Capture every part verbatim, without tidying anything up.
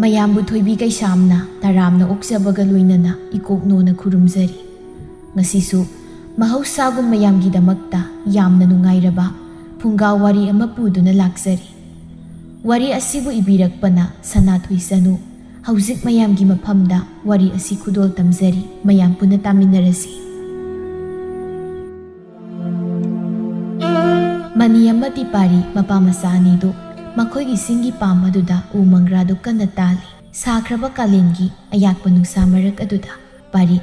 ꯃꯌꯥꯝꯕꯨ ꯊꯣꯏꯕꯤ ꯀꯩꯁꯥꯝꯅ ꯇꯔꯥꯝꯅ ꯑꯣꯛꯆꯕꯒ ꯂꯣꯏꯅꯅ ꯏꯀꯣꯛꯅꯣꯅ ꯈꯨꯔꯨꯝꯖꯔꯤ꯫ ꯉꯁꯤꯁꯨ ꯃꯍꯧꯁꯥꯒꯨꯝ ꯃꯌꯥꯝꯒꯤꯗꯃꯛꯇ ꯌꯥꯝꯅ ꯅꯨꯡꯉꯥꯏꯔꯕ ꯐꯨꯡꯒꯥ ꯋꯥꯔꯤ ꯑꯃ ꯄꯨꯗꯨꯅ ꯂꯥꯛꯆꯔꯤ꯫ ꯋꯥꯔꯤ ꯑꯁꯤꯕꯨ ꯏꯕꯤꯔꯛꯄꯅ ꯁꯅꯥꯊꯣꯏ ꯆꯅꯨ꯫ ꯍꯧꯖꯤꯛ ꯃꯌꯥꯝꯒꯤ ꯃꯐꯝꯗ ꯋꯥꯔꯤ ꯑꯁꯤ ꯈꯨꯗꯣꯜ ꯇꯝꯖꯔꯤ, ꯃꯌꯥꯝ ꯄꯨꯟꯅ ꯇꯥꯃꯤꯟꯅꯔꯁꯤ꯫ ꯃꯅꯤ ꯑꯃꯗꯤ ꯄꯥꯔꯤ ꯃꯄꯥ ꯃꯆꯥ ꯑꯅꯤꯗꯨ ꯃꯈꯣꯏꯒꯤ ꯁꯤꯡꯒꯤ ꯄꯥꯝ ꯑꯗꯨꯗ ꯎ ꯃꯪꯒ꯭ꯔꯥꯗꯨ ꯀꯟꯅ ꯇꯥꯜꯂꯤ꯫ ꯁꯥꯈ꯭ꯔꯕ ꯀꯥꯂꯦꯟꯒꯤ ꯑꯌꯥꯛꯄ ꯅꯨꯡꯁꯥ ꯃꯔꯛ ꯑꯗꯨꯗ ꯄꯥꯔꯤ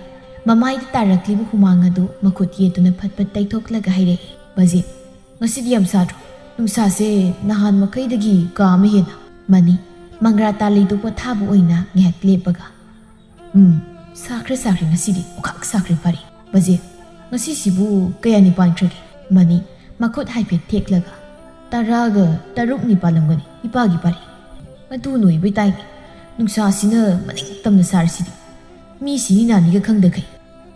ꯃꯃꯥꯏꯗ ꯇꯥꯔꯛꯂꯤꯕ ꯍꯨꯃꯥꯡ ꯑꯗꯨ ꯃꯈꯨꯠ ꯌꯦꯠꯇꯨꯅ ꯐꯠ ꯐꯠ ꯇꯩꯊꯣꯛꯂꯒ ꯍꯥꯏꯔꯛꯏ, "ꯕꯖꯦ, ꯉꯁꯤꯗꯤ ꯌꯥꯝ ꯁꯥꯗ꯭ꯔꯣ? ꯅꯨꯡꯁꯥꯁꯦ ꯅꯍꯥꯟ ꯃꯈꯩꯗꯒꯤ ꯀꯥ ꯑꯃ ꯍꯦꯟꯅ"꯫ ꯃꯅꯤ ꯃꯪꯒ꯭ꯔꯥ ꯇꯥꯜꯂꯤꯗꯨ ꯄꯣꯊꯥꯕ ꯑꯣꯏꯅ ꯉꯥꯏꯍꯥꯛ ꯂꯦꯞꯄꯒ, "ꯎꯝ, ꯁꯥꯈ꯭ꯔꯦ ꯁꯥꯈ꯭ꯔꯦ, ꯉꯁꯤꯗꯤ ꯑꯣꯈꯥꯛ ꯁꯥꯈ꯭ꯔꯦ ꯄꯥꯔꯤ꯫ ꯕꯖꯦ, ꯉꯁꯤꯁꯤꯕꯨ ꯀꯌꯥꯅꯤ ꯄꯥꯟꯈ꯭ꯔꯒꯦ?" ꯃꯅꯤ ꯃꯈꯨꯠ ꯍꯥꯏꯐꯦꯠ ꯊꯦꯛꯂꯒ, "ꯇꯔꯥꯒ ꯇꯔꯨꯛꯅꯤ ꯄꯥꯜꯂꯝꯒꯅꯤ ꯏꯄꯥꯒꯤ ꯄꯥꯔꯤ꯫ ꯑꯗꯨ ꯅꯣꯏꯕꯩ ꯇꯥꯏꯅꯦ꯫ ꯅꯨꯡꯁꯥꯁꯤꯅ ꯃꯅꯤꯡ ꯇꯝꯅ ꯁꯥꯔꯤꯁꯤꯗꯤ꯫ ꯃꯤ ꯁꯤꯅꯤ ꯅꯥꯅꯤꯒ ꯈꯪꯗꯈꯩ꯫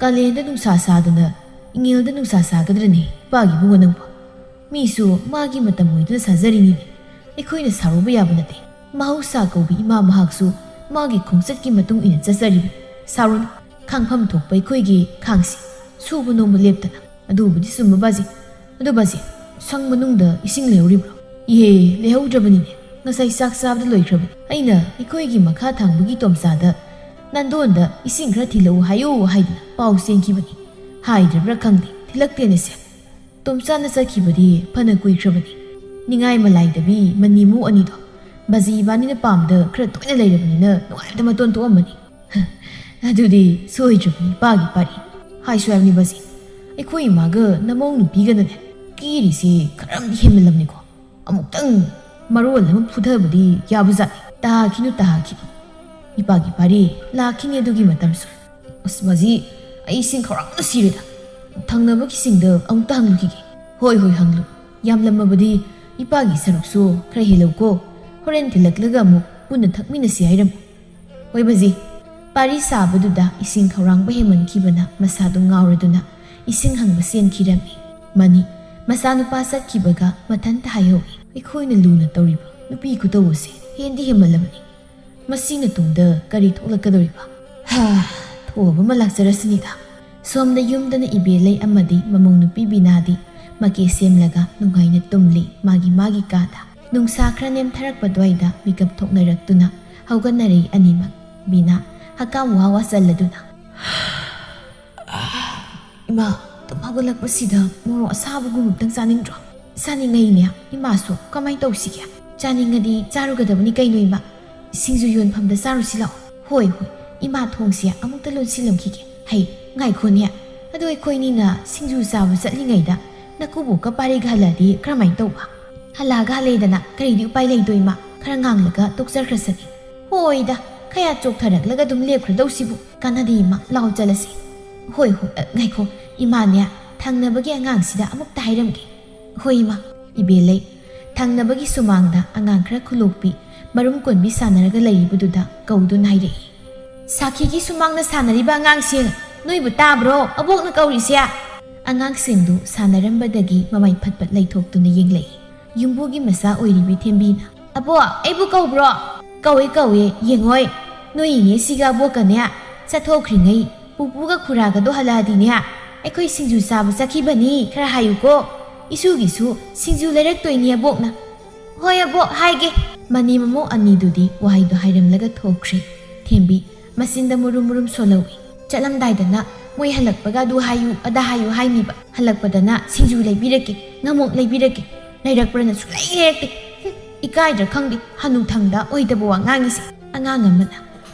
ꯀꯥꯂꯦꯟꯗ ꯅꯨꯡꯁꯥ ꯁꯥꯗꯅ ꯏꯉꯦꯜꯗ ꯅꯨꯡꯁꯥ ꯁꯥꯒꯗ꯭ꯔꯅꯦ ꯏꯄꯥꯒꯤ ꯏꯕꯨꯡꯉꯣ ꯅꯪꯕꯣ? ꯃꯤꯁꯨ ꯃꯥꯒꯤ ꯃꯇꯝ ꯑꯣꯏꯗꯨꯅ ꯁꯥꯖꯔꯤꯅꯤꯅꯦ꯫ ꯑꯩꯈꯣꯏꯅ ꯁꯥꯎꯔꯨꯕ ꯌꯥꯕ ꯅꯠꯇꯦ꯫ ꯃꯍꯧꯁꯥ ꯀꯧꯕꯤ ꯏꯃꯥ ꯃꯍꯥꯛꯁꯨ ꯃꯥꯒꯤ ꯈꯣꯡꯆꯠꯀꯤ ꯃꯇꯨꯡ ꯏꯟꯅ ꯆꯠꯆꯔꯤꯕꯅꯤ꯫ ꯁꯥꯎꯔꯨꯅꯨ, ꯈꯥꯡꯐꯝ ꯊꯣꯛꯄ ꯑꯩꯈꯣꯏꯒꯤ ꯈꯥꯡꯁꯤ, ꯁꯨꯕ ꯅꯣꯝꯕ ꯂꯦꯞꯇꯅ"꯫ "ꯑꯗꯨꯕꯨꯗꯤ ꯆꯨꯝꯕ ꯕꯥꯖꯤ꯫ ꯑꯗꯨ ꯕꯥꯖꯤ, ꯁꯪ ꯃꯅꯨꯡꯗ ꯏꯁꯤꯡ ꯂꯩꯍꯧꯔꯤꯕ꯭ꯔꯣ?" "ꯏꯍꯦ, ꯂꯩꯍꯧꯗ꯭ꯔꯕꯅꯤꯅꯦ꯫ ꯉꯁꯥꯏ ꯆꯥꯛ ꯆꯥꯕꯗ ꯂꯣꯏꯈ꯭ꯔꯕꯅꯤ꯫ ꯑꯩꯅ ꯑꯩꯈꯣꯏꯒꯤ ꯃꯈꯥ ꯊꯪꯕꯒꯤ ꯇꯣꯝꯆꯥꯗ ꯅꯟꯗꯣꯟꯗ ꯏꯁꯤꯡ ꯈꯔ ꯊꯤꯜꯂꯛꯎ ꯍꯥꯏꯌꯨ ꯍꯥꯏꯗꯨꯅ ꯄꯥꯎ ꯆꯦꯟꯈꯤꯕꯅꯤ꯫ ꯍꯥꯏꯗ꯭ꯔꯕ꯭ꯔꯥ ꯈꯪꯗꯦ, ꯊꯤꯜꯂꯛꯇꯦꯅꯦꯁꯦ꯫ ꯇꯣꯝꯆꯥꯅ ꯆꯠꯈꯤꯕꯗꯤ ꯐꯅ ꯀꯨꯏꯈ꯭ꯔꯕꯅꯤ꯫ ꯅꯤꯡꯉꯥꯏ ꯃꯂꯥꯏꯗꯕꯤ ꯃꯅꯤꯃꯨ ꯑꯅꯤꯗꯣ ꯕꯥꯖꯤ ꯏꯕꯥꯅꯤꯅ ꯄꯥꯝꯗ ꯈꯔ ꯇꯣꯏꯅ ꯂꯩꯔꯕꯅꯤꯅ ꯅꯨꯡꯉꯥꯏꯕꯗ ꯃꯇꯣꯟ ꯊꯣꯛꯑꯝꯃꯅꯤ"꯫ "ꯑꯗꯨꯗꯤ ꯁꯣꯏꯗ꯭ꯔꯕꯅꯤ ꯏꯄꯥꯒꯤ ꯄꯥꯔꯤ꯫ ꯍꯥꯏꯁꯨ ꯍꯥꯏꯕꯅꯤ ꯕꯥꯖꯤ, ꯑꯩꯈꯣꯏ ꯏꯃꯥꯒ ꯅꯃꯧ ꯅꯨꯄꯤꯒꯅꯅꯦ ꯀꯦꯔꯤꯁꯦ ꯈꯔ ꯑꯃꯗꯤ ꯍꯦꯟꯃꯜꯂꯝꯅꯤꯀꯣ꯫ ꯑꯃꯨꯛꯇꯪ ꯃꯔꯣꯜ ꯑꯃ ꯐꯨꯊꯕꯗꯤ ꯌꯥꯕꯖꯥꯠꯅꯤ꯫ ꯇꯥꯈꯤꯅꯨ, ꯇꯥꯈꯤꯅꯨ꯫ ꯏꯄꯥꯒꯤ ꯄꯥꯔꯤ ꯂꯥꯛꯈꯤꯅꯤ ꯑꯗꯨꯒꯤ ꯃꯇꯝꯁꯨ꯫ ꯑꯁ ꯕꯥꯖꯤ, ꯑꯩ ꯏꯁꯤꯡ ꯈꯧꯔꯥꯡꯅ ꯁꯤꯔꯦꯗ꯫ ꯊꯪꯅꯕꯒꯤꯁꯤꯡꯗ ꯑꯃꯨꯛꯇ ꯍꯪꯂꯨꯈꯤꯒꯦ꯫ ꯍꯣꯏ, ꯍꯣꯏ, ꯍꯪꯂꯨ꯫ ꯌꯥꯝꯂꯝꯃꯕꯗꯤ ꯏꯄꯥꯒꯤ ꯁꯔꯨꯛꯁꯨ ꯈꯔ ꯍꯦꯜꯂꯧꯀꯣ꯫ ꯍꯣꯔꯦꯟ ꯊꯤꯜꯂꯛꯂꯒ ꯑꯃꯨꯛ ꯄꯨꯟꯅ ꯊꯛꯃꯤꯟꯅꯁꯤ ꯍꯥꯏꯔꯝꯃꯨ"꯫ "ꯍꯣꯏ ꯕꯥꯖꯤ"꯫ ꯄꯥꯔꯤ ꯁꯥꯕꯗꯨꯗ ꯏꯁꯤꯡ ꯈꯧꯔꯥꯡꯕ ꯍꯦꯟꯃꯟꯈꯤꯕꯅ ꯃꯁꯥꯗꯨ ꯉꯥꯎꯔꯗꯨꯅ ꯏꯁꯤꯡ ꯍꯪꯕ ꯆꯦꯟꯈꯤꯔꯝꯃꯤ꯫ ꯃꯅꯤ ꯃꯆꯥꯅꯨꯄꯥ ꯆꯠꯈꯤꯕꯒ ꯃꯊꯟꯇ ꯍꯥꯏꯍꯧꯏ, "ꯑꯩꯈꯣꯏꯅ ꯂꯨꯅ ꯇꯧꯔꯤꯕ ꯅꯨꯄꯤ ꯈꯨꯇꯧ ꯑꯁꯦ ꯍꯦꯟꯗꯤ ꯍꯦꯟꯃꯜꯂꯕꯅꯤ꯫ ꯃꯁꯤꯅ ꯇꯨꯡꯗ ꯀꯔꯤ ꯊꯣꯛꯂꯛꯀꯗꯧꯔꯤꯕ? ꯍꯥ, ꯊꯣꯛꯑꯕ ꯑꯃ ꯂꯥꯛꯆꯔꯁꯤꯅꯤꯗ꯫ ꯁꯣꯝꯗ ꯌꯨꯝꯗꯅ ꯏꯕꯦꯜꯂꯩ ꯑꯃꯗꯤ ꯃꯃꯧ ꯅꯨꯄꯤ ꯕꯤꯅꯥꯗꯤ ꯃꯀꯦ ꯁꯦꯝꯂꯒ ꯅꯨꯡꯉꯥꯏꯅ ꯇꯨꯝꯂꯤ ꯃꯥꯒꯤ ꯃꯥꯒꯤ ꯀꯥꯗ꯫ ꯅꯨꯡꯁꯥ ꯈꯔ ꯅꯦꯝꯊꯔꯛꯄ ꯑꯗꯨꯋꯥꯏꯗ ꯃꯤꯀꯞ ꯊꯣꯛꯅꯔꯛꯇꯨꯅ ꯍꯧꯒꯠꯅꯔꯛꯏ ꯑꯅꯤꯃꯛ꯫ ꯕꯤꯅꯥ ꯍꯀꯥꯝ ꯋꯥ ꯋꯥ ꯆꯜꯂꯗꯨꯅ, "ꯏꯃꯥ, ꯇꯨꯝ ꯍꯧꯒꯠꯂꯛꯄꯁꯤꯗ ꯃꯣꯔꯣꯛ ꯑꯁꯥꯕꯒꯨꯝꯕ ꯑꯝꯇꯪ ꯆꯥꯅꯤꯡꯗ꯭ꯔꯣ?" "ꯆꯥꯅꯤꯡꯉꯩꯅꯦ꯫ ꯏꯃꯥꯁꯨ ꯀꯃꯥꯏꯅ ꯇꯧꯁꯤꯒꯦ? ꯆꯥꯅꯤꯡꯉꯗꯤ ꯆꯥꯔꯨꯒꯗꯕꯅꯤ ꯀꯩꯅꯣ ꯏꯃꯥ꯫ ꯁꯤꯡꯖꯨ ꯌꯣꯟꯐꯝꯗ ꯆꯥꯔꯨꯁꯤ ꯂꯥꯛꯑꯣ꯫" "ꯍꯣꯏ, ꯍꯣꯏ, ꯏꯃꯥ ꯊꯣꯡꯁꯦ ꯑꯃꯨꯛꯇ ꯂꯣꯟꯁꯤꯜꯂꯝꯈꯤꯒꯦ꯫ ꯍꯩ, ꯉꯥꯏꯈꯣꯅꯦ꯫ ꯑꯗꯣ ꯑꯩꯈꯣꯏꯅꯤꯅ ꯁꯤꯡꯖꯨ ꯆꯥꯕ ꯆꯠꯂꯤꯉꯩꯗ ꯅꯀꯨꯕꯣꯛꯀ ꯄꯥꯔꯤꯒ ꯍꯜꯂꯛꯑꯗꯤ ꯀꯔꯝꯍꯥꯏꯅ ꯇꯧꯕ?" "ꯍꯜꯂꯛꯑꯒ ꯍꯜꯂꯛꯑꯦꯗꯅ, ꯀꯔꯤꯗꯤ ꯎꯄꯥꯏ ꯂꯩꯗꯣ ꯏꯃꯥ? ꯈꯔ ꯉꯥꯡꯂꯒ ꯇꯣꯛꯆꯈ꯭ꯔꯁꯅꯤ꯫" "ꯍꯣꯏꯗ, ꯈꯌꯥ ꯆꯣꯛꯊꯔꯛꯂꯒ ꯑꯗꯨꯝ ꯂꯦꯞꯈ꯭ꯔꯗꯧꯁꯤꯕꯨ꯫ ꯀꯥꯟꯅꯗꯦ ꯏꯃꯥ, ꯂꯥꯛꯑꯣ ꯆꯠꯂꯁꯤ꯫" "ꯍꯣꯏ, ꯍꯣꯏ, ꯑ, ꯉꯥꯏꯈꯣ, ꯏꯃꯥꯅꯦ, ꯊꯪꯅꯕꯒꯤ ꯑꯉꯥꯡꯁꯤꯗ ꯑꯃꯨꯛꯇ ꯍꯥꯏꯔꯝꯒꯦ꯫" "ꯍꯣꯏ ꯏꯃꯥ꯫" ꯏꯕꯦꯜꯂꯩ ꯊꯪꯅꯕꯒꯤ ꯁꯨꯃꯥꯡꯗ ꯑꯉꯥꯡ ꯈꯔ ꯈꯨꯂꯣꯛꯄꯤ ꯃꯔꯨꯝ ꯀꯣꯟꯕꯤ ꯁꯥꯟꯅꯔꯒ ꯂꯩꯔꯤꯕꯗꯨꯗ ꯀꯧꯗꯨꯅ ꯍꯥꯏꯔꯛꯏ, "ꯁꯥꯈꯤꯒꯤ ꯁꯨꯃꯥꯡꯗ ꯁꯥꯟꯅꯔꯤꯕ ꯑꯉꯥꯡꯁꯤꯡ, ꯅꯣꯏꯕꯨ ꯇꯥꯕ꯭ꯔꯣ ꯑꯕꯣꯛꯅ ꯀꯧꯔꯤꯁꯦ?" ꯑꯉꯥꯡꯁꯤꯡꯗꯨ ꯁꯥꯟꯅꯔꯝꯕꯗꯒꯤ ꯃꯃꯥꯏ ꯐꯠ ꯐꯠ ꯂꯩꯊꯣꯛꯇꯨꯅ ꯌꯦꯡꯂꯛꯏ꯫ ꯌꯨꯝꯕꯨꯒꯤ ꯃꯆꯥ ꯑꯣꯏꯔꯤꯕꯤ ꯊꯦꯝꯕꯤꯅ, "ꯑꯕꯣꯛ, ꯑꯩꯕꯨ ꯀꯧꯕ꯭ꯔꯣ?" "ꯀꯧꯏ, ꯀꯧꯏ, ꯌꯦꯡꯉꯣꯏ, ꯅꯣꯏ ꯏꯅꯦꯁꯤꯒ ꯑꯕꯣꯛꯀꯅꯦ ꯆꯠꯊꯣꯛꯈ꯭ꯔꯤꯉꯩ ꯄꯨꯄꯨꯒ ꯈꯨꯔꯥꯒꯗꯣ ꯍꯜꯂꯛꯑꯗꯤꯅꯦ, ꯑꯩꯈꯣꯏ ꯁꯤꯡꯖꯨ ꯆꯥꯕ ꯆꯠꯈꯤꯕꯅꯤ ꯈꯔ ꯍꯥꯏꯌꯨꯀꯣ꯫ ꯏꯁꯨꯒꯤꯁꯨ ꯁꯤꯡꯖꯨ ꯂꯩꯔꯛꯇꯣꯏꯅꯤ ꯑꯕꯣꯛꯅ꯫" "ꯍꯣꯏ ꯑꯕꯣꯛ, ꯍꯥꯏꯒꯦ꯫" ꯃꯅꯦꯝ ꯃꯃꯧ ꯑꯅꯤꯗꯨꯗꯤ ꯋꯥꯍꯩꯗꯣ ꯍꯥꯏꯔꯝꯂꯒ ꯊꯣꯛꯈ꯭ꯔꯦ꯫ ꯊꯦꯝꯕꯤ ꯃꯆꯤꯟꯗ ꯃꯨꯔꯨꯝ ꯃꯨꯔꯨꯝ ꯁꯣꯜꯍꯧꯏ꯫ ꯆꯠꯂꯝꯗꯥꯏꯗꯅ ꯃꯣꯏ ꯍꯜꯂꯛꯄꯒ ꯑꯗꯨ ꯍꯥꯏꯌꯨ, ꯑꯗꯥ ꯍꯥꯏꯌꯨ ꯍꯥꯏꯅꯤꯕ꯫ ꯍꯜꯂꯛꯄꯗꯅ ꯁꯤꯡꯖꯨ ꯂꯩꯕꯤꯔꯛꯀꯦ, ꯉꯥꯃꯣꯛ ꯂꯩꯕꯤꯔꯛꯀꯦ꯫ ꯂꯩꯔꯛꯄ꯭ꯔꯅ ꯁꯨꯡꯂꯩ ꯂꯩꯔꯛꯇꯦ꯫ ꯍꯨꯝ, ꯏꯀꯥꯏꯗ꯭ꯔꯥ ꯈꯪꯗꯦ, ꯍꯅꯨꯊꯪꯗ ꯑꯣꯏꯗꯕ ꯋꯥ ꯉꯥꯡꯉꯤꯁꯦ꯫ ꯑꯉꯥꯡ ꯑꯃꯅ,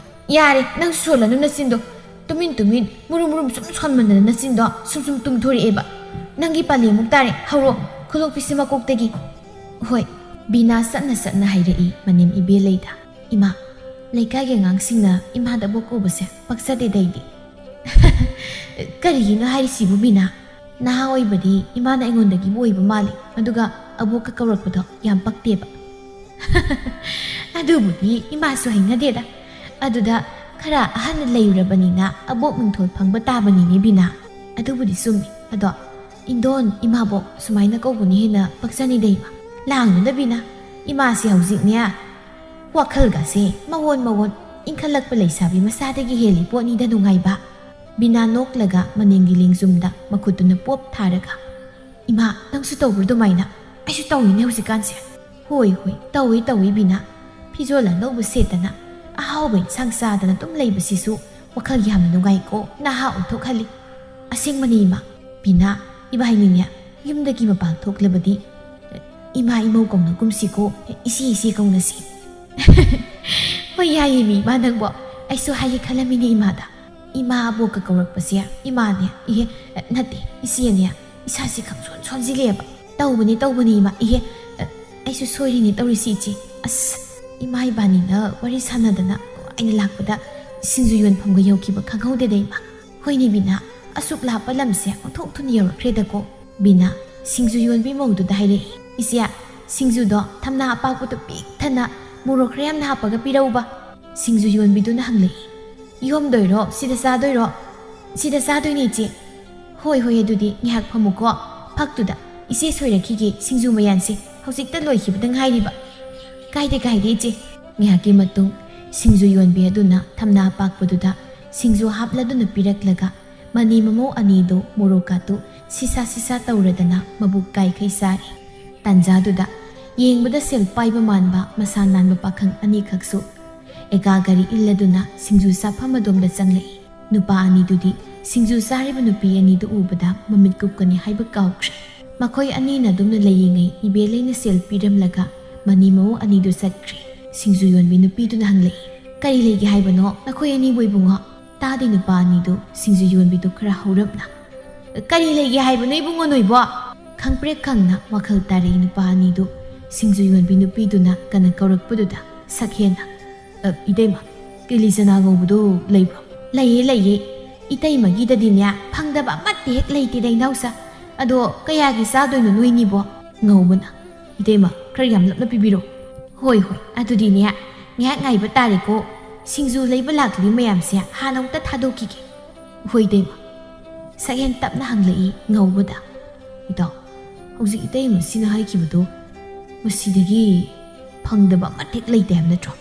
"ꯌꯥꯔꯦ, ꯅꯪ ꯁꯣꯜꯂꯅꯨ ꯅꯆꯤꯟꯗꯣ꯫ ꯇꯨꯃꯤꯟ ꯇꯨꯃꯤꯟ, ꯃꯨꯔꯨꯝ ꯃꯨꯔꯨꯝ ꯁꯨꯝ ꯁꯣꯟꯃꯟꯗꯅ ꯅꯆꯤꯟꯗꯣ ꯁꯨꯝ ꯁꯨꯝ ꯇꯨꯝꯊꯣꯔꯛꯑꯦꯕ꯫ ꯅꯪꯒꯤ ꯄꯥꯂꯦꯃꯨꯛ ꯇꯥꯔꯦ, ꯍꯧꯔꯣ, ꯈꯨꯂꯣꯛꯄꯤꯁꯦ ꯃꯀꯣꯛꯇꯒꯤ꯫" "ꯍꯣꯏ꯫" ꯕꯤꯅꯥ ꯆꯠꯅ ꯆꯠꯅ ꯍꯥꯏꯔꯛꯏ ꯃꯅꯦꯝ ꯏꯕꯦꯜꯂꯩꯗ꯫ "ꯏꯃꯥ, ꯂꯩꯀꯥꯏꯒꯤ ꯑꯉꯥꯡꯁꯤꯡꯅ ꯏꯃꯥꯗ ꯑꯕꯣꯛ ꯀꯧꯕꯁꯦ ꯄꯛꯆꯗꯦꯗ ꯑꯩꯗꯤ꯫" "ꯀꯔꯤꯒꯤꯅꯣ ꯍꯥꯏꯔꯤꯁꯤꯕꯨ ꯕꯤꯅꯥ? ꯅꯍꯥ ꯑꯣꯏꯕꯗꯤ ꯏꯃꯥꯅ ꯑꯩꯉꯣꯟꯗꯒꯤꯕꯨ ꯑꯣꯏꯕ ꯃꯥꯜꯂꯤ, ꯑꯗꯨꯒ ꯑꯕꯣꯛꯀ ꯀꯧꯔꯛꯄꯗꯣ ꯌꯥꯝ ꯄꯛꯇꯦꯕ꯫" "ꯑꯗꯨꯕꯨꯗꯤ ꯏꯃꯥꯁꯨ ꯍꯩꯅꯗꯦꯗ꯫ ꯑꯗꯨꯗ ꯈꯔ ꯑꯍꯟꯅ ꯂꯩꯔꯨꯔꯕꯅꯤꯅ ꯑꯕꯣꯛ ꯃꯤꯡꯊꯣꯜ ꯐꯪꯕ ꯇꯥꯕꯅꯤꯅꯦ ꯕꯤꯅꯥ꯫" "ꯑꯗꯨꯕꯨꯗꯤ ꯆꯨꯝꯃꯤ꯫ ꯑꯗꯣ ꯏꯟꯗꯣꯟ, ꯏꯃꯥꯕꯣꯛ ꯁꯨꯃꯥꯏꯅ ꯀꯧꯕꯅ ꯍꯦꯟꯅ ꯄꯛꯆꯅꯤꯗ ꯏꯃꯥ꯫" "ꯂꯥꯡꯅꯨꯗ ꯕꯤꯅꯥ, ꯏꯃꯥꯁꯤ ꯍꯧꯖꯤꯛꯅꯦ ꯋꯥꯈꯜꯒꯁꯦ ꯃꯋꯣꯟ ꯃꯋꯣꯟ, ꯏꯟꯈꯠꯂꯛꯄ ꯂꯩꯁꯥꯕꯤ ꯃꯆꯥꯗꯒꯤ ꯍꯦꯜꯂꯤ ꯄꯣꯠꯅꯤꯗ ꯅꯨꯡꯉꯥꯏꯕ꯫ ꯕꯤꯅꯥ ꯅꯣꯛꯂꯒ ꯃꯅꯤꯡꯒꯤ ꯂꯦꯡꯖꯨꯝꯗ ꯃꯈꯨꯠꯇꯨꯅ ꯄꯣꯞ ꯊꯥꯔꯒ, "ꯏꯃꯥ, ꯅꯪꯁꯨ ꯇꯧꯕ꯭ꯔꯣ ꯑꯗꯨꯃꯥꯏꯅ? ꯑꯩꯁꯨ ꯇꯧꯏꯅꯦ ꯍꯧꯖꯤꯛꯀꯥꯟꯁꯦ꯫" "ꯍꯣꯏ, ꯍꯣꯏ, ꯇꯧꯏ, ꯇꯧꯏ ꯕꯤꯅꯥ꯫ ꯐꯤꯖꯣꯜ ꯑꯅꯧꯕ ꯁꯦꯠꯇꯅ, ꯑꯍꯥꯎꯕ ꯏꯟꯁꯥꯡ ꯆꯥꯗꯅ ꯑꯗꯨꯝ ꯂꯩꯕꯁꯤꯁꯨ ꯋꯥꯈꯜ ꯌꯥꯝꯅ ꯅꯨꯡꯉꯥꯏꯀꯣ, ꯅꯍꯥ ꯑꯣꯟꯊꯣꯛꯍꯜꯂꯤ꯫" "ꯑꯁꯦꯡꯕꯅꯤ ꯏꯃꯥ꯫ ꯕꯤꯅꯥ, ꯏꯕꯥꯏꯅꯤꯅꯦ ꯌꯨꯝꯗꯒꯤ ꯃꯄꯥꯟ ꯊꯣꯛꯂꯕꯗꯤ ꯏꯃꯥ ꯏꯃꯧ ꯀꯧꯅꯒꯨꯝꯁꯤꯀꯣ, ꯏꯆꯦ ꯏꯆꯦ ꯀꯧꯅꯁꯤ꯫" "ꯍꯣꯏ, ꯌꯥꯏꯌꯦ ꯃꯤ ꯏꯃꯥ ꯅꯪꯕꯣ꯫ ꯑꯩꯁꯨ ꯍꯥꯏꯒꯦ ꯈꯜꯂꯝꯃꯤꯅꯦ ꯏꯃꯥꯗ꯫ ꯏꯃꯥ ꯑꯕꯣꯛꯀ ꯀꯧꯔꯛꯄꯁꯦ ꯏꯃꯥꯅꯦ, ꯏꯍꯦ, ꯅꯠꯇꯦ, ꯏꯆꯦꯅꯦ, ꯏꯁꯥꯁꯦ ꯈꯪꯁꯣꯟ ꯁꯣꯟꯖꯤꯜꯂꯛꯑꯦꯕ꯫" "ꯇꯧꯕꯅꯦ, ꯇꯧꯕꯅꯦ ꯏꯃꯥ꯫ ꯏꯍꯦ, ꯑꯩꯁꯨ ꯁꯣꯏꯔꯤꯅꯦ ꯇꯧꯔꯤꯁꯤ ꯏꯆꯦ꯫ ꯑꯁ, ꯏꯃꯥ ꯏꯕꯥꯅꯤꯅ ꯋꯥꯔꯤ ꯁꯥꯟꯅꯗꯅ ꯅꯨꯡꯉꯥꯏꯅ ꯂꯥꯛꯄꯗ ꯁꯤꯡꯖꯨ ꯌꯣꯟꯐꯝꯒ ꯌꯧꯈꯤꯕ ꯈꯪꯍꯧꯗꯦꯗ ꯏꯃꯥ꯫" "ꯍꯣꯏꯅꯦ ꯕꯤꯅꯥ, ꯑꯁꯨꯛ ꯂꯥꯞꯄ ꯂꯝꯁꯦ ꯑꯣꯟꯊꯣꯛ ꯊꯨꯅ ꯌꯧꯔꯛꯈ꯭ꯔꯦꯗꯀꯣ꯫" ꯕꯤꯅꯥ ꯁꯤꯡꯖꯨ ꯌꯣꯟꯕꯤ ꯃꯧꯗꯨꯗ ꯍꯥꯏꯔꯛꯏ꯫ "ꯏꯆꯦ, ꯁꯤꯡꯖꯨꯗꯣ ꯊꯝꯅꯥ ꯑꯄꯥꯛꯄꯗꯣ ꯄꯤꯛ ꯊꯟꯅ ꯃꯣꯔꯣꯛ ꯈꯔ ꯌꯥꯝꯅ ꯍꯥꯞꯄꯒ ꯄꯤꯔꯛꯎꯕ꯫" ꯁꯤꯡꯖꯨ ꯌꯣꯟꯕꯤꯗꯨꯅ ꯍꯪꯂꯛꯏ꯫ "ꯌꯣꯝꯗꯣꯏꯔꯣ? ꯁꯤꯗ ꯆꯥꯗꯣꯏꯔꯣ?" "ꯁꯤꯗ ꯆꯥꯗꯣꯏꯅꯦ ꯏꯆꯦ꯫" "ꯍꯣꯏ, ꯍꯣꯏ, ꯑꯗꯨꯗꯤ ꯉꯥꯏꯍꯥꯛ ꯐꯝꯃꯨꯀꯣ꯫ ꯐꯛꯇꯨꯗ ꯏꯆꯦ ꯁꯣꯏꯔꯛꯈꯤꯒꯦ ꯁꯤꯡꯖꯨ ꯃꯌꯥꯟꯁꯦ꯫ ꯍꯧꯖꯤꯛꯇ ꯂꯣꯏꯈꯤꯕꯗ ꯉꯥꯏꯔꯤꯕ꯫" "ꯀꯥꯏꯗꯦ, ꯀꯥꯏꯗꯦ ꯏꯆꯦ꯫" ꯉꯥꯏꯍꯥꯛꯀꯤ ꯃꯇꯨꯡ ꯁꯤꯡꯖꯨ ꯌꯣꯟꯕꯤ ꯑꯗꯨꯅ ꯊꯝꯅꯥ ꯑꯄꯥꯛꯄꯗꯨꯗ ꯁꯤꯡꯖꯨ ꯍꯥꯞꯂꯗꯨꯅ ꯄꯤꯔꯛꯂꯒ ꯃꯅꯤ ꯃꯃꯧ ꯑꯅꯤꯗꯨ ꯃꯣꯔꯣꯛꯀꯥꯇꯨ ꯁꯤꯁꯥ ꯁꯤꯁꯥ ꯇꯧꯔꯗꯅ ꯃꯕꯨꯛ ꯀꯥꯏꯈꯩ ꯆꯥꯔꯤ꯫ ꯇꯥꯟꯖꯥꯗꯨꯗ ꯌꯦꯡꯕꯗ ꯁꯦꯜ ꯄꯥꯏꯕ ꯃꯥꯟꯕ ꯃꯁꯥ ꯅꯥꯟꯕ ꯄꯥꯈꯪ ꯑꯅꯤꯈꯛꯁꯨ ꯑꯦꯀꯥ ꯒꯥꯔꯤ ꯏꯜꯂꯗꯨꯅ ꯁꯤꯡꯖꯨ ꯆꯥꯐꯝ ꯑꯗꯣꯝꯗ ꯆꯪꯂꯛꯏ꯫ ꯅꯨꯄꯥ ꯑꯅꯤꯗꯨꯗꯤ ꯁꯤꯡꯖꯨ ꯆꯥꯔꯤꯕ ꯅꯨꯄꯤ ꯑꯅꯤꯗꯨ ꯎꯕꯗ ꯃꯃꯤꯠ ꯀꯨꯞꯀꯅꯤ ꯍꯥꯏꯕ ꯀꯥꯎꯈ꯭ꯔꯦ꯫ ꯃꯈꯣꯏ ꯑꯅꯤꯅ ꯑꯗꯨꯝꯅ ꯂꯩꯔꯤꯉꯩ ꯏꯕꯦꯂꯩꯅ ꯁꯦꯜ ꯄꯤꯔꯝꯂꯒ ꯃꯅꯤ ꯃꯃꯧ ꯑꯅꯤꯗꯨ ꯆꯠꯈ꯭ꯔꯦ꯫ ꯁꯤꯡꯖꯨ ꯌꯣꯟꯕꯤ ꯅꯨꯄꯤꯗꯨꯅ ꯍꯪꯂꯛꯏ, "ꯀꯔꯤ ꯂꯩꯒꯦ ꯍꯥꯏꯕꯅꯣ ꯅꯈꯣꯏ ꯑꯅꯤꯕꯨ ꯏꯕꯨꯡꯉꯣ?" ꯇꯥꯗꯦ ꯅꯨꯄꯥ ꯑꯅꯤꯗꯨ ꯁꯤꯡꯖꯨ ꯌꯣꯟꯕꯤꯗꯨ ꯈꯔ ꯍꯧꯔꯞꯅ꯫ "ꯀꯔꯤ ꯂꯩꯒꯦ ꯍꯥꯏꯕꯅꯣ ꯏꯕꯨꯡꯉꯣ ꯅꯣꯏꯕꯣ?" ꯈꯪꯄ꯭ꯔꯦꯛ ꯈꯪꯅ ꯋꯥꯈꯜ ꯇꯥꯔꯛꯏ ꯅꯨꯄꯥ ꯑꯅꯤꯗꯨ ꯁꯤꯡꯖꯨ ꯌꯣꯟꯕꯤ ꯅꯨꯄꯤꯗꯨꯅ ꯀꯟꯅ ꯀꯧꯔꯛꯄꯗꯨꯗ ꯁꯛ ꯍꯦꯟꯅ꯫ "ꯑ, ꯏꯇꯩꯃ, ꯀꯤꯂꯤ ꯆꯅꯥ ꯉꯧꯕꯗꯣ ꯂꯩꯕ꯭ꯔꯣ?" "ꯂꯩꯌꯦ, ꯂꯩꯌꯦ꯫ ꯏꯇꯩꯃꯒꯤꯗꯗꯤꯅꯦ ꯐꯪꯗꯕ ꯑꯃꯠꯇ ꯍꯦꯛ ꯂꯩꯇꯦꯗ ꯏꯅꯥꯎꯆꯥ꯫ ꯑꯗꯣ ꯀꯌꯥꯒꯤ ꯆꯥꯗꯣꯏꯅꯣ ꯅꯣꯏꯅꯤꯕꯣ?" ꯉꯧꯕꯅ꯫ "ꯏꯇꯩꯃ, ꯈꯔ ꯌꯥꯝꯂꯞꯅ ꯄꯤꯕꯤꯔꯣ꯫" "ꯍꯣꯏ, ꯍꯣꯏ, ꯑꯗꯨꯗꯤꯅꯦ ꯉꯥꯏꯍꯥꯛ ꯉꯥꯏꯕ ꯇꯥꯔꯦꯀꯣ꯫ ꯁꯤꯡꯖꯨ ꯂꯩꯕ ꯂꯥꯛꯂꯤ ꯃꯌꯥꯝꯁꯦ ꯍꯥꯟꯅ ꯑꯃꯨꯛꯇ ꯊꯥꯗꯣꯛꯈꯤꯒꯦ꯫" "ꯍꯣꯏ ꯏꯇꯩꯃ꯫" ꯁꯛꯍꯦꯟ ꯇꯞꯅ ꯍꯪꯂꯛꯏ ꯉꯧꯕꯗ꯫ "ꯏꯇꯥꯎ, ꯍꯧꯖꯤꯛ ꯏꯇꯩꯃꯁꯤꯅ ꯍꯥꯏꯈꯤꯕꯗꯣ ꯃꯁꯤꯗꯒꯤ ꯐꯪꯗꯕ ꯑꯃꯠꯇ ꯍꯦꯛ ꯂꯩꯇꯦ ꯍꯥꯏꯕ ꯅꯠꯇ꯭ꯔꯣ?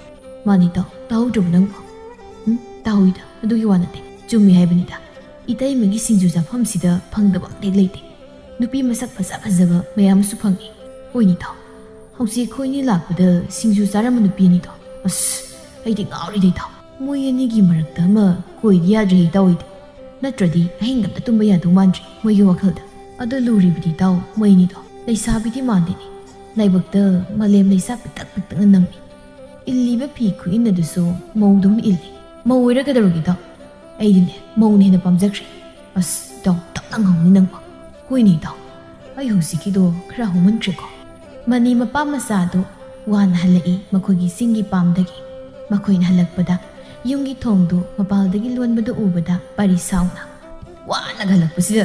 ꯃꯥꯅꯤ ꯏꯇꯥꯎ, ꯇꯥꯍꯧꯗ꯭ꯔꯕ ꯅꯪꯕꯣ? ꯎꯝ, ꯇꯥꯍꯧꯏꯗ, ꯑꯗꯨꯒꯤ ꯋꯥ ꯅꯠꯇꯦ꯫ ꯆꯨꯝꯃꯤ ꯍꯥꯏꯕꯅꯤꯗ꯫ ꯏꯇꯩꯃꯒꯤ ꯁꯤꯡꯖꯨ ꯆꯥꯐꯝꯁꯤꯗ ꯐꯪꯗꯕ ꯑꯃꯠꯇ ꯍꯦꯛ ꯂꯩꯇꯦ꯫ ꯅꯨꯄꯤ ꯃꯁꯛ ꯐꯖ ꯐꯖꯕ ꯃꯌꯥꯝ ꯑꯃꯁꯨ ꯐꯪꯉꯤ꯫ ꯍꯣꯏꯅꯦ ꯏꯇꯥꯎ, ꯍꯧꯖꯤꯛ ꯑꯩꯈꯣꯏꯅꯤ ꯂꯥꯛꯄꯗ ꯁꯤꯡꯖꯨ ꯆꯥꯔꯝꯕ ꯅꯨꯄꯤ ꯑꯅꯤꯗꯣ, ꯑꯁ, ꯑꯩꯗꯤ ꯉꯥꯎꯔꯤꯗ ꯏꯇꯥꯎ꯫ ꯃꯣꯏ ꯑꯅꯤꯒꯤ ꯃꯔꯛꯇ ꯑꯃ ꯀꯣꯏꯗ ꯌꯥꯗ꯭ꯔꯦ ꯏꯇꯥꯎ ꯑꯩꯗꯤ꯫ ꯅꯠꯇ꯭ꯔꯗꯤ ꯑꯍꯤꯡ ꯑꯝꯇ ꯇꯨꯝꯕ ꯌꯥꯗꯧ ꯃꯥꯟꯗ꯭ꯔꯦ ꯃꯣꯏꯒꯤ ꯋꯥꯈꯜꯗ꯫ ꯑꯗꯣ ꯂꯨꯔꯤꯕꯗꯤ ꯏꯇꯥꯎ, ꯃꯣꯏ ꯑꯅꯤꯗꯣ ꯂꯩꯁꯥꯕꯤꯗꯤ ꯃꯥꯟꯗꯦꯅꯦ꯫ ꯂꯥꯏꯕꯛꯇ ꯃꯥꯂꯦꯝ ꯂꯩꯁꯥ ꯄꯤꯛꯇꯛ ꯄꯤꯛꯇꯛꯅ ꯅꯝꯃꯤ꯫ ꯏꯜꯂꯤꯕ ꯐꯤ ꯈꯨꯏꯟ ꯑꯗꯨꯁꯨ ꯃꯧꯗꯧꯅ ꯏꯜꯂꯤ꯫ ꯃꯧ ꯑꯣꯏꯔ ꯀꯩꯗꯧꯔꯒꯦ ꯏꯇꯥꯎ? ꯑꯩꯗꯤꯅꯦ, ꯃꯧꯅ ꯍꯦꯟꯅ ꯄꯥꯝꯖꯈ꯭ꯔꯦ꯫ ꯑꯁ, ꯏꯇꯥꯎ, ꯇꯞꯅ ꯉꯥꯡꯅꯤ ꯅꯪꯕꯣ꯫ ꯍꯣꯏꯅꯦ ꯏꯇꯥꯎ, ꯑꯩ ꯍꯧꯖꯤꯛꯀꯤꯗꯣ ꯈꯔ ꯍꯧꯃꯟꯈ꯭ꯔꯦꯀꯣ꯫ ꯃꯅꯤ ꯃꯄꯥ ꯃꯆꯥꯗꯨ ꯋꯥꯅ ꯍꯜꯂꯛꯏ ꯃꯈꯣꯏꯒꯤ ꯆꯤꯡꯒꯤ ꯄꯥꯝꯗꯒꯤ꯫ ꯃꯈꯣꯏꯅ ꯍꯜꯂꯛꯄꯗ ꯌꯨꯝꯒꯤ ꯊꯣꯡꯗꯨ ꯃꯄꯥꯜꯗꯒꯤ ꯂꯣꯟꯕꯗꯨ ꯎꯕꯗ ꯄꯥꯔꯤ ꯁꯥꯎꯅ, "ꯋꯥꯅꯒ ꯍꯜꯂꯛꯄꯁꯤꯗ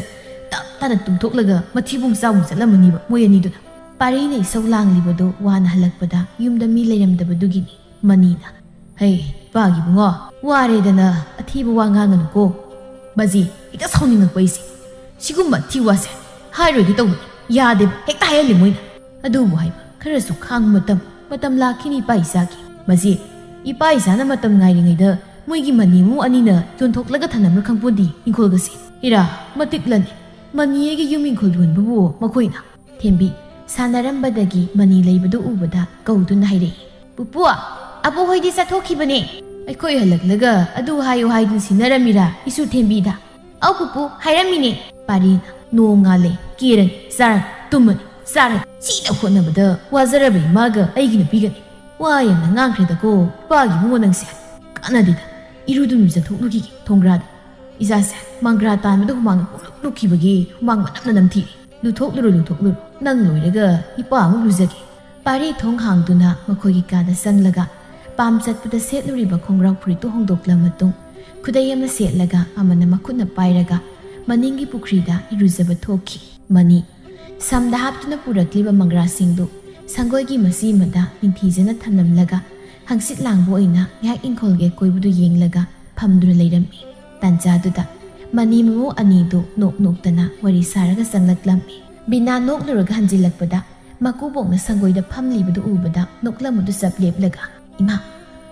ꯇꯞ ꯇꯥꯅ ꯇꯨꯝꯊꯣꯛꯂꯒ ꯃꯊꯤꯕꯣꯡ ꯆꯥꯎꯅ ꯆꯠꯂꯝꯃꯅꯤꯕ ꯃꯣꯏ ꯑꯅꯤꯗꯨꯅ"꯫ ꯄꯥꯔꯤꯅ ꯏꯁꯧ ꯂꯥꯡꯂꯤꯕꯗꯨ ꯋꯥꯅ ꯍꯜꯂꯛꯄꯗ ꯌꯨꯝꯗ ꯃꯤ ꯂꯩꯔꯝꯗꯕꯗꯨꯒꯤꯅꯤ꯫ ꯃꯅꯤꯅ, "ꯍꯩ, ꯏꯄꯥꯒꯤ ꯏꯕꯨꯡꯉꯣ, ꯋꯥꯔꯦꯗꯅ ꯑꯊꯤꯕ ꯋꯥ ꯉꯥꯡꯒꯅꯨꯀꯣ꯫ ꯃꯁꯤ ꯍꯦꯛꯇ ꯁꯥꯎꯅꯤꯡꯉꯛꯄ ꯑꯩꯁꯦ꯫ ꯁꯤꯒꯨꯝꯕ ꯑꯊꯤꯕ ꯋꯥꯁꯦ ꯍꯥꯏꯔꯣꯏꯒꯦ ꯇꯧꯕꯅꯤ꯫ ꯌꯥꯗꯦꯕ, ꯍꯦꯛꯇ ꯍꯥꯏꯍꯜꯂꯤ ꯃꯣꯏꯅ꯫ ꯑꯗꯨꯕꯨ ꯍꯥꯏꯕ, ꯈꯔꯁꯨ ꯈꯥꯡꯕ ꯃꯇꯝ, ꯃꯇꯝ ꯂꯥꯛꯈꯤꯅꯤ ꯏꯄꯥ ꯏꯆꯥꯒꯤ꯫ ꯃꯁꯤ ꯏꯄꯥ ꯏꯆꯥꯅ ꯃꯇꯝ ꯉꯥꯏꯔꯤꯉꯩꯗ ꯃꯣꯏꯒꯤ ꯃꯅꯤ ꯃꯃꯧ ꯑꯅꯤꯅ ꯌꯣꯟꯊꯣꯛꯂꯒ ꯊꯅꯝꯕ꯭ꯔꯥ ꯈꯪꯄꯣꯟꯗꯦ ꯏꯪꯈꯣꯜꯒꯁꯦ꯫ ꯏꯔꯥ, ꯃꯇꯤꯛꯂꯅꯤ꯫ ꯃꯅꯤ ꯑꯩꯒꯤ ꯌꯨꯝ ꯏꯪꯈꯣꯜ ꯌꯣꯟꯕꯕꯨ ꯃꯈꯣꯏꯅ?" ꯊꯦꯝꯕꯤ ꯁꯥꯟꯅꯔꯝꯕꯗꯒꯤ ꯃꯅꯤ ꯂꯩꯕꯗꯨ ꯎꯕꯗ ꯀꯧꯗꯨꯅ ꯍꯥꯏꯔꯛꯏ, "ꯄꯨꯄꯨ, ꯑꯕꯣꯛ ꯍꯣꯏꯗꯤ ꯆꯠꯊꯣꯛꯈꯤꯕꯅꯦ꯫ ꯑꯩꯈꯣꯏ ꯍꯜꯂꯛꯂꯒ ꯑꯗꯨ ꯍꯥꯏꯌꯨ ꯍꯥꯏꯗꯨꯅ ꯁꯤꯟꯅꯔꯝꯃꯤꯔꯥ ꯏꯁꯨ ꯊꯦꯝꯕꯤꯗ?" "ꯑꯧ ꯄꯨꯄꯨ, ꯍꯥꯏꯔꯝꯃꯤꯅꯦ꯫" ꯄꯥꯔꯤꯅ, "ꯅꯣꯡ ꯉꯥꯜꯂꯦ, ꯀꯦꯔꯅꯤ, ꯆꯥꯔꯅꯤ, ꯇꯨꯝꯃꯅꯤ, ꯆꯥꯔꯅꯤ꯫ ꯁꯤꯗ ꯍꯣꯠꯅꯕꯗ ꯋꯥꯖꯔꯕ ꯏꯃꯥꯒ ꯑꯩꯒꯤ ꯅꯨꯄꯤꯒꯅꯤ꯫ ꯋꯥ ꯌꯥꯝꯅ ꯉꯥꯡꯈ꯭ꯔꯦꯗꯀꯣ ꯏꯄꯥꯒꯤ ꯏꯕꯨꯡꯉꯣ ꯅꯪꯁꯦ꯫ ꯀꯥꯟꯅꯗꯦꯗ, ꯏꯔꯨꯗꯨꯝ ꯂꯨꯖꯊꯣꯛꯂꯨꯈꯤꯒꯦ ꯊꯣꯡꯒ꯭ꯔꯥꯗ꯫ ꯏꯆꯥꯁꯦ, ꯃꯪꯒ꯭ꯔꯥ ꯇꯥꯟꯕꯗ ꯍꯨꯃꯥꯡꯅ ꯄꯨꯡꯂꯨꯞ ꯂꯨꯞꯈꯤꯕꯒꯤ ꯍꯨꯃꯥꯡ ꯃꯅꯝꯅ ꯅꯝꯊꯤꯔꯦ꯫ ꯂꯨꯊꯣꯛꯂꯨꯔꯣ, ꯂꯨꯊꯣꯛꯂꯨꯔꯣ꯫ ꯅꯪ ꯂꯣꯏꯔꯒ ꯏꯄꯥ ꯑꯃꯨꯛ ꯂꯨꯖꯒꯦ꯫" ꯄꯥꯔꯤ ꯊꯣꯡ ꯍꯥꯡꯗꯨꯅ ꯃꯈꯣꯏꯒꯤ ꯀꯥꯗ ꯆꯪꯂꯒ ꯄꯥꯝ ꯆꯠꯄꯗ ꯁꯦꯠꯂꯨꯔꯤꯕ ꯈꯣꯡꯒ꯭ꯔꯥꯎ ꯐꯨꯔꯤꯠꯇꯨ ꯍꯣꯡꯗꯣꯛꯂ ꯃꯇꯨꯡ, ꯈꯨꯗꯩ ꯑꯃ ꯁꯦꯠꯂꯒ ꯑꯃꯅ ꯃꯈꯨꯠꯅ ꯄꯥꯏꯔꯒ ꯃꯅꯤꯡꯒꯤ ꯄꯨꯈ꯭ꯔꯤꯗ ꯏꯔꯨꯖꯕ ꯊꯣꯛꯈꯤ꯫ ꯃꯅꯤ ꯁꯝꯗ ꯍꯥꯞꯇꯨꯅ ꯄꯨꯔꯛꯂꯤꯕ ꯃꯪꯒ꯭ꯔꯥꯁꯤꯡꯗꯨ ꯁꯪꯒꯣꯏꯒꯤ ꯃꯆꯤ ꯑꯃꯗ ꯅꯤꯡꯊꯤꯖꯅ ꯊꯝꯂꯝꯂꯒ ꯍꯪꯆꯤꯠ ꯂꯥꯡꯕ ꯑꯣꯏꯅ ꯉꯥꯏꯍꯥꯛ ꯏꯪꯈꯣꯜꯒꯤ ꯑꯀꯣꯏꯕꯗꯨ ꯌꯦꯡꯂꯒ ꯐꯝꯗꯨꯅ ꯂꯩꯔꯝꯃꯤ꯫ ꯇꯥꯟꯖꯥꯗꯨꯗ ꯃꯅꯤ ꯃꯃꯧ ꯑꯅꯤꯗꯨ ꯅꯣꯛ ꯅꯣꯛꯇꯅ ꯋꯥꯔꯤ ꯁꯥꯔꯒ ꯆꯪꯂꯛꯂꯝꯃꯤ꯫ ꯕꯤꯅꯥ ꯅꯣꯛꯂꯨꯔꯒ ꯍꯟꯖꯤꯜꯂꯛꯄꯗ ꯃꯀꯨꯕꯣꯛꯅ ꯁꯪꯒꯣꯏꯗ ꯐꯝꯂꯤꯕꯗꯨ ꯎꯕꯗ ꯅꯣꯛꯂꯝꯕꯗꯨ ꯆꯞ ꯂꯦꯞꯂꯒ, "ꯏꯃꯥ,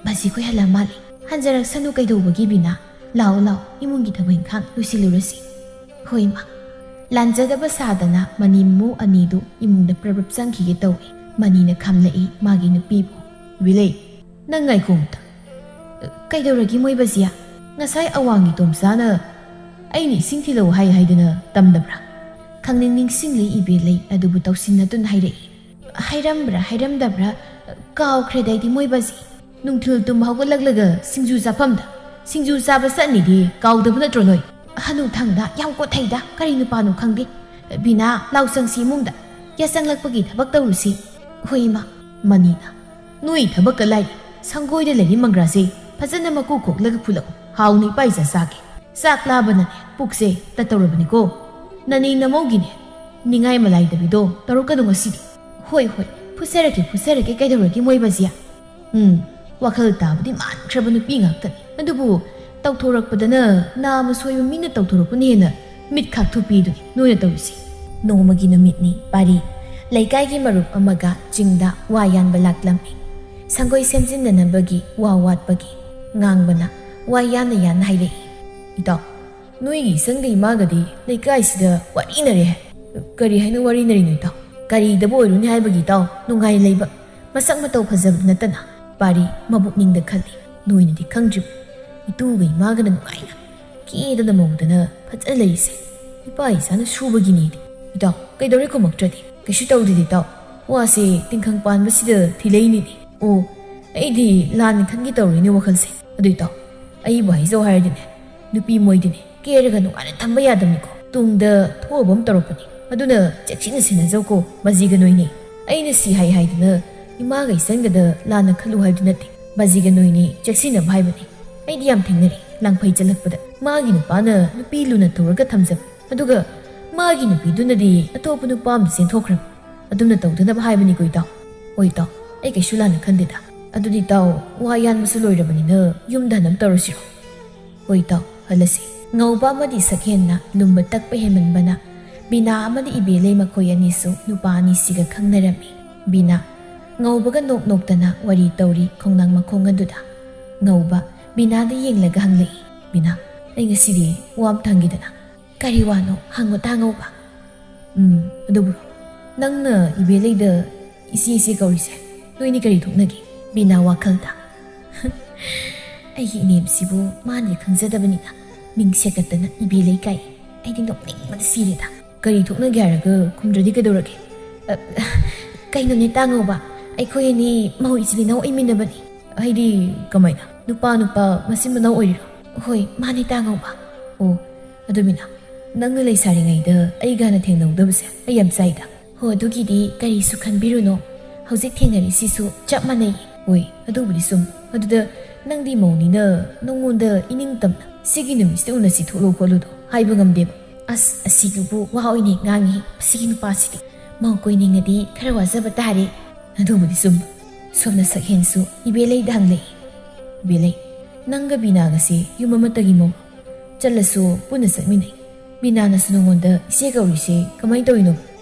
ꯕꯥꯖꯤꯈꯣꯏ ꯍꯜꯂ ꯃꯥꯜꯂꯤ꯫ ꯍꯟꯖꯔꯛꯁꯅꯨ ꯀꯩꯗꯧꯕꯒꯤ ꯕꯤꯅꯥ? ꯂꯥꯛꯑꯣ ꯂꯥꯛꯑꯣ, ꯏꯃꯨꯡꯒꯤ ꯊꯕꯛ ꯏꯪꯈꯥꯡ ꯂꯣꯏꯁꯤꯜꯂꯨꯔꯁꯤ꯫" "ꯍꯣꯏ ꯏꯃꯥ꯫" ꯂꯥꯟꯖꯗꯕ ꯁꯥꯗꯅ ꯃꯅꯤ ꯃꯃꯧ ꯑꯅꯤꯗꯨ ꯏꯃꯨꯡꯗ ꯄ꯭ꯔꯞ ꯄ꯭ꯔꯞ ꯆꯪꯈꯤꯒꯦ ꯇꯧꯏ꯫ ꯃꯅꯤꯅ ꯈꯥꯝꯂꯛꯏ ꯃꯥꯒꯤ ꯅꯨꯄꯤꯕꯨ꯫ "ꯕꯤꯂꯩ, ꯅꯪ ꯉꯥꯏꯈꯣ ꯑꯝꯇ꯫" "ꯀꯩꯗꯧꯔꯒꯦ ꯃꯣꯏ ꯕꯥꯖꯤꯌꯥ? ꯉꯁꯥꯏ ꯑꯋꯥꯡꯒꯤ ꯇꯣꯝꯆꯥꯅ ꯑꯩꯅ ꯏꯁꯤꯡ ꯊꯤꯜꯂꯛꯎ ꯍꯥꯏ ꯍꯥꯏꯗꯅ ꯇꯝꯗꯕ꯭ꯔꯥ?" ꯈꯪꯅꯤꯡ ꯅꯤꯡꯁꯤꯡꯂꯤ ꯏꯕꯦꯜꯂꯩ ꯑꯗꯨꯕꯨ ꯇꯧꯁꯤꯟꯅꯗꯨꯅ ꯍꯥꯏꯔꯛꯏ꯫ "ꯍꯥꯏꯔꯝꯕ꯭ꯔꯥ ꯍꯥꯏꯔꯝꯗꯕ꯭ꯔꯥ ꯀꯥꯎꯈ꯭ꯔꯦꯗ ꯑꯩꯗꯤ ꯃꯣꯏ ꯕꯥꯖꯤ꯫ ꯅꯨꯡꯊꯤꯜ ꯇꯨꯝ ꯍꯧꯒꯠꯂꯛꯂꯒ ꯁꯤꯡꯖꯨ ꯆꯥꯐꯝꯗ ꯁꯤꯡꯖꯨ ꯆꯥꯕ ꯆꯠꯅꯤꯗꯤ ꯀꯥꯎꯗꯕ ꯅꯠꯇ꯭ꯔꯣ ꯅꯣꯏ? ꯍꯅꯨꯊꯪꯗ ꯌꯥꯝ ꯀꯣꯠꯊꯩꯗ, ꯀꯔꯤ ꯅꯨꯄꯥꯅꯣ ꯈꯪꯗꯦ꯫ ꯕꯤꯅꯥ, ꯂꯥꯎ ꯆꯪꯁꯤ ꯏꯃꯨꯡꯗ꯫ ꯌꯥꯆꯪꯂꯛꯄꯒꯤ ꯊꯕꯛ ꯇꯧꯔꯨꯁꯤ꯫" "ꯍꯣꯏ ꯏꯃꯥ꯫" ꯃꯅꯤꯅ, "ꯅꯣꯏ ꯊꯕꯛꯀ ꯂꯥꯏꯔꯤ, ꯁꯪꯒꯣꯏꯗ ꯂꯩꯔꯤ ꯃꯪꯒ꯭ꯔꯥꯁꯦ ꯐꯖꯅ ꯃꯀꯨ ꯈꯣꯛꯂꯒ ꯐꯨꯜꯂꯛꯎ, ꯍꯥꯎꯅ ꯏꯄꯥ ꯏꯆꯥ ꯆꯥꯒꯦ꯫ ꯆꯥꯛ ꯂꯥꯕꯅꯅꯦ ꯄꯨꯛꯁꯦ ꯇꯠꯇꯧꯔꯕꯅꯤꯀꯣ꯫ ꯅꯅꯦ ꯅꯃꯧꯒꯤꯅꯦ ꯅꯤꯡꯉꯥꯏ ꯃꯂꯥꯏꯗꯕꯤꯗꯣ ꯇꯧꯔꯛꯀꯅꯨ ꯉꯁꯤꯗꯤ꯫" "ꯍꯣꯏ ꯍꯣꯏ, ꯐꯨꯠꯆꯔꯒꯦ ꯐꯨꯠꯆꯔꯒꯦ, ꯀꯩꯗꯧꯔꯒꯦ ꯃꯣꯏ ꯕꯥꯖꯤꯌꯥ?" ꯎꯝ, ꯋꯥꯈꯜ ꯇꯥꯕꯗꯤ ꯃꯥꯟꯈ꯭ꯔꯕ ꯅꯨꯄꯤ ꯉꯥꯛꯇꯅꯤ꯫ ꯑꯗꯨꯕꯨ ꯇꯧꯊꯣꯔꯛꯄꯗꯅ ꯅꯥꯃ ꯁꯣꯏꯕ ꯃꯤꯅ ꯇꯧꯊꯣꯔꯛꯄꯅ ꯍꯦꯟꯅ ꯃꯤꯠ ꯈꯥꯛꯊꯨꯞꯄꯤꯗꯨꯅꯤ ꯅꯣꯏꯅ ꯇꯧꯔꯤꯁꯤ꯫ ꯅꯣꯡꯃꯒꯤ ꯅꯨꯃꯤꯠꯅꯤ꯫ ꯄꯥꯔꯤ: ꯂꯩꯀꯥꯏꯒꯤ ꯃꯔꯨꯞ ꯑꯃꯒ ꯆꯤꯡꯗ ꯋꯥ ꯌꯥꯟꯕ ꯂꯥꯛꯂꯝꯃꯤ꯫ ꯁꯪꯒꯣꯏ ꯁꯦꯝꯖꯤꯟꯅꯅꯕꯒꯤ ꯋꯥ ꯋꯥꯠꯄꯒꯤ꯫ ꯉꯥꯡꯕꯅ ꯋꯥ ꯌꯥꯟꯅ ꯌꯥꯟꯅ ꯍꯥꯏꯔꯛꯏ: "ꯏꯇꯥꯎ, ꯅꯣꯏꯒꯤ ꯏꯆꯟꯒ ꯏꯃꯥꯒꯗꯤ ꯂꯩꯀꯥꯏꯁꯤꯗ ꯋꯥꯔꯤꯅꯔꯦ ꯍꯥꯏ꯫" "ꯀꯔꯤ ꯍꯥꯏꯅ ꯋꯥꯔꯤꯅꯔꯤꯅꯣ ꯏꯇꯥꯎ?" "ꯀꯔꯤꯗꯕꯨ ꯑꯣꯏꯔꯨꯅꯤ ꯍꯥꯏꯕꯒꯤ ꯏꯇꯥꯎ, ꯅꯨꯡꯉꯥꯏ ꯂꯩꯕ, ꯃꯁꯛ ꯃꯇꯧ ꯐꯖꯕꯗ ꯅꯠꯇꯅ꯫" ꯄꯥꯔꯤ ꯃꯕꯨꯛꯅꯤꯡꯗ ꯈꯜꯂꯤ, "ꯅꯣꯏꯅꯗꯤ ꯈꯪꯗ꯭ꯔꯤꯕ, ꯏꯇꯨꯒ ꯏꯃꯥꯒꯅ ꯅꯨꯡꯉꯥꯏꯅ ꯀꯦꯗꯅ ꯃꯧꯗꯅ ꯐꯖꯅ ꯂꯩꯔꯤꯁꯦ ꯏꯄꯥ ꯏꯆꯥꯅ ꯁꯨꯕꯒꯤꯅꯦꯗꯤ꯫" "ꯏꯇꯥꯎ, ꯀꯩꯗꯧꯔꯦ ꯈꯨꯝꯃꯛꯇ꯭ꯔꯗꯤ?" "ꯀꯩꯁꯨ ꯇꯧꯗꯦꯗ ꯏꯇꯥꯎ, ꯋꯥꯁꯦ ꯇꯤꯡꯈꯪ ꯄꯥꯟꯕꯁꯤꯗ ꯊꯤꯂꯛꯏꯅꯤꯅꯦ꯫" "ꯑꯣ, ꯑꯩꯗꯤ ꯂꯥꯟꯅ ꯈꯟꯒꯦ ꯇꯧꯔꯤꯅꯦ ꯋꯥꯈꯜꯁꯦ꯫ ꯑꯗꯨ ꯏꯇꯥꯎ, ꯑꯩꯕꯨ ꯍꯥꯏꯖꯧ ꯍꯥꯏꯔꯗꯤꯅꯦ, ꯅꯨꯄꯤ ꯃꯣꯏꯗꯤꯅꯦ ꯀꯦꯔꯒ ꯅꯨꯡꯉꯥꯏꯅ ꯊꯝꯕ ꯌꯥꯗꯕꯅꯤꯀꯣ꯫ ꯇꯨꯡꯗ ꯊꯣꯛꯑꯕ ꯑꯃ ꯇꯧꯔꯛꯄꯅꯤ꯫ ꯑꯗꯨꯅ ꯆꯦꯛꯁꯤꯟꯅ ꯁꯦꯟꯅꯖꯧꯀꯣ, ꯕꯥꯖꯤꯒ ꯅꯣꯏꯅꯤ꯫ ꯑꯩꯅ ꯁꯤ ꯍꯥꯏ ꯍꯥꯏꯗꯅ ꯏꯃꯥꯒ ꯏꯆꯟꯒꯗ ꯂꯥꯟꯅ ꯈꯜꯂꯨ ꯍꯥꯏꯕꯗꯤ ꯅꯠꯇꯦ꯫ ꯕꯥꯖꯤꯒ ꯅꯣꯏꯅꯤ ꯆꯦꯛꯁꯤꯟꯅꯕ ꯍꯥꯏꯕꯅꯤ꯫ ꯑꯩꯗꯤ ꯌꯥꯝ ꯊꯦꯡꯅꯔꯦ ꯂꯥꯡꯐꯩ ꯆꯠꯂꯛꯄꯗ꯫ ꯃꯥꯒꯤ ꯅꯨꯄꯥꯅ ꯅꯨꯄꯤ ꯂꯨꯅ ꯇꯧꯔꯒ ꯊꯝꯖꯕ, ꯑꯗꯨꯒ ꯃꯥꯒꯤ ꯅꯨꯄꯤꯗꯨꯅꯗꯤ ꯑꯇꯣꯞꯄ ꯅꯨꯄꯥ ꯑꯃꯗ ꯆꯦꯟꯊꯣꯛꯈ꯭ꯔꯕ꯫ ꯑꯗꯨꯝꯅ ꯇꯧꯗꯅꯕ ꯍꯥꯏꯕꯅꯤꯀꯣ ꯏꯇꯥꯎ꯫ ꯍꯣꯏ ꯏꯇꯥꯎ, ꯑꯩ ꯀꯩꯁꯨ ꯂꯥꯟꯅ ꯈꯟꯗꯦꯗ꯫ ꯑꯗꯨꯗꯤ ꯏꯇꯥꯎ, ꯋꯥ ꯌꯥꯟꯕꯁꯨ ꯂꯣꯏꯔꯕꯅꯤꯅ ꯌꯨꯝꯗ ꯍꯟꯅꯕ ꯇꯧꯔꯁꯤꯔꯣ?" "ꯍꯣꯏ ꯏꯇꯥꯎ, ꯍꯜꯂꯁꯤ꯫" ꯉꯧꯕ ꯑꯃꯗꯤ ꯁꯛꯍꯦꯟꯅ ꯂꯨꯝꯕ ꯇꯛꯄ ꯍꯦꯟꯃꯟꯕꯅ ꯕꯤꯅꯥ ꯑꯃꯗꯤ ꯏꯕꯦꯂꯩ ꯃꯈꯣꯏ ꯑꯅꯤꯁꯨ ꯅꯨꯄꯥ ꯑꯅꯤꯁꯤꯒ ꯈꯪꯅꯔꯝꯃꯤ꯫ ꯕꯤꯅꯥ ꯉꯧꯕꯒ ꯅꯣꯛ ꯅꯣꯛꯇꯅ ꯋꯥꯔꯤ ꯇꯧꯔꯤ ꯈꯣꯡꯅꯥꯡ ꯃꯈꯣꯡ ꯑꯗꯨꯗ꯫ ꯉꯧꯕ ꯕꯤꯅꯥꯗ ꯌꯦꯡꯂꯒ ꯍꯪꯂꯛꯏ, "ꯕꯤꯅꯥ, ꯑꯩ ꯉꯁꯤꯗꯤ ꯋꯥ ꯑꯃ ꯍꯪꯒꯦꯗꯅ?" "ꯀꯔꯤ ꯋꯥꯅꯣ? ꯍꯪꯉꯣ ꯇꯥ ꯉꯧꯕ꯫" "ꯎꯝ, ꯑꯗꯨꯕꯨ ꯅꯪꯅ ꯏꯕꯦꯂꯩꯗ ꯏꯆꯦ ꯏꯆꯦ ꯀꯧꯔꯤꯁꯦ ꯅꯣꯏꯅꯤ ꯀꯔꯤ ꯊꯣꯛꯅꯒꯦ?" ꯕꯤꯅꯥ ꯋꯥꯈꯜꯗ꯫ "ꯑꯩꯒꯤ ꯏꯅꯦꯝꯁꯤꯕꯨ ꯃꯥꯅꯗꯤ ꯈꯪꯖꯗꯕꯅꯤꯅ ꯃꯤꯡ ꯁꯦꯀꯠꯇꯅ ꯏꯕꯦꯂꯩ ꯀꯥꯏ꯫ ꯑꯩꯗꯤ ꯅꯣꯛꯅꯤꯡꯕꯅ ꯁꯤꯔꯦꯗ꯫" "ꯀꯔꯤ ꯊꯣꯛꯅꯒꯦ ꯍꯥꯏꯔꯒ ꯈꯨꯝꯗ꯭ꯔꯗꯤ ꯀꯩꯗꯧꯔꯒꯦ?" "ꯑ, ꯀꯩꯅꯣꯅꯦ ꯇꯥ ꯉꯧꯕ, ꯑꯩꯈꯣꯏ ꯑꯅꯤ ꯃꯧ ꯏꯆꯤꯜ ꯏꯅꯥꯎ ꯑꯣꯏꯃꯤꯟꯅꯕꯅꯤ꯫" "ꯍꯥꯏꯗꯤ ꯀꯃꯥꯏꯅ? ꯅꯨꯄꯥ ꯅꯨꯄꯥ ꯃꯆꯤꯟ ꯃꯅꯥꯎ ꯑꯣꯏꯔꯤꯔꯣ?" "ꯍꯣꯏ ꯃꯥꯅꯦ ꯇꯥ ꯉꯧꯕ꯫" "ꯑꯣ, ꯑꯗꯨ ꯕꯤꯅꯥ, ꯅꯪꯅ ꯂꯩꯁꯥꯔꯤꯉꯩꯗ ꯑꯩꯒ ꯍꯥꯟꯅ ꯊꯦꯡꯅꯍꯧꯗꯕꯁꯦ ꯑꯩ ꯌꯥꯝ ꯆꯥꯛꯏꯗ꯫" "ꯍꯣ, ꯑꯗꯨꯒꯤꯗꯤ ꯀꯔꯤꯁꯨ ꯈꯟꯕꯤꯔꯨꯅꯣ꯫ ꯍꯧꯖꯤꯛ ꯊꯦꯡꯅꯔꯤꯁꯤꯁꯨ ꯆꯞ ꯃꯥꯟꯅꯩ꯫" "ꯍꯣꯏ, ꯑꯗꯨꯕꯨꯗꯤ ꯆꯨꯝ꯫ ꯑꯗꯨꯗ ꯅꯪꯗꯤ ꯃꯧꯅꯤꯅ ꯅꯉꯣꯟꯗ ꯏꯅꯤꯡ ꯇꯝꯅ ꯁꯤꯒꯤ ꯅꯨꯃꯤꯠꯁꯤꯗ ꯎꯅꯁꯤ ꯊꯣꯛꯂꯛꯎ ꯈꯣꯠꯂꯨꯗꯣ ꯍꯥꯏꯕ ꯉꯝꯗꯦꯕ꯫" "ꯑꯁ, ꯑꯁꯤꯗꯨꯕꯨ ꯋꯥ ꯑꯣꯏꯅ ꯉꯥꯡꯉꯤ ꯃꯁꯤꯒꯤ ꯅꯨꯄꯥꯁꯤꯗꯤ꯫ ꯃꯧ ꯀꯣꯏꯅꯤꯡꯉꯗꯤ ꯈꯔ ꯋꯥꯖꯕ ꯇꯥꯔꯦ꯫" ꯑꯗꯨꯕꯨꯗꯤ ꯆꯨꯝ꯫ ꯁꯣꯝꯅ ꯁꯛꯍꯦꯟꯁꯨ ꯏꯕꯦꯂꯩꯗ ꯍꯪꯂꯛꯏ, "ꯏꯕꯦꯂꯩ, ꯅꯪꯒ ꯕꯤꯅꯥꯒꯁꯦ ꯌꯨꯝ ꯑꯃꯠꯇꯒꯤ ꯃꯧ? ꯆꯠꯂꯁꯨ ꯄꯨꯟꯅ ꯆꯠꯃꯤꯟꯅꯩ꯫ ꯕꯤꯅꯥꯅꯁꯨ ꯅꯉꯣꯟꯗ ꯏꯆꯦ ꯀꯧꯔꯤꯁꯦ ꯀꯃꯥꯏꯅ ꯇꯧꯔꯤꯅꯣ?"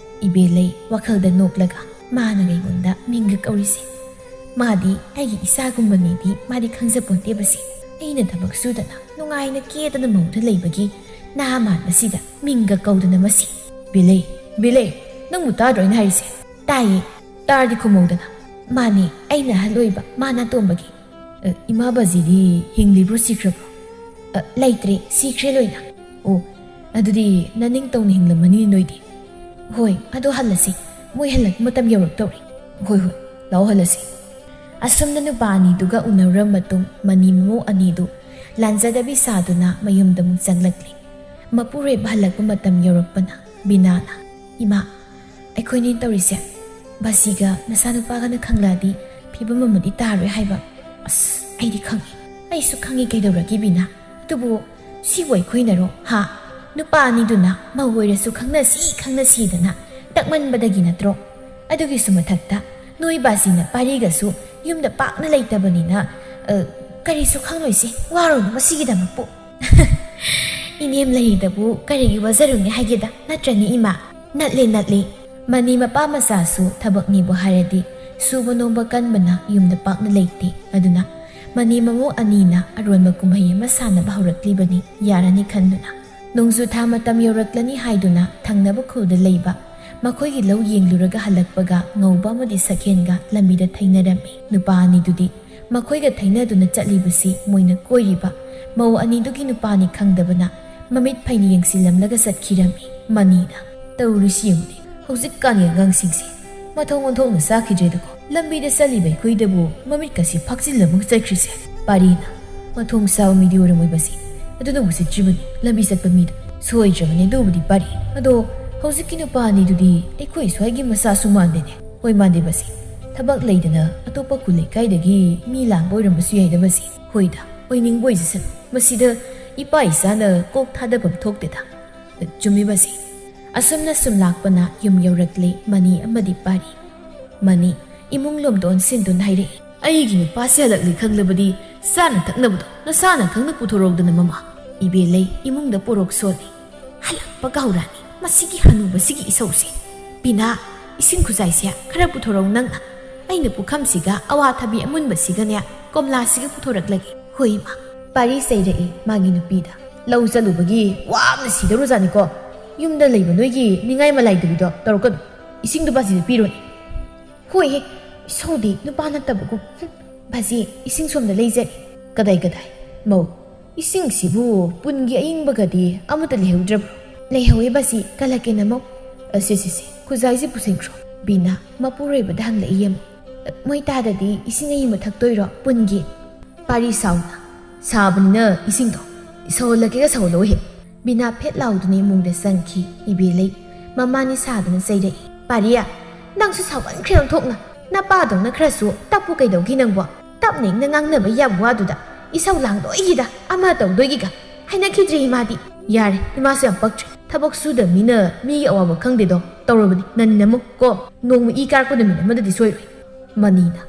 ꯏꯕꯦꯂꯩ ꯋꯥꯈꯜꯗ ꯅꯣꯛꯂꯒ, "ꯃꯥꯅ ꯑꯩꯉꯣꯟꯗ ꯃꯤꯡꯒ ꯀꯧꯔꯤꯁꯦ꯫ ꯃꯥꯗꯤ ꯑꯩꯒꯤ ꯏꯆꯥꯒꯨꯝꯕꯅꯤꯗꯤ ꯃꯥꯗꯤ ꯈꯪꯖꯄꯣꯟꯇꯦꯕꯁꯦ꯫ ꯑꯩꯅ ꯊꯕꯛ ꯁꯨꯗꯅ ꯅꯨꯡꯉꯥꯏꯅ ꯀꯦꯗꯅ ꯃꯧꯗ ꯂꯩꯕꯒꯤ ꯅꯍꯥ ꯃꯥꯟꯕꯁꯤꯗ ꯃꯤꯡꯒ ꯀꯧꯗꯅ ꯃꯁꯤ꯫" "ꯕꯦꯂꯩ, ꯕꯦꯂꯩ, ꯅꯪꯕꯨ ꯇꯥꯗ꯭ꯔꯣ ꯑꯩꯅ ꯍꯥꯏꯔꯤꯁꯦ?" "ꯇꯥꯏꯌꯦ, ꯇꯥꯔꯗꯤ ꯈꯨꯝꯃꯧꯗꯅ꯫" "ꯃꯥꯅꯦ, ꯑꯩꯅ ꯑꯍꯜ ꯑꯣꯏꯕ, ꯃꯥꯅ ꯑꯇꯣꯝꯕꯒꯤ꯫" "ꯑ, ꯏꯃꯥ ꯕꯥꯖꯤꯗꯤ ꯍꯤꯡꯂꯤꯕ꯭ꯔꯣ ꯁꯤꯈ꯭ꯔꯕ꯭ꯔꯣ?" "ꯑ, ꯂꯩꯇ꯭ꯔꯦ, ꯁꯤꯈ꯭ꯔꯦ ꯂꯣꯏꯅ꯫" "ꯑꯣ, ꯑꯗꯨꯗꯤ ꯅꯅꯤꯡꯇꯧꯅ ꯍꯤꯡꯂꯝꯃꯅꯤ ꯅꯣꯏꯗꯤ꯫" "ꯍꯣꯏ, ꯑꯗꯣ ꯍꯜꯂꯁꯤ, ꯃꯣꯏ ꯍꯜꯂꯛꯄ ꯃꯇꯝ ꯌꯧꯔꯛꯇꯧꯔꯦ꯫" "ꯍꯣꯏ, ꯍꯣꯏ, ꯂꯥꯛꯑꯣ ꯍꯜꯂꯁꯤ꯫" ꯑꯁꯨꯝꯅ ꯅꯨꯄꯥ ꯑꯅꯤꯗꯨꯒ ꯎꯅꯔꯨꯔ ꯃꯇꯨꯡ ꯃꯅꯤ ꯃꯃꯧ ꯑꯅꯤꯗꯨ ꯂꯥꯟꯖꯗꯕꯤ ꯁꯥꯗꯨꯅ ꯃꯌꯨꯝꯗ ꯑꯃꯨꯛ ꯆꯪꯂꯛꯂꯤ꯫ ꯃꯄꯨꯔꯣꯏꯕ ꯍꯜꯂꯛꯄ ꯃꯇꯝ ꯌꯧꯔꯛꯄꯅ ꯕꯤꯅꯥꯅ, "ꯏꯃꯥ, ꯑꯩꯈꯣꯏꯅꯤ ꯇꯧꯔꯤꯁꯦ ꯕꯥꯁꯤꯒ ꯅꯆꯥꯅꯨꯄꯥꯒꯅ ꯈꯪꯂꯛꯑꯗꯤ ꯐꯤꯕꯝ ꯑꯃꯗꯤ ꯇꯥꯔꯣꯏ ꯍꯥꯏꯕ꯫ ꯑꯁ, ꯑꯩꯗꯤ ꯈꯪꯉꯤ, ꯑꯩꯁꯨ ꯈꯪꯉꯤ ꯀꯩꯗꯧꯔꯒꯦ ꯕꯤꯅꯥ꯫ ꯑꯗꯨꯕꯨ ꯁꯤꯕꯨ ꯑꯩꯈꯣꯏꯅꯔꯣ? ꯍꯥ? ꯅꯨꯄꯥ ꯑꯅꯤꯗꯨꯅ ꯃꯧ ꯑꯣꯏꯔꯁꯨ ꯈꯪꯅꯁꯤ ꯈꯪꯅꯁꯤꯗꯅ ꯇꯛꯃꯟꯕꯗꯒꯤ ꯅꯠꯇ꯭ꯔꯣ? ꯑꯗꯨꯒꯤꯁꯨ ꯃꯊꯛꯇ ꯅꯣꯏ ꯕꯥꯁꯤꯅ ꯄꯥꯔꯤꯒꯁꯨ ꯌꯨꯝꯗ ꯄꯥꯛꯅ ꯂꯩꯇꯕꯅꯤꯅ, ꯑ, ꯀꯔꯤꯁꯨ ꯈꯪꯂꯣꯏꯁꯦ, ꯋꯥꯔꯨꯅꯨ ꯃꯁꯤꯒꯤꯗꯃꯛꯄꯨ꯫" ꯏꯅꯦꯝ ꯂꯩꯔꯤꯗꯕꯨ ꯀꯔꯤꯒꯤ ꯋꯥꯖꯔꯨꯅꯤ ꯍꯥꯏꯒꯦꯗ, ꯅꯠꯇ꯭ꯔꯅꯤ ꯏꯃꯥ? ꯅꯠꯂꯦ, ꯅꯠꯂꯦ꯫ ꯃꯅꯤ ꯃꯄꯥ ꯃꯆꯥꯁꯨ ꯊꯕꯛꯅꯤꯕꯨ ꯍꯥꯏꯔꯗꯤ ꯁꯨꯕ ꯅꯣꯝꯕ ꯀꯟꯕꯅ ꯌꯨꯝꯗ ꯄꯥꯛꯅ ꯂꯩꯇꯦ꯫ ꯑꯗꯨꯅ ꯃꯅꯤ ꯃꯃꯧ ꯑꯅꯤꯅ ꯑꯔꯣꯟꯕ ꯀꯨꯝꯍꯩ ꯑꯃ ꯁꯥꯟꯅꯕ ꯍꯧꯔꯛꯂꯤꯕꯅꯤ, ꯌꯥꯔꯅꯤ ꯈꯟꯗꯨꯅ꯫ ꯅꯣꯡꯖꯨ ꯊꯥ ꯃꯇꯝ ꯌꯧꯔꯛꯂꯅꯤ ꯍꯥꯏꯗꯨꯅ ꯊꯪꯅꯕ ꯈꯨꯜꯗ ꯂꯩꯕ ꯃꯈꯣꯏꯒꯤ ꯂꯧ ꯌꯦꯡꯂꯨꯔꯒ ꯍꯜꯂꯛꯄꯒ ꯉꯧꯕ ꯑꯃꯗꯤ ꯁꯛꯍꯦꯟꯒ ꯂꯝꯕꯤꯗ ꯊꯩꯅꯔꯝꯃꯤ꯫ ꯅꯨꯄꯥ ꯑꯅꯤꯗꯨꯗꯤ ꯃꯈꯣꯏꯒ ꯊꯩꯅꯗꯨꯅ ꯆꯠꯂꯤꯕꯁꯤ ꯃꯣꯏꯅ ꯀꯣꯏꯔꯤꯕ ꯃꯧ ꯑꯅꯤꯗꯨꯒꯤ ꯅꯨꯄꯥꯅꯤ ꯈꯪꯗꯕꯅ ꯃꯃꯤꯠ ꯐꯩꯅ ꯌꯦꯡꯁꯤꯜꯂꯝꯂꯒ ꯆꯠꯈꯤꯔꯝꯃꯤ꯫ ꯃꯅꯤꯅ, "ꯇꯧꯔꯤꯁꯤ ꯌꯦꯡꯉꯨꯅꯦ, ꯍꯧꯖꯤꯛꯀꯥꯟꯒꯤ ꯑꯉꯥꯡꯁꯤꯡꯁꯦ ꯃꯊꯣꯡ ꯑꯣꯟꯊꯣꯛꯅ ꯆꯥꯈꯤꯗ꯭ꯔꯦꯗꯀꯣ꯫ ꯂꯝꯕꯤꯗ ꯆꯠꯂꯤꯕ ꯑꯩꯈꯣꯏꯗꯕꯨ ꯃꯃꯤꯠꯀꯁꯤ ꯐꯥꯛꯆꯤꯜꯂꯝꯃꯒ ꯆꯠꯈ꯭ꯔꯤꯁꯦ?" ꯄꯥꯔꯤꯅ, "ꯃꯊꯣꯡ ꯆꯥꯕ ꯃꯤꯗꯤ ꯑꯣꯏꯔꯝꯃꯣꯏ ꯃꯁꯤ, ꯑꯗꯨꯅꯕꯨ ꯆꯠꯇ꯭ꯔꯤꯕꯅꯤ ꯂꯝꯕꯤ ꯆꯠꯄ ꯃꯤꯗ꯫ ꯁꯣꯏꯗ꯭ꯔꯕꯅꯤ ꯑꯗꯨꯕꯨꯗꯤ ꯄꯥꯔꯤ꯫ ꯑꯗꯣ ꯍꯧꯖꯤꯛꯀꯤ ꯅꯨꯄꯥ ꯑꯅꯤꯗꯨꯗꯤ ꯑꯩꯈꯣꯏ ꯁ꯭ꯋꯥꯏꯒꯤ ꯃꯆꯥꯁꯨ ꯃꯥꯟꯗꯦꯅꯦ꯫ ꯍꯣꯏ, ꯃꯥꯟꯗꯦ ꯃꯁꯤ꯫ ꯊꯕꯛ ꯂꯩꯗꯅ ꯑꯇꯣꯞꯄ ꯈꯨꯜ ꯂꯩꯀꯥꯏꯗꯒꯤ ꯃꯤ ꯂꯥꯛꯄ ꯑꯣꯏꯔꯝꯕꯁꯨ ꯌꯥꯏꯗ ꯃꯁꯤ꯫ ꯍꯣꯏꯗ, ꯑꯣꯏꯅꯤꯡꯕ ꯑꯣꯏꯖꯁꯅꯨ꯫ ꯃꯁꯤꯗ ꯏꯄꯥ ꯏꯆꯥꯅ ꯀꯣꯛ ꯊꯥꯗꯐꯝ ꯊꯣꯛꯇꯦꯗ꯫ ꯆꯨꯝꯃꯤ ꯃꯁꯤ꯫" ꯑꯁꯨꯝꯅ ꯁꯨꯝ ꯂꯥꯛꯄꯅ ꯌꯨꯝ ꯌꯧꯔꯛꯂꯦ ꯃꯅꯤ ꯑꯃꯗꯤ ꯄꯥꯔꯤ꯫ ꯃꯅꯤ ꯏꯃꯨꯡ ꯂꯣꯝꯗ ꯑꯣꯟꯁꯤꯟꯗꯨꯅ ꯍꯥꯏꯔꯛꯏ, "ꯑꯩꯒꯤ ꯅꯨꯄꯥꯁꯦ ꯍꯜꯂꯛꯂꯦ ꯈꯪꯂꯕꯗꯤ ꯆꯥꯅ ꯊꯛꯅꯕꯗꯣ ꯅꯁꯥꯅ ꯈꯪꯅ ꯄꯨꯊꯣꯔꯛꯎꯗꯅ ꯃꯃꯥ꯫" ꯏꯕꯦꯂꯩ ꯏꯃꯨꯡꯗ ꯄꯣꯔꯣꯛ ꯁꯣꯜꯂꯤ꯫ "ꯍꯜꯂꯛꯄꯒ ꯍꯧꯔꯛꯑꯅꯤ ꯃꯁꯤꯒꯤ ꯍꯅꯨꯕꯁꯤꯒꯤ ꯏꯁꯧꯁꯦ꯫ ꯕꯤꯅꯥ, ꯏꯁꯤꯡ ꯈꯨꯖꯥꯏꯁꯦ ꯈꯔ ꯄꯨꯊꯣꯔꯛꯎ ꯅꯪꯅ꯫ ꯑꯩꯅ ꯄꯨꯈꯝꯁꯤꯒ ꯑꯋꯥꯊꯕꯤ ꯑꯃꯨꯟꯕꯁꯤꯒꯅꯦ ꯀꯣꯝꯂꯥꯁꯤꯒ ꯄꯨꯊꯣꯔꯛꯂꯒꯦ꯫ ꯍꯣꯏ ꯏꯃꯥ꯫" ꯄꯥꯔꯤ ꯆꯩꯔꯛꯏ ꯃꯥꯒꯤ ꯅꯨꯄꯤꯗ꯫ "ꯂꯧ ꯆꯠꯂꯨꯕꯒꯤ ꯋꯥꯕꯅ ꯁꯤꯗꯧꯔꯖꯥꯠꯅꯤꯀꯣ꯫ ꯌꯨꯝꯗ ꯂꯩꯕ ꯅꯣꯏꯒꯤ ꯅꯤꯡꯉꯥꯏ ꯃꯂꯥꯏꯗꯕꯤꯗꯣ ꯇꯧꯔꯛꯀꯅꯨ꯫ ꯏꯁꯤꯡꯗꯨ ꯕꯥꯖꯤꯗ ꯄꯤꯔꯣꯅꯦ꯫" "ꯍꯣꯏꯍꯦ, ꯏꯁꯧꯗꯤ ꯅꯨꯄꯥ ꯅꯠꯇꯕꯒꯨꯝ꯫ ꯍꯨꯝ, ꯕꯥꯖꯤ, ꯏꯁꯤꯡ ꯁꯣꯝꯗ ꯂꯩꯖꯔꯤ꯫" "ꯀꯗꯥꯏ ꯀꯗꯥꯏ? ꯃꯧ, ꯏꯁꯤꯡꯁꯤꯕꯨ ꯄꯨꯟꯒꯤ ꯑꯌꯤꯡꯕꯒꯗꯤ ꯑꯃꯠꯇ ꯂꯩꯍꯧꯗ꯭ꯔꯕ꯭ꯔꯣ?" "ꯂꯩꯍꯧꯋꯦ ꯕꯥꯖꯤ, ꯀꯜꯂꯛꯀꯦꯅ ꯃꯧ꯫" "ꯑ, ꯁꯦ, ꯁꯦ, ꯁꯦ, ꯈꯨꯖꯥꯏꯁꯤ ꯄꯨꯁꯤꯟꯈ꯭ꯔꯣ꯫" ꯕꯤꯅꯥ ꯃꯄꯨꯔꯣꯏꯕꯗ ꯍꯪꯂꯛꯏ ꯌꯦꯡꯉꯨ꯫ "ꯃꯣꯏ ꯇꯥꯗꯗꯤ ꯏꯁꯤꯡ ꯑꯌꯤꯡꯕ ꯊꯛꯇꯣꯏꯔꯣ ꯄꯨꯟꯒꯤ?" ꯄꯥꯔꯤ ꯁꯥꯎꯅ, "ꯁꯥꯕꯅꯤꯅ ꯏꯁꯤꯡꯗꯣ ꯁꯧꯍꯜꯂꯛꯀꯦꯒ ꯁꯧꯍꯜꯂꯛꯎꯍꯦ꯫" ꯕꯤꯅꯥ ꯐꯦꯠ ꯂꯥꯎꯗꯨꯅ ꯏꯃꯨꯡꯗ ꯆꯪꯈꯤ꯫ ꯏꯕꯦꯂꯩ ꯃꯃꯥꯅꯤ ꯁꯥꯗꯨꯅ ꯆꯩꯔꯛꯏ꯫ "ꯄꯥꯔꯤ, ꯅꯪꯁꯨ ꯁꯥꯎꯒꯟꯈ꯭ꯔꯦ ꯑꯣꯟꯊꯣꯛꯅ꯫ ꯅꯄꯥꯗꯧꯅ ꯈꯔꯁꯨ ꯇꯞꯄꯨ ꯀꯩꯗꯧꯒꯦ ꯅꯪꯕꯣ? ꯇꯞꯅ ꯏꯪꯅ ꯉꯥꯡꯅꯕ ꯌꯥꯕ ꯋꯥꯗꯨꯗ ꯏꯁꯧ ꯂꯥꯡꯗꯣꯏꯒꯤꯗ ꯑꯃ ꯇꯧꯗꯣꯏꯒꯤꯒ ꯍꯥꯏꯅꯈꯤꯗ꯭ꯔꯦ ꯏꯃꯥꯗꯤ꯫" "ꯌꯥꯔꯦ, ꯏꯃꯥꯁꯨ ꯌꯥꯝ ꯄꯛꯇ꯭ꯔꯦ꯫ ꯊꯕꯛ ꯁꯨꯗꯕ ꯃꯤꯅ ꯃꯤꯒꯤ ꯑꯋꯥꯕ ꯈꯪꯗꯦꯗꯣ ꯇꯧꯔꯕꯅꯤ ꯅꯅꯤ ꯅꯃꯨ ꯀꯣ꯫ ꯅꯣꯡꯃ ꯏ ꯀꯥꯔꯛꯄ ꯅꯨꯃꯤꯠ ꯑꯃꯗꯗꯤ ꯁꯣꯏꯔꯣꯏ꯫" ꯃꯅꯤꯅ,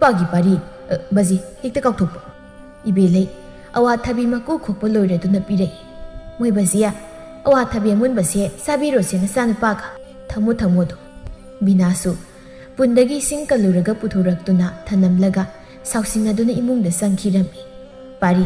"ꯄꯥꯒꯤ ꯄꯥꯔꯤ, ꯑ, ꯕꯥꯖꯤ, ꯍꯦꯛꯇ ꯀꯥꯎꯊꯣꯛꯄ꯫" ꯏꯕꯦꯂꯩ ꯑꯋꯥꯊꯕꯤ ꯃꯀꯨ ꯈꯣꯛꯄ ꯂꯣꯏꯔꯗꯨꯅ ꯄꯤꯔꯛꯏ꯫ "ꯃꯣꯏꯕꯁꯤ, ꯑꯋꯥꯊꯕꯤ ꯑꯃꯨꯟꯕꯁꯦ ꯆꯥꯕꯤꯔꯣꯁꯦ ꯅꯆꯥꯅꯨꯄꯥꯒ꯫ ꯊꯝꯃꯣ, ꯊꯝꯃꯣ ꯑꯗꯨꯝ꯫" ꯕꯤꯅꯥꯁꯨ ꯄꯨꯟꯗꯒꯤ ꯏꯁꯤꯡ ꯀꯜꯂꯨꯔꯒ ꯄꯨꯊꯣꯔꯛꯇꯨꯅ ꯊꯅꯝꯂꯒ ꯁꯥꯎꯁꯤꯟꯅꯗꯨꯅ ꯏꯃꯨꯡꯗ ꯆꯪꯈꯤꯔꯝꯃꯤ꯫ ꯄꯥꯔꯤ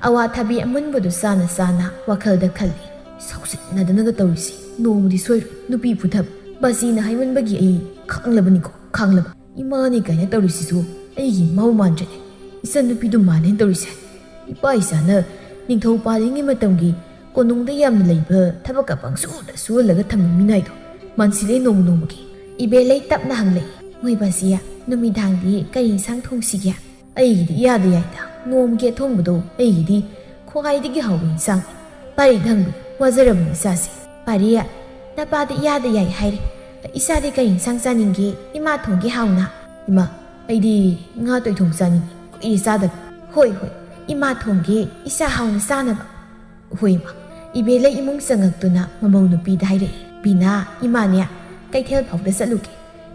ꯑꯋꯥꯊꯕꯤ ꯑꯃꯨꯟꯕꯗꯨ ꯆꯥꯅ ꯆꯥꯅ ꯋꯥꯈꯜꯗ ꯈꯜꯂꯤ꯫ "ꯁꯥꯎꯁꯤꯟꯅꯗꯅꯒ ꯇꯧꯔꯤꯁꯤ, ꯅꯣꯡꯃꯗꯤ ꯁꯣꯏꯔꯣꯏ ꯅꯨꯄꯤ ꯐꯨꯊꯕ꯫ ꯕꯥꯖꯤꯅ ꯍꯥꯏꯃꯟꯕꯒꯤ ꯑꯩ ꯈꯥꯡꯂꯕꯅꯤꯀꯣ, ꯈꯥꯡꯂꯕ꯫ ꯏꯃꯥꯅꯤ ꯀꯥꯏꯅ ꯇꯧꯔꯤꯁꯤꯁꯨ ꯑꯩꯒꯤ ꯏꯃꯧ ꯃꯥꯟꯗ꯭ꯔꯦꯅꯦ꯫ ꯏꯆꯟꯅꯨꯄꯤꯗꯨ ꯃꯥꯜꯂꯦꯅ ꯇꯧꯔꯤꯁꯦ꯫ ꯏꯄꯥ ꯏꯆꯥꯅ ꯅꯤꯡꯊꯧ ꯄꯥꯜꯂꯤꯉꯩ ꯃꯇꯝꯒꯤ ꯀꯣꯅꯨꯡꯗ ꯌꯥꯝꯅ ꯂꯩꯕ, ꯊꯕꯛꯀ ꯄꯪꯁꯨꯗ ꯁꯨꯍꯜꯂꯒ ꯊꯝꯕ ꯃꯤꯅꯥꯏꯗꯣ ꯃꯥꯟꯁꯤꯜꯂꯦ ꯅꯣꯡꯃ ꯅꯣꯡꯃꯒꯤ꯫" ꯏꯕꯦꯂꯩ ꯇꯞꯅ ꯍꯪꯂꯛꯏ, "ꯃꯣꯏꯕꯁꯤ, ꯅꯨꯃꯤꯗꯥꯡꯗꯤ ꯀꯔꯤ ꯏꯟꯁꯥꯡ ꯊꯣꯡꯁꯤꯒꯦ?" "ꯑꯩꯒꯤꯗꯤ ꯏꯌꯥꯗ ꯌꯥꯏꯗ꯫ ꯅꯣꯡꯃꯒꯤ ꯑꯊꯣꯡꯕꯗꯣ ꯑꯩꯒꯤꯗꯤ ꯈ꯭ꯋꯥꯏꯗꯒꯤ ꯍꯥꯎꯕ ꯏꯟꯁꯥꯡꯅꯤ꯫" "ꯄꯥꯔꯤꯗ ꯍꯪꯕ ꯋꯥꯖꯔꯕꯅꯤ ꯏꯆꯥꯁꯦ꯫" "ꯄꯥꯔꯤ, ꯅꯄꯥꯗꯤ ꯏꯌꯥꯗ ꯌꯥꯏ ꯍꯥꯏꯔꯦ꯫ ꯏꯆꯥꯗꯤ ꯀꯔꯤ ꯏꯟꯁꯥꯡ ꯆꯥꯅꯤꯡꯒꯦ? ꯏꯃꯥ ꯊꯣꯡꯒꯦ ꯍꯥꯎꯅ?" "ꯏꯃꯥ, ꯑꯩꯗꯤ ꯉꯥ ꯇꯣꯏꯊꯣꯡ ꯆꯥꯅꯤꯡꯉꯤ꯫ ꯀꯨꯏꯔꯦ ꯆꯥꯗꯕ꯫" "ꯍꯣꯏ, ꯍꯣꯏ, ꯏꯃꯥ ꯊꯣꯡꯒꯦ ꯏꯆꯥ ꯍꯥꯎꯅ ꯆꯥꯅꯕ꯫" "ꯍꯣꯏ ꯏꯃꯥ꯫" ꯏꯕꯦꯂꯩ ꯏꯃꯨꯡ ꯆꯪꯉꯛꯇꯨꯅ ꯃꯃꯧ ꯅꯨꯄꯤꯗ ꯍꯥꯏꯔꯛꯏ, "ꯕꯤꯅꯥ, ꯏꯃꯥꯅꯦ ꯀꯩꯊꯦꯜ ꯐꯥꯎꯗ ꯆꯠꯂꯨꯒꯦ꯫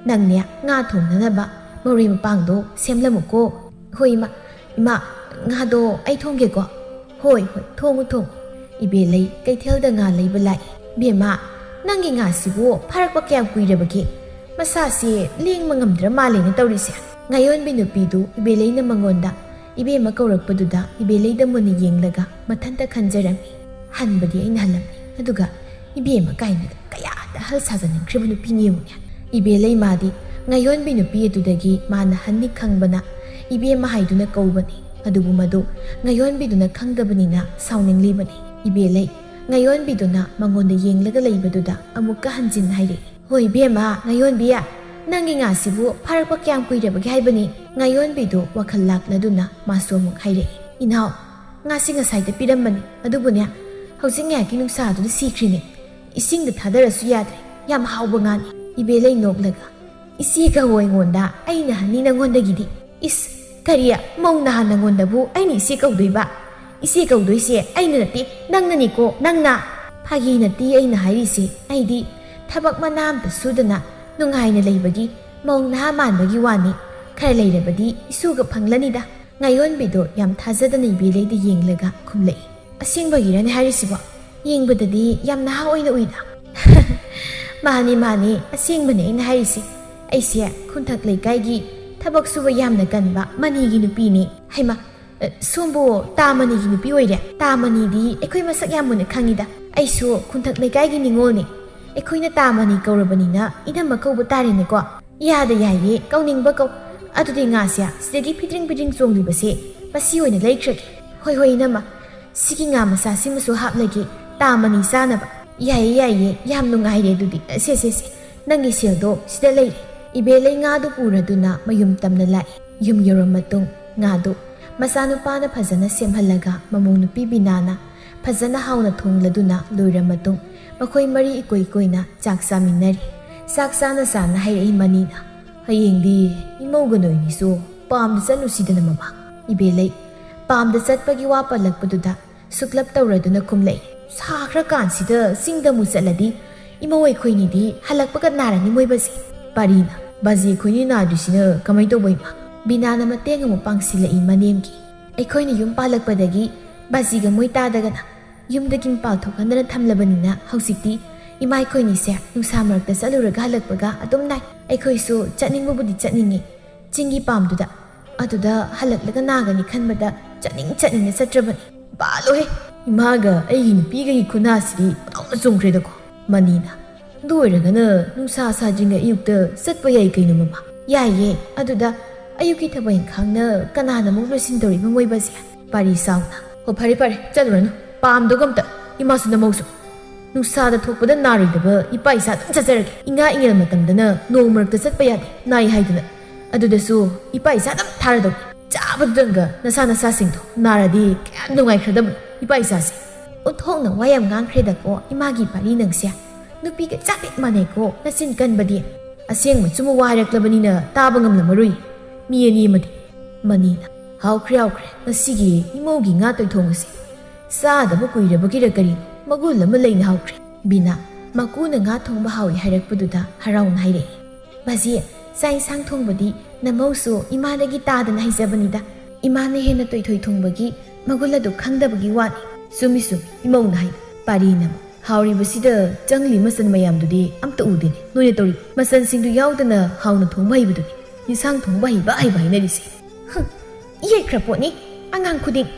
ꯅꯪꯅꯦ ꯉꯥ ꯊꯣꯡꯅꯅꯕ ꯃꯔꯣꯏ ꯃꯄꯥꯡꯗꯣ ꯁꯦꯝꯂꯝꯃꯨꯀꯣ꯫" "ꯍꯣꯏ ꯏꯃꯥ꯫" "ꯏꯃꯥ, ꯉꯥꯗꯣ ꯑꯩ ꯊꯣꯡꯒꯦꯀꯣ?" "ꯍꯣꯏ, ꯍꯣꯏ, ꯊꯣꯡꯉꯨ, ꯊꯣꯡꯉꯨ꯫" ꯏꯕꯦꯂꯩ ꯀꯩꯊꯦꯜꯗ ꯉꯥ ꯂꯩꯕ ꯂꯥꯛꯏ꯫ "ꯕꯦꯝꯃ, ꯅꯪꯒꯤ ꯉꯥꯁꯤꯕꯨ ꯐꯥꯔꯛꯄ ꯀꯌꯥꯝ ꯀꯨꯏꯔꯕꯒꯦ? ꯃꯁꯥꯁꯦ ꯂꯦꯡꯕ ꯉꯝꯗ꯭ꯔ ꯃꯥꯜꯂꯦꯅ ꯇꯧꯔꯤꯁꯦ꯫" ꯉꯥꯌꯣꯟꯕꯤ ꯅꯨꯄꯤꯗꯨ ꯏꯕꯦꯂꯩꯅ ꯃꯉꯣꯟꯗ ꯏꯕꯦꯝꯃ ꯀꯧꯔꯛꯄꯗꯨꯗ ꯏꯕꯦꯂꯩꯗ ꯃꯨꯟꯅ ꯌꯦꯡꯂꯒ ꯃꯊꯟꯇ ꯈꯟꯖꯔꯝꯃꯤ꯫ "ꯍꯟꯕꯗꯤ ꯑꯩꯅ ꯍꯜꯂꯝꯃꯤ, ꯑꯗꯨꯒ ꯏꯕꯦꯝꯃ ꯀꯥꯏꯅꯒ ꯀꯌꯥꯗ ꯑꯍꯜ ꯁꯥꯖꯅꯤꯡꯈ꯭ꯔꯤꯕ ꯅꯨꯄꯤꯅꯤ ꯌꯦꯡꯉꯨꯅꯦ꯫" ꯏꯕꯦꯂꯩ ꯃꯥꯗꯤ ꯉꯥꯌꯣꯟꯕꯤ ꯅꯨꯄꯤ ꯑꯗꯨꯗꯒꯤ ꯃꯥꯅ ꯍꯟꯅꯤ ꯈꯪꯕꯅ ꯏꯕꯦꯝꯃ ꯍꯥꯏꯗꯨꯅ ꯀꯧꯕꯅꯤ꯫ ꯑꯗꯨꯕꯨ ꯃꯗꯨ ꯉꯥꯌꯣꯟꯕꯤꯗꯨꯅ ꯈꯪꯗꯕꯅꯤꯅ ꯁꯥꯎꯅꯤꯡꯂꯤꯕꯅꯤ꯫ ꯏꯕꯦꯂꯩ ꯉꯥꯌꯣꯟꯕꯤꯗꯨꯅ ꯃꯉꯣꯟꯗ ꯌꯦꯡꯂꯒ ꯂꯩꯕꯗꯨꯗ ꯑꯃꯨꯛꯀ ꯍꯟꯖꯤꯟ ꯍꯥꯏꯔꯛꯏ, "ꯍꯣꯏ ꯏꯕꯦꯝꯃ ꯉꯥꯌꯣꯟꯕꯤ, ꯅꯪꯒꯤ ꯉꯥꯁꯤꯕꯨ ꯐꯥꯔꯛꯄ ꯀꯌꯥꯝ ꯀꯨꯏꯔꯕꯒꯦ ꯍꯥꯏꯕꯅꯤ?" ꯉꯥꯌꯣꯟꯕꯤꯗꯨ ꯋꯥꯈꯜ ꯂꯥꯛꯂꯗꯨꯅ ꯃꯥꯁꯨ ꯑꯃꯨꯛ ꯍꯥꯏꯔꯛꯏ, "ꯏꯅꯥꯎ, ꯉꯥꯁꯤ ꯉꯁꯥꯏꯗ ꯄꯤꯔꯝꯕꯅꯤ, ꯑꯗꯨꯕꯨꯅꯦ, ꯍꯧꯖꯤꯛ ꯉꯥꯏꯍꯥꯛꯀꯤ ꯅꯨꯡꯁꯥꯗꯨꯅ ꯁꯤꯈ꯭ꯔꯤꯅꯦ꯫ ꯏꯁꯤꯡꯗ ꯊꯥꯗꯔꯁꯨ ꯌꯥꯗ꯭ꯔꯦ, ꯌꯥꯝ ꯍꯥꯎꯕ ꯉꯥꯅꯤ꯫" ꯏꯕꯦꯂꯩ ꯅꯣꯛꯂꯒ, "ꯏꯆꯦ ꯀꯧꯋꯣ ꯑꯩꯉꯣꯟꯗ, ꯑꯩꯅ ꯍꯟꯅꯤ ꯅꯪꯉꯣꯟꯗꯒꯤꯗꯤ꯫" "ꯏꯁ, ꯀꯔꯤ? ꯃꯧ ꯅꯍꯥ ꯅꯪꯉꯣꯟꯗꯕꯨ ꯑꯩꯅ ꯏꯆꯦ ꯀꯧꯗꯣꯏꯕ? ꯏꯆꯦ ꯀꯧꯗꯣꯏꯁꯦ ꯑꯩꯅ ꯅꯠꯇꯦ, ꯅꯪꯅꯅꯤꯀꯣ, ꯅꯪꯅ!" "ꯐꯥꯒꯤ ꯅꯠꯇꯦ ꯑꯩꯅ ꯍꯥꯏꯔꯤꯁꯦ, ꯑꯩꯗꯤ ꯊꯕꯛ ꯃꯅꯥ ꯑꯝꯇ ꯁꯨꯗꯅ ꯅꯨꯡꯉꯥꯏꯅ ꯂꯩꯕꯒꯤ ꯃꯧ ꯅꯍꯥ ꯃꯥꯟꯕꯒꯤ ꯋꯥꯅꯤ꯫ ꯈꯔ ꯂꯩꯔꯕꯗꯤ ꯏꯁꯨꯒ ꯐꯪꯂꯅꯤꯗ꯫" ꯉꯥꯌꯣꯟꯕꯤꯗꯣ ꯌꯥꯝ ꯊꯥꯖꯗꯅ ꯏꯕꯦꯂꯩꯗ ꯌꯦꯡꯂꯒ ꯈꯨꯝꯂꯛꯏ, "ꯑꯁꯦꯡꯕꯒꯤꯔꯅꯦ ꯍꯥꯏꯔꯤꯁꯤꯕꯣ?" ꯌꯦꯡꯕꯗꯗꯤ ꯌꯥꯝ ꯅꯍꯥ ꯑꯣꯏꯅ ꯎꯏꯗ꯫ ꯃꯥꯅꯤ, ꯃꯥꯅꯤ, ꯑꯁꯦꯡꯕꯅꯦ ꯑꯩꯅ ꯍꯥꯏꯔꯤꯁꯦ꯫ ꯑꯩꯁꯦ ꯈꯨꯟꯊꯛ ꯂꯩꯀꯥꯏꯒꯤ ꯊꯕꯛ ꯁꯨꯕ ꯌꯥꯝꯅ ꯀꯟꯕ ꯃꯅꯤꯒꯤ ꯅꯨꯄꯤꯅꯦ꯫ ꯍꯩꯃꯥ, ꯑ, ꯁꯣꯝꯕꯨ ꯇꯥ ꯃꯅꯤꯒꯤ ꯅꯨꯄꯤ ꯑꯣꯏꯔꯦ? ꯇꯥ ꯃꯅꯤꯗꯤ ꯑꯩꯈꯣꯏ ꯃꯁꯛ ꯌꯥꯝ ꯃꯨꯟꯅ ꯈꯪꯉꯤꯗ꯫ ꯑꯩꯁꯨ ꯈꯨꯟꯊꯛ ꯂꯩꯀꯥꯏꯒꯤ ꯅꯤꯉꯣꯜꯅꯦ꯫ ꯑꯩꯈꯣꯏꯅ ꯇꯥ ꯃꯅꯤ ꯀꯧꯔꯕꯅꯤꯅ ꯏꯅꯝꯃ ꯀꯧꯕ ꯇꯥꯔꯦꯅꯦꯀꯣ꯫ ꯌꯥꯗ ꯌꯥꯏꯌꯦ, ꯀꯧꯅꯤꯡꯕ ꯀꯧ꯫ ꯑꯗꯨꯗꯤ ꯉꯥꯁꯦ ꯁꯤꯗꯒꯤ ꯐꯤꯗ꯭ꯔꯤꯡ ꯐꯤꯗ꯭ꯔꯤꯡ ꯆꯣꯡꯂꯤꯕꯁꯦ ꯃꯁꯤ ꯑꯣꯏꯅ ꯂꯩꯈ꯭ꯔꯒꯦ꯫ ꯍꯣꯏ, ꯍꯣꯏ, ꯏꯅꯝꯃ, ꯁꯤꯒꯤ ꯉꯥ ꯃꯆꯥꯁꯤꯃꯁꯨ ꯍꯥꯞꯂꯒꯦ, ꯇꯥ ꯃꯅꯤ ꯆꯥꯅꯕ꯫ ꯌꯥꯏꯌꯦ, ꯌꯥꯏꯌꯦ, ꯌꯥꯝ ꯅꯨꯡꯉꯥꯏꯔꯦ ꯑꯗꯨꯗꯤ꯫ ꯁꯦ, ꯁꯦ, ꯁꯦ, ꯅꯪꯒꯤ ꯁꯦꯜꯗꯣ ꯁꯤꯗ ꯂꯩꯔꯦ꯫ ꯏꯕꯦꯂꯩ ꯉꯥꯗꯨ ꯄꯨꯔꯗꯨꯅ ꯃꯌꯨꯝ ꯇꯝꯅ ꯂꯥꯛꯏ꯫ ꯌꯨꯝ ꯌꯧꯔ ꯃꯇꯨꯡ ꯉꯥꯗꯨ ꯃꯆꯥꯅꯨꯄꯥꯅ ꯐꯖꯅ ꯁꯦꯝꯍꯜꯂꯒ ꯃꯃꯧ ꯅꯨꯄꯤ ꯕꯤꯅꯥꯅ ꯐꯖꯅ ꯍꯥꯎꯅ ꯊꯣꯡꯂꯗꯨꯅ ꯂꯣꯏꯔ ꯃꯇꯨꯡ ꯃꯈꯣꯏ ꯃꯔꯤ ꯏꯀꯣꯏ ꯀꯣꯏꯅ ꯆꯥꯛ ꯆꯥꯃꯤꯟꯅꯔꯤ꯫ ꯆꯥꯛ ꯆꯥꯅ ꯆꯥꯅ ꯍꯥꯏꯔꯛꯏ ꯃꯅꯤꯅ, "ꯍꯌꯦꯡꯗꯤ ꯏꯃꯧꯒ ꯅꯣꯏꯅꯤꯁꯨ ꯄꯥꯝꯗ ꯆꯠꯂꯨꯁꯤꯗꯅ ꯃꯃꯥ?" ꯏꯕꯦꯂꯩ ꯄꯥꯝꯗ ꯆꯠꯄꯒꯤ ꯋꯥ ꯄꯜꯂꯛꯄꯗꯨꯗ ꯁꯨꯛꯂꯞ ꯇꯧꯔꯗꯨꯅ ꯈꯨꯝꯂꯛꯏ, "ꯁꯥꯈ꯭ꯔꯀꯥꯟꯁꯤꯗ ꯆꯤꯡꯗ ꯑꯃꯨꯛ ꯆꯠꯂꯗꯤ ꯏꯃꯧ ꯑꯩꯈꯣꯏꯅꯤꯗꯤ ꯍꯜꯂꯛꯄꯒ ꯅꯥꯔꯅꯤ ꯃꯣꯏꯕꯁꯦ꯫" ꯄꯥꯔꯤꯅ, "ꯕꯥꯖꯤ ꯑꯩꯈꯣꯏꯅꯤ ꯅꯥꯗ꯭ꯔꯤꯁꯤꯅ ꯀꯃꯥꯏ ꯇꯧꯕ ꯏꯃꯥ?" ꯕꯤꯅꯥꯅ ꯃꯇꯦꯡ ꯑꯃꯨꯛ ꯄꯥꯡꯁꯤꯜꯂꯛꯏ ꯃꯅꯦꯝꯒꯤ꯫ "ꯑꯩꯈꯣꯏꯅ ꯌꯨꯝ ꯄꯥꯜꯂꯛꯄꯗꯒꯤ ꯕꯥꯖꯤꯒ ꯃꯣꯏ ꯇꯥꯗꯒꯅ ꯌꯨꯝꯗꯒꯤ ꯃꯄꯥꯜ ꯊꯣꯛꯍꯟꯗꯅ ꯊꯝꯂꯕꯅꯤꯅ ꯍꯧꯖꯤꯛꯇꯤ ꯏꯃꯥ ꯑꯩꯈꯣꯏꯅꯤꯁꯦ ꯅꯨꯡꯁꯥ ꯃꯔꯛꯇ ꯆꯠꯂꯨꯔꯒ ꯍꯜꯂꯛꯄꯒ ꯑꯗꯨꯝ ꯅꯥꯏ꯫ ꯑꯩꯈꯣꯏꯁꯨ ꯆꯠꯅꯤꯡꯕꯕꯨꯗꯤ ꯆꯠꯅꯤꯡꯉꯤ ꯆꯤꯡꯒꯤ ꯄꯥꯝꯗꯨꯗ, ꯑꯗꯨꯗ ꯍꯜꯂꯛꯂꯒ ꯅꯥꯒꯅꯤ ꯈꯟꯕꯗ ꯆꯠꯅꯤꯡ ꯆꯠꯅꯤꯡꯅ ꯆꯠꯇ꯭ꯔꯕꯅꯤ꯫" "ꯕꯥꯂꯣꯍꯦ! ꯏꯃꯥꯒ ꯑꯩꯒꯤ ꯅꯨꯄꯤꯒꯒꯤ ꯈꯨꯅꯥꯁꯤꯗꯤ ꯄꯥꯎꯅ ꯆꯨꯝꯈ꯭ꯔꯦꯗꯀꯣ꯫" ꯃꯅꯤꯅ, "ꯑꯗꯨ ꯑꯣꯏꯔꯒꯅ ꯅꯨꯡꯁꯥ ꯁꯥꯗ꯭ꯔꯤꯉꯩ ꯑꯌꯨꯛꯇ ꯆꯠꯄ ꯌꯥꯏ ꯀꯩꯅꯣ ꯃꯃꯥ?" "ꯌꯥꯏꯌꯦ, ꯑꯗꯨꯗ ꯑꯌꯨꯛꯀꯤ ꯊꯕꯛ ꯏꯪꯈꯥꯡꯅ ꯀꯅꯥꯅ ꯑꯃꯨꯛ ꯂꯣꯏꯁꯤꯟꯗꯧꯔꯤꯕ ꯃꯣꯏꯕꯁꯦ?" ꯄꯥꯔꯤ ꯁꯥꯎꯅ, "ꯍꯣ, ꯐꯔꯦ ꯐꯔꯦ, ꯆꯠꯂꯨꯔꯅꯨ, ꯄꯥꯝꯗꯣꯒ ꯑꯝꯇ, ꯏꯃꯥꯁꯨ ꯅꯃꯧꯁꯨ꯫ ꯅꯨꯡꯁꯥꯗ ꯊꯣꯛꯄꯗ ꯅꯥꯔꯣꯏꯗꯕ ꯏꯄꯥ ꯏꯆꯥ ꯑꯗꯨꯝ ꯆꯠꯆꯔꯒꯦ꯫ ꯏꯉꯥ ꯏꯉꯦꯜ ꯃꯇꯝꯗꯅ ꯅꯣꯡ ꯃꯔꯛꯇ ꯆꯠꯄ ꯌꯥꯗꯦ, ꯅꯥꯏ ꯍꯥꯏꯗꯨꯅ꯫ ꯑꯗꯨꯗꯁꯨ ꯏꯄꯥ ꯏꯆꯥ ꯑꯗꯨꯝ ꯊꯥꯔꯗꯧꯅꯤ꯫ ꯆꯥꯕꯗꯨꯗꯪꯒ ꯅꯁꯥ ꯅꯁꯥꯁꯤꯡꯗꯣ ꯅꯥꯔꯗꯤ ꯀꯌꯥꯝ ꯅꯨꯡꯉꯥꯏꯈ꯭ꯔꯗꯕꯅꯣ ꯏꯄꯥ ꯏꯆꯥꯁꯦ꯫" ꯑꯣꯟꯊꯣꯛꯅ ꯋꯥ ꯌꯥꯝ ꯉꯥꯡꯈ꯭ꯔꯦꯗꯀꯣ ꯏꯃꯥꯒꯤ ꯄꯥꯔꯤ ꯅꯪꯁꯦ꯫ ꯅꯨꯄꯤꯒ ꯆꯞ ꯍꯦꯛ ꯃꯥꯟꯅꯩꯀꯣ ꯅꯆꯤꯟ ꯀꯟꯕꯗꯤ꯫ ꯑꯁꯦꯡꯕ ꯆꯨꯝꯕ ꯋꯥ ꯍꯥꯏꯔꯛꯂꯕꯅꯤꯅ ꯇꯥꯕ ꯉꯝꯂꯝꯃꯔꯣꯏ ꯃꯤ ꯑꯅꯤ ꯑꯃꯗꯤ꯫ ꯃꯅꯤꯅ, "ꯍꯥꯎꯈ꯭ꯔꯦ, ꯍꯥꯎꯈ꯭ꯔꯦ, ꯉꯁꯤꯒꯤ ꯏꯃꯧꯒꯤ ꯉꯥ ꯇꯣꯏꯊꯣꯡ ꯑꯁꯤ ꯆꯥꯗꯕ ꯀꯨꯏꯔꯕꯒꯤꯔ ꯀꯔꯤꯅꯣ ꯃꯒꯨꯟ ꯑꯃ ꯂꯩꯅ ꯍꯥꯎꯈ꯭ꯔꯦ꯫" ꯕꯤꯅꯥ, ꯃꯀꯨꯅ ꯉꯥ ꯊꯣꯡꯕ ꯍꯥꯎꯏ ꯍꯥꯏꯔꯛꯄꯗꯨꯗ ꯍꯔꯥꯎꯅ ꯍꯥꯏꯔꯛꯏ, "ꯕꯥꯖꯤ, ꯆꯥꯛ ꯏꯟꯁꯥꯡ ꯊꯣꯡꯕꯗꯤ ꯅꯃꯧꯁꯨ ꯏꯃꯥꯗꯒꯤ ꯇꯥꯗꯅ ꯍꯩꯖꯕꯅꯤꯗ꯫ ꯏꯃꯥꯅ ꯍꯦꯟꯅ ꯇꯣꯏꯊꯣꯏ ꯊꯣꯡꯕꯒꯤ ꯃꯒꯨꯟ ꯑꯗꯨ ꯈꯪꯗꯕꯒꯤ ꯋꯥꯅꯤ꯫" "ꯆꯨꯝꯃꯤ, ꯆꯨꯝꯃꯤ, ꯏꯃꯧꯅ ꯍꯥꯏ꯫ ꯄꯥꯔꯤꯅ, "ꯍꯥꯎꯔꯤꯕꯁꯤꯗ ꯆꯪꯂꯤ ꯃꯆꯜ ꯃꯌꯥꯝꯗꯨꯗꯤ ꯑꯝꯇ ꯎꯗꯦꯅꯦ꯫ ꯅꯣꯏꯅ ꯇꯧꯔꯤ ꯃꯆꯜꯁꯤꯡꯗꯨ ꯌꯥꯎꯗꯅ ꯍꯥꯎꯅ ꯊꯣꯡꯕ ꯍꯩꯕꯗꯨꯅꯤ ꯌꯦꯟꯁꯥꯡ ꯊꯣꯡꯕ ꯍꯩꯕ ꯍꯩꯕ ꯍꯥꯏꯅꯔꯤꯁꯦ꯫ ꯍꯨꯝ, ꯏꯍꯩ ꯈ꯭ꯔ ꯄꯣꯠꯅꯤ ꯑꯉꯥꯡ ꯈꯨꯗꯤꯡ"꯫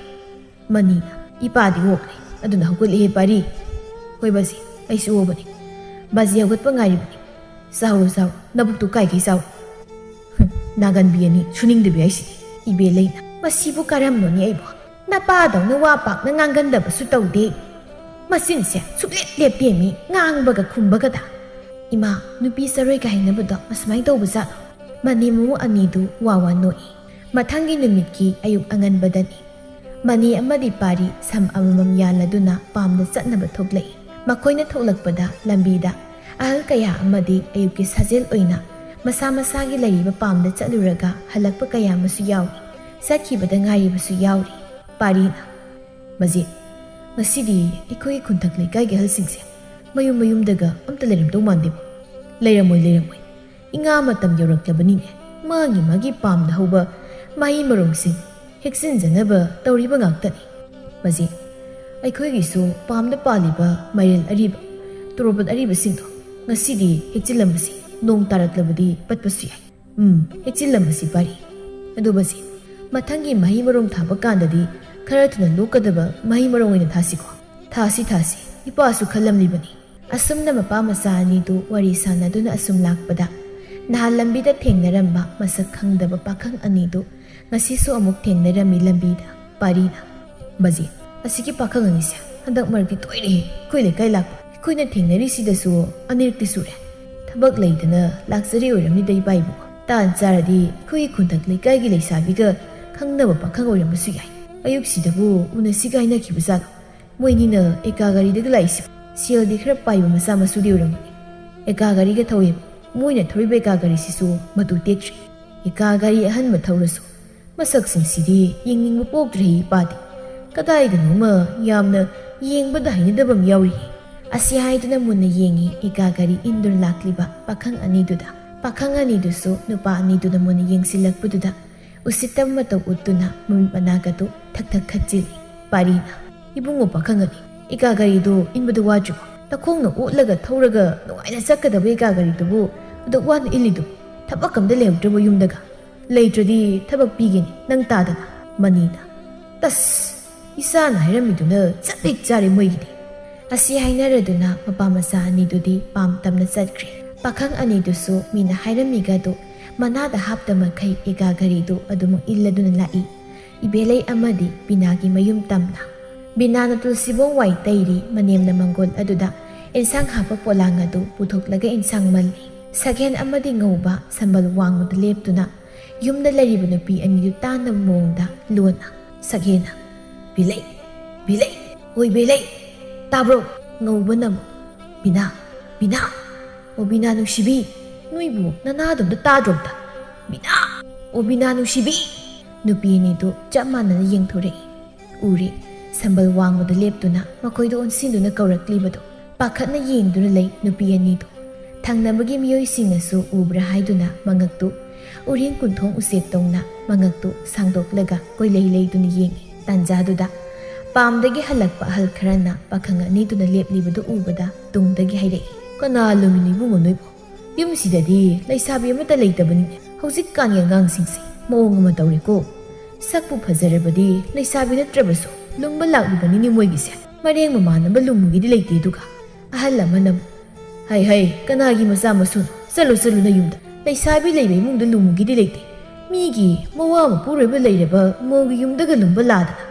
ꯃꯅꯤꯅ, "ꯏꯄꯥꯗꯤ ꯑꯣꯛꯂꯦ, ꯑꯗꯨꯅ ꯍꯧꯒꯠꯂꯛꯑꯦ ꯄꯥꯔꯤ"꯫ "ꯍꯣꯏ ꯕꯥꯖꯤ, ꯑꯩꯁꯨ ꯑꯣꯕꯅꯤ꯫ ꯕꯥꯖꯤ ꯍꯧꯒꯠꯄ ꯉꯥꯏꯔꯤꯕꯅꯤ꯫ ꯆꯥꯍꯧꯔꯣ, ꯆꯥꯍꯧꯔꯣ, ꯅꯕꯨꯛꯇꯨ ꯀꯥꯏꯈꯩ ꯆꯥꯎ"꯫ ꯍꯨꯝ, ꯅꯥꯒꯟꯕꯤ ꯑꯅꯤ ꯁꯨꯅꯤꯡꯗꯕꯤ ꯍꯥꯏꯁꯤꯗꯤ꯫ ꯏꯕꯦꯜꯂꯩꯅ, "ꯃꯁꯤꯕꯨ ꯀꯔꯝꯅꯣꯅꯦ ꯑꯩꯕꯨ? ꯅꯄꯥꯗꯧꯅ ꯋꯥ ꯄꯥꯛꯅ ꯉꯥꯡꯒꯟꯗꯕꯁꯨ ꯇꯧꯗꯦ꯫ ꯃꯆꯤꯟꯁꯦ ꯁꯨꯛꯂꯦꯞ ꯂꯦꯞꯇꯦ ꯃꯤ, ꯉꯥꯡꯕꯒ ꯈꯨꯝꯕꯒꯗ꯫ ꯏꯃꯥ, ꯅꯨꯄꯤ ꯆꯔꯣꯏ ꯀꯥꯏꯅꯕꯗꯣ ꯑꯁꯨꯃꯥꯏꯅ ꯇꯧꯕ ꯖꯥꯠꯂꯣ?" ꯃꯅꯦ ꯃꯃꯧ ꯑꯅꯤꯗꯨ ꯋꯥ ꯋꯥ ꯅꯣꯛꯏ꯫ ꯃꯊꯪꯒꯤ ꯅꯨꯃꯤꯠꯀꯤ ꯑꯌꯨꯛ ꯑꯉꯟꯕꯗꯅꯤ꯫ ꯃꯅꯤ ꯑꯃꯗꯤ ꯄꯥꯔꯤ ꯁꯝ ꯑꯃꯃꯝ ꯌꯥꯜꯂꯗꯨꯅ ꯄꯥꯝꯗ ꯆꯠꯅꯕ ꯊꯣꯛꯂꯛꯏ꯫ ꯃꯈꯣꯏꯅ ꯊꯣꯛꯂꯛꯄꯗ ꯂꯝꯕꯤꯗ ꯑꯍꯜ ꯀꯌꯥ ꯑꯃꯗꯤ ꯑꯌꯨꯛꯀꯤ ꯁꯥꯖꯦꯜ ꯑꯣꯏꯅ ꯃꯁꯥ ꯃꯁꯥꯒꯤ ꯂꯩꯔꯤꯕ ꯄꯥꯝꯗ ꯆꯠꯂꯨꯔꯒ ꯍꯜꯂꯛꯄ ꯀꯌꯥ ꯑꯃꯁꯨ ꯌꯥꯎꯔꯤ꯫ ꯆꯠꯈꯤꯕꯗ ꯉꯥꯏꯔꯤꯕꯁꯨ ꯌꯥꯎꯔꯤ꯫ ꯄꯥꯔꯤꯅ, "ꯃꯖꯤꯠ, ꯉꯁꯤꯗꯤ ꯑꯩꯈꯣꯏꯒꯤ ꯈꯨꯟꯊꯛ ꯂꯩꯀꯥꯏꯒꯤ ꯑꯍꯜꯁꯤꯡꯁꯦ ꯃꯌꯨꯝ ꯃꯌꯨꯝꯗꯒ ꯑꯝꯇ ꯂꯩꯔꯝꯗꯧ ꯃꯥꯟꯗꯦꯕꯣ"꯫ "ꯂꯩꯔꯝꯃꯣꯏ, ꯂꯩꯔꯝꯃꯣꯏ꯫ ꯏꯉꯥ ꯃꯇꯝ ꯌꯧꯔꯛꯂꯕꯅꯤꯅꯦ꯫ ꯃꯥꯒꯤ ꯃꯥꯒꯤ ꯄꯥꯝꯗ ꯍꯧꯕ ꯃꯍꯩ ꯃꯔꯣꯡꯁꯤꯡ ꯍꯦꯛꯆꯤꯟꯖꯅꯕ ꯇꯧꯔꯤꯕ ꯉꯥꯛꯇꯅꯤ꯫ ꯃꯖꯤꯠ, ꯑꯩꯈꯣꯏꯒꯤꯁꯨ ꯄꯥꯝꯗ ꯄꯥꯜꯂꯤꯕ ꯃꯥꯏꯔꯦꯜ ꯑꯔꯤꯕ, ꯇꯣꯔꯣꯕꯣꯠ ꯑꯔꯤꯕꯁꯤꯡꯗꯣ ꯉꯁꯤꯗꯤ ꯍꯦꯛꯆꯤꯜꯂꯝꯕꯁꯤ ꯅꯣꯡ ꯇꯥꯔꯛꯂꯕꯗꯤ ꯄꯠꯄꯁꯨ ꯌꯥꯏ"꯫ "ꯎꯝ, ꯍꯦꯛꯆꯤꯜꯂꯝꯕꯁꯤ ꯄꯥꯔꯤ꯫ ꯑꯗꯨ ꯕꯖꯤꯠ, ꯃꯊꯪꯒꯤ ꯃꯍꯩ ꯃꯔꯣꯡ ꯊꯥꯕ ꯀꯥꯟꯗꯗꯤ ꯈꯔ ꯊꯨꯅ ꯂꯣꯛꯀꯗꯕ ꯃꯍꯩ ꯃꯔꯣꯡ ꯑꯣꯏꯅ ꯊꯥꯁꯤꯀꯣ"꯫ "ꯊꯥꯁꯤ, ꯊꯥꯁꯤ, ꯏꯄꯥꯁꯨ ꯈꯜꯂꯝꯂꯤꯕꯅꯤ"꯫ ꯑꯁꯨꯝꯅ ꯃꯄꯥ ꯃꯆꯥ ꯑꯅꯤꯗꯨ ꯋꯥꯔꯤ ꯁꯥꯟꯅꯗꯨꯅ ꯑꯁꯨꯝ ꯂꯥꯛꯄꯗ, ꯅꯍꯥꯟ ꯂꯝꯕꯤꯗ ꯊꯦꯡꯅꯔꯝꯕ ꯃꯁꯛ ꯈꯪꯗꯕ ꯄꯥꯈꯪ ꯑꯅꯤꯗꯨ ꯉꯁꯤꯁꯨ ꯑꯃꯨꯛ ꯊꯦꯡꯅꯔꯝꯃꯤ ꯂꯝꯕꯤꯗ꯫ ꯄꯥꯔꯤꯅ, "ꯕꯖꯤ, ꯑꯁꯤꯒꯤ ꯄꯥꯈꯪ ꯑꯅꯤꯁꯦ ꯍꯟꯗꯛ ꯃꯔꯛꯇꯤ ꯇꯣꯏꯔꯦꯍꯦ꯫ ꯑꯩꯈꯣꯏ ꯂꯩꯀꯥꯏ ꯂꯥꯛꯄ ꯑꯩꯈꯣꯏꯅ ꯊꯦꯡꯅꯔꯤꯁꯤꯗꯁꯨ ꯑꯅꯤꯔꯛꯇꯤ ꯁꯨꯔꯦ꯫ ꯊꯕꯛ ꯂꯩꯗꯅ ꯂꯥꯛꯆꯔꯤ ꯑꯣꯏꯔꯝꯅꯤꯗ ꯏꯄꯥ ꯏꯕꯨꯡꯉꯣ꯫ ꯇꯥꯟ ꯆꯥꯔꯗꯤ ꯑꯩꯈꯣꯏꯒꯤ ꯈꯨꯟꯊꯛ ꯂꯩꯀꯥꯏꯒꯤ ꯂꯩꯁꯥꯕꯤꯒ ꯈꯪꯅꯕ ꯄꯥꯈꯪ ꯑꯣꯏꯔꯝꯕꯁꯨ ꯌꯥꯏ꯫ ꯑꯌꯨꯛꯁꯤꯗꯕꯨ ꯎꯅꯁꯤꯒ ꯍꯥꯏꯅꯈꯤꯕ ꯖꯥꯠꯂꯣ? ꯃꯣꯏꯅꯤꯅ ꯑꯦꯀꯥ ꯒꯥꯔꯤꯗꯒ ꯂꯥꯛꯏꯁꯤꯕꯣ? ꯁꯦꯜꯗꯤ ꯈꯔ ꯄꯥꯏꯕ ꯃꯆꯥ ꯃꯁꯨꯗꯤ ꯑꯣꯏꯔꯝꯒꯅꯤ꯫ ꯑꯦꯀꯥ ꯒꯥꯔꯤꯒ ꯊꯧꯋꯦꯕ꯫ ꯃꯣꯏꯅ ꯊꯧꯔꯤꯕ ꯑꯦꯀꯥ ꯒꯥꯔꯤꯁꯤꯁꯨ ꯃꯇꯨ ꯇꯦꯛꯇ꯭ꯔꯤ꯫ ꯑꯦꯀꯥ ꯒꯥꯔꯤ ꯑꯍꯟꯕ ꯊꯧꯔꯁꯨ ꯃꯁꯛꯁꯤꯡꯁꯤꯗꯤ ꯌꯦꯡꯅꯤꯡꯕ ꯄꯣꯛꯇ꯭ꯔꯦ ꯏꯄꯥꯗꯤ꯫ ꯀꯗꯥꯏꯗꯅꯣꯃ ꯌꯥꯝꯅ ꯌꯦꯡꯕꯗ ꯍꯩꯅꯗꯕ ꯑꯃ ꯌꯥꯎꯔꯤ"꯫ ꯑꯁꯤ ꯍꯥꯏꯗꯨꯅ ꯃꯨꯟꯅ ꯌꯦꯡꯉꯤ ꯑꯦꯀꯥ ꯒꯥꯔꯤ ꯏꯟꯗꯨꯅ ꯂꯥꯛꯂꯤꯕ ꯄꯥꯈꯪ ꯑꯅꯤꯗꯨꯗ꯫ ꯄꯥꯈꯪ ꯑꯅꯤꯗꯨꯁꯨ ꯅꯨꯄꯥ ꯑꯅꯤꯗꯨꯅ ꯃꯨꯟꯅ ꯌꯦꯡꯁꯤꯜꯂꯛꯄꯗꯨꯗ ꯎꯁꯤꯠꯇꯕ ꯃꯇꯧ ꯎꯠꯇꯨꯅ ꯃꯃꯤꯠ ꯃꯅꯥꯒꯗꯨ ꯊꯛ ꯊꯛ ꯈꯠꯆꯤꯜꯂꯤ꯫ ꯄꯥꯔꯤꯅ, "ꯏꯕꯨꯡꯉꯣ ꯄꯥꯈꯪ ꯑꯅꯤ, ꯏꯀꯥ ꯒꯥꯔꯤꯗꯨ ꯏꯟꯕꯗꯨ ꯋꯥꯗ꯭ꯔꯤꯕꯣ? ꯅꯈꯣꯡꯅ ꯑꯣꯠꯂꯒ ꯊꯧꯔꯒ ꯅꯨꯡꯉꯥꯏꯅ ꯆꯠꯀꯗꯕ ꯏꯀꯥ ꯒꯥꯔꯤꯗꯨꯕꯨ ꯑꯗꯨꯛ ꯋꯥꯅ ꯏꯜꯂꯤꯗꯨꯕꯨ? ꯊꯕꯛ ꯑꯝꯇ ꯂꯩꯍꯧꯗ꯭ꯔꯕꯣ ꯌꯨꯝꯗꯒ? ꯂꯩꯇ꯭ꯔꯗꯤ ꯊꯕꯛ ꯄꯤꯒꯅꯤ ꯅꯪ ꯇꯥꯗꯅ꯫ ꯃꯅꯤꯅ, "ꯇꯁ! ꯏꯆꯥꯅ ꯍꯥꯏꯔꯝꯃꯤꯗꯨꯅ ꯆꯞ ꯍꯦꯛ ꯆꯥꯔꯦ ꯃꯣꯏꯒꯤꯗꯤ"꯫ ꯑꯁꯤ ꯍꯥꯏꯅꯔꯗꯨꯅ ꯃꯄꯥ ꯃꯆꯥ ꯑꯅꯤꯗꯨꯗꯤ ꯄꯥꯝ ꯇꯝꯅ ꯆꯠꯈ꯭ꯔꯦ꯫ ꯄꯥꯈꯪ ꯑꯅꯤꯗꯨꯁꯨ ꯃꯤꯅ ꯍꯥꯏꯔꯝꯃꯤꯒꯗꯨ ꯃꯅꯥꯗ ꯍꯥꯞꯇ ꯃꯈꯩ ꯏꯀꯥ ꯒꯥꯔꯤꯗꯨ ꯑꯗꯨꯃꯛ ꯏꯜꯂꯗꯨꯅ ꯂꯥꯛꯏ꯫ ꯏꯕꯦꯂꯩ ꯑꯃꯗꯤ ꯕꯤꯅꯥꯒꯤ ꯃꯌꯨꯝ ꯇꯝꯅ꯫ ꯕꯤꯅꯥꯅ ꯇꯨꯜꯁꯤꯕꯣꯡ ꯋꯥꯏ ꯇꯩꯔꯤ, ꯃꯅꯦꯝꯅ ꯃꯪꯒꯣꯜ ꯑꯗꯨꯗ ꯏꯟꯁꯥꯡ ꯍꯥꯞꯄ ꯄꯣꯂꯥꯡ ꯑꯗꯨ ꯄꯨꯊꯣꯛꯂꯒ ꯏꯟꯁꯥꯡ ꯃꯜꯂꯤ꯫ ꯁꯛꯍꯦꯟ ꯑꯃꯗꯤ ꯉꯧꯕ ꯁꯝꯕꯜ ꯋꯥꯡꯃꯗ ꯂꯦꯞꯇꯨꯅ ꯌꯨꯝꯗ ꯂꯩꯔꯤꯕ ꯅꯨꯄꯤ ꯑꯅꯤꯗꯨ ꯇꯥꯅꯕ ꯃꯑꯣꯡꯗ ꯂꯣꯟꯅ꯫ ꯁꯛꯍꯦꯟꯅ, "ꯕꯦꯂꯩ, ꯕꯦꯂꯩ, ꯍꯣꯏ ꯕꯦꯂꯩ, ꯇꯥꯕ꯭ꯔꯣ?" ꯉꯧꯕꯅ ꯑꯃꯨꯛ, "ꯕꯤꯅꯥ, ꯕꯤꯅꯥ, ꯑꯣ ꯕꯤꯅꯥ ꯅꯨꯡꯁꯤꯕꯤ, ꯅꯣꯏꯕꯨ ꯅꯅꯥꯗꯣ ꯑꯝꯇ ꯇꯥꯗ꯭ꯔꯣ ꯑꯝꯇ? ꯕꯤꯅꯥ, ꯑꯣ ꯕꯤꯅꯥ ꯅꯨꯡꯁꯤꯕꯤ!" ꯅꯨꯄꯤ ꯑꯅꯤꯗꯨ ꯆꯞ ꯃꯥꯟꯅꯅ ꯌꯦꯡꯊꯣꯔꯛꯏ꯫ ꯎꯔꯦ, ꯁꯝꯕꯜ ꯋꯥꯡꯃꯗ ꯂꯦꯞꯇꯨꯅ ꯃꯈꯣꯏꯗ ꯑꯣꯟꯁꯤꯟꯗꯨꯅ ꯀꯧꯔꯛꯂꯤꯕꯗꯨ꯫ ꯄꯥꯈꯠꯅ ꯌꯦꯡꯗꯨꯅ ꯂꯩ ꯅꯨꯄꯤ ꯑꯅꯤꯗꯨ꯫ ꯊꯪꯅꯕꯒꯤ ꯃꯤꯑꯣꯏꯁꯤꯡꯅꯁꯨ ꯎꯕ꯭ꯔꯥ ꯍꯥꯏꯗꯨꯅ ꯃꯉꯛꯇꯨ ꯎꯔꯤꯡ ꯀꯨꯟꯊꯣꯡ ꯎꯆꯦꯛ ꯇꯧꯅ ꯃꯉꯛꯇꯨ ꯁꯥꯡꯗꯣꯛꯂꯒ ꯀꯣꯏꯂꯩ ꯂꯩꯗꯨꯅ ꯌꯦꯡꯏ꯫ ꯇꯥꯟꯖꯥꯗꯨꯗ ꯄꯥꯝꯗꯒꯤ ꯍꯜꯂꯛꯄ ꯑꯍꯜ ꯈꯔꯅ ꯄꯥꯈꯪ ꯑꯅꯤꯗꯨꯅ ꯂꯦꯞꯂꯤꯕꯗꯨ ꯎꯕꯗ ꯇꯨꯡꯗꯒꯤ ꯍꯥꯏꯔꯛꯏ, "ꯀꯅꯥ ꯂꯨꯝꯃꯤꯅꯣ ꯏꯕꯨꯡꯉꯣ ꯅꯣꯏꯕꯨ? ꯌꯨꯝꯁꯤꯗꯗꯤ ꯂꯩꯁꯥꯕꯤ ꯑꯃꯠꯇ ꯂꯩꯇꯕꯅꯤꯅꯦ꯫ ꯍꯧꯖꯤꯛꯀꯥꯟꯒꯤ ꯑꯉꯥꯡꯁꯤꯡꯁꯦ ꯃꯑꯣꯡ ꯑꯃ ꯇꯧꯔꯦꯀꯣ꯫ ꯁꯛꯄꯨ ꯐꯖꯔꯕꯗꯤ ꯂꯩꯁꯥꯕꯤ ꯅꯠꯇ꯭ꯔꯕꯁꯨ ꯂꯨꯝꯕ ꯂꯥꯛꯂꯤꯕꯅꯤꯅꯦ ꯃꯣꯏꯒꯤꯁꯦ꯫ ꯃꯔꯦꯡ ꯃꯃꯥꯟꯅꯕ ꯂꯨꯝꯃꯨꯒꯤꯗꯤ ꯂꯩꯇꯦ ꯑꯗꯨꯒ"꯫ ꯑꯍꯜ ꯑꯃꯅ ꯑꯃꯨꯛ, "ꯍꯩ ꯍꯩ, ꯀꯅꯥꯒꯤ ꯃꯆꯥ ꯃꯁꯨꯅꯣ? ꯆꯠꯂꯨ ꯆꯠꯂꯨ ꯅꯌꯨꯝꯗ꯫ ꯂꯩꯁꯥꯕꯤ ꯂꯩꯕ ꯏꯃꯨꯡꯗ ꯂꯨꯝꯃꯨꯒꯤꯗꯤ ꯂꯩꯇꯦ꯫ ꯃꯤꯒꯤ ꯃꯋꯥ ꯃꯄꯨꯔꯣꯏꯕ ꯂꯩꯔꯕ ꯃꯧꯒꯤ ꯌꯨꯝꯗꯒ ꯂꯨꯝꯕ ꯂꯥꯗꯅ꯫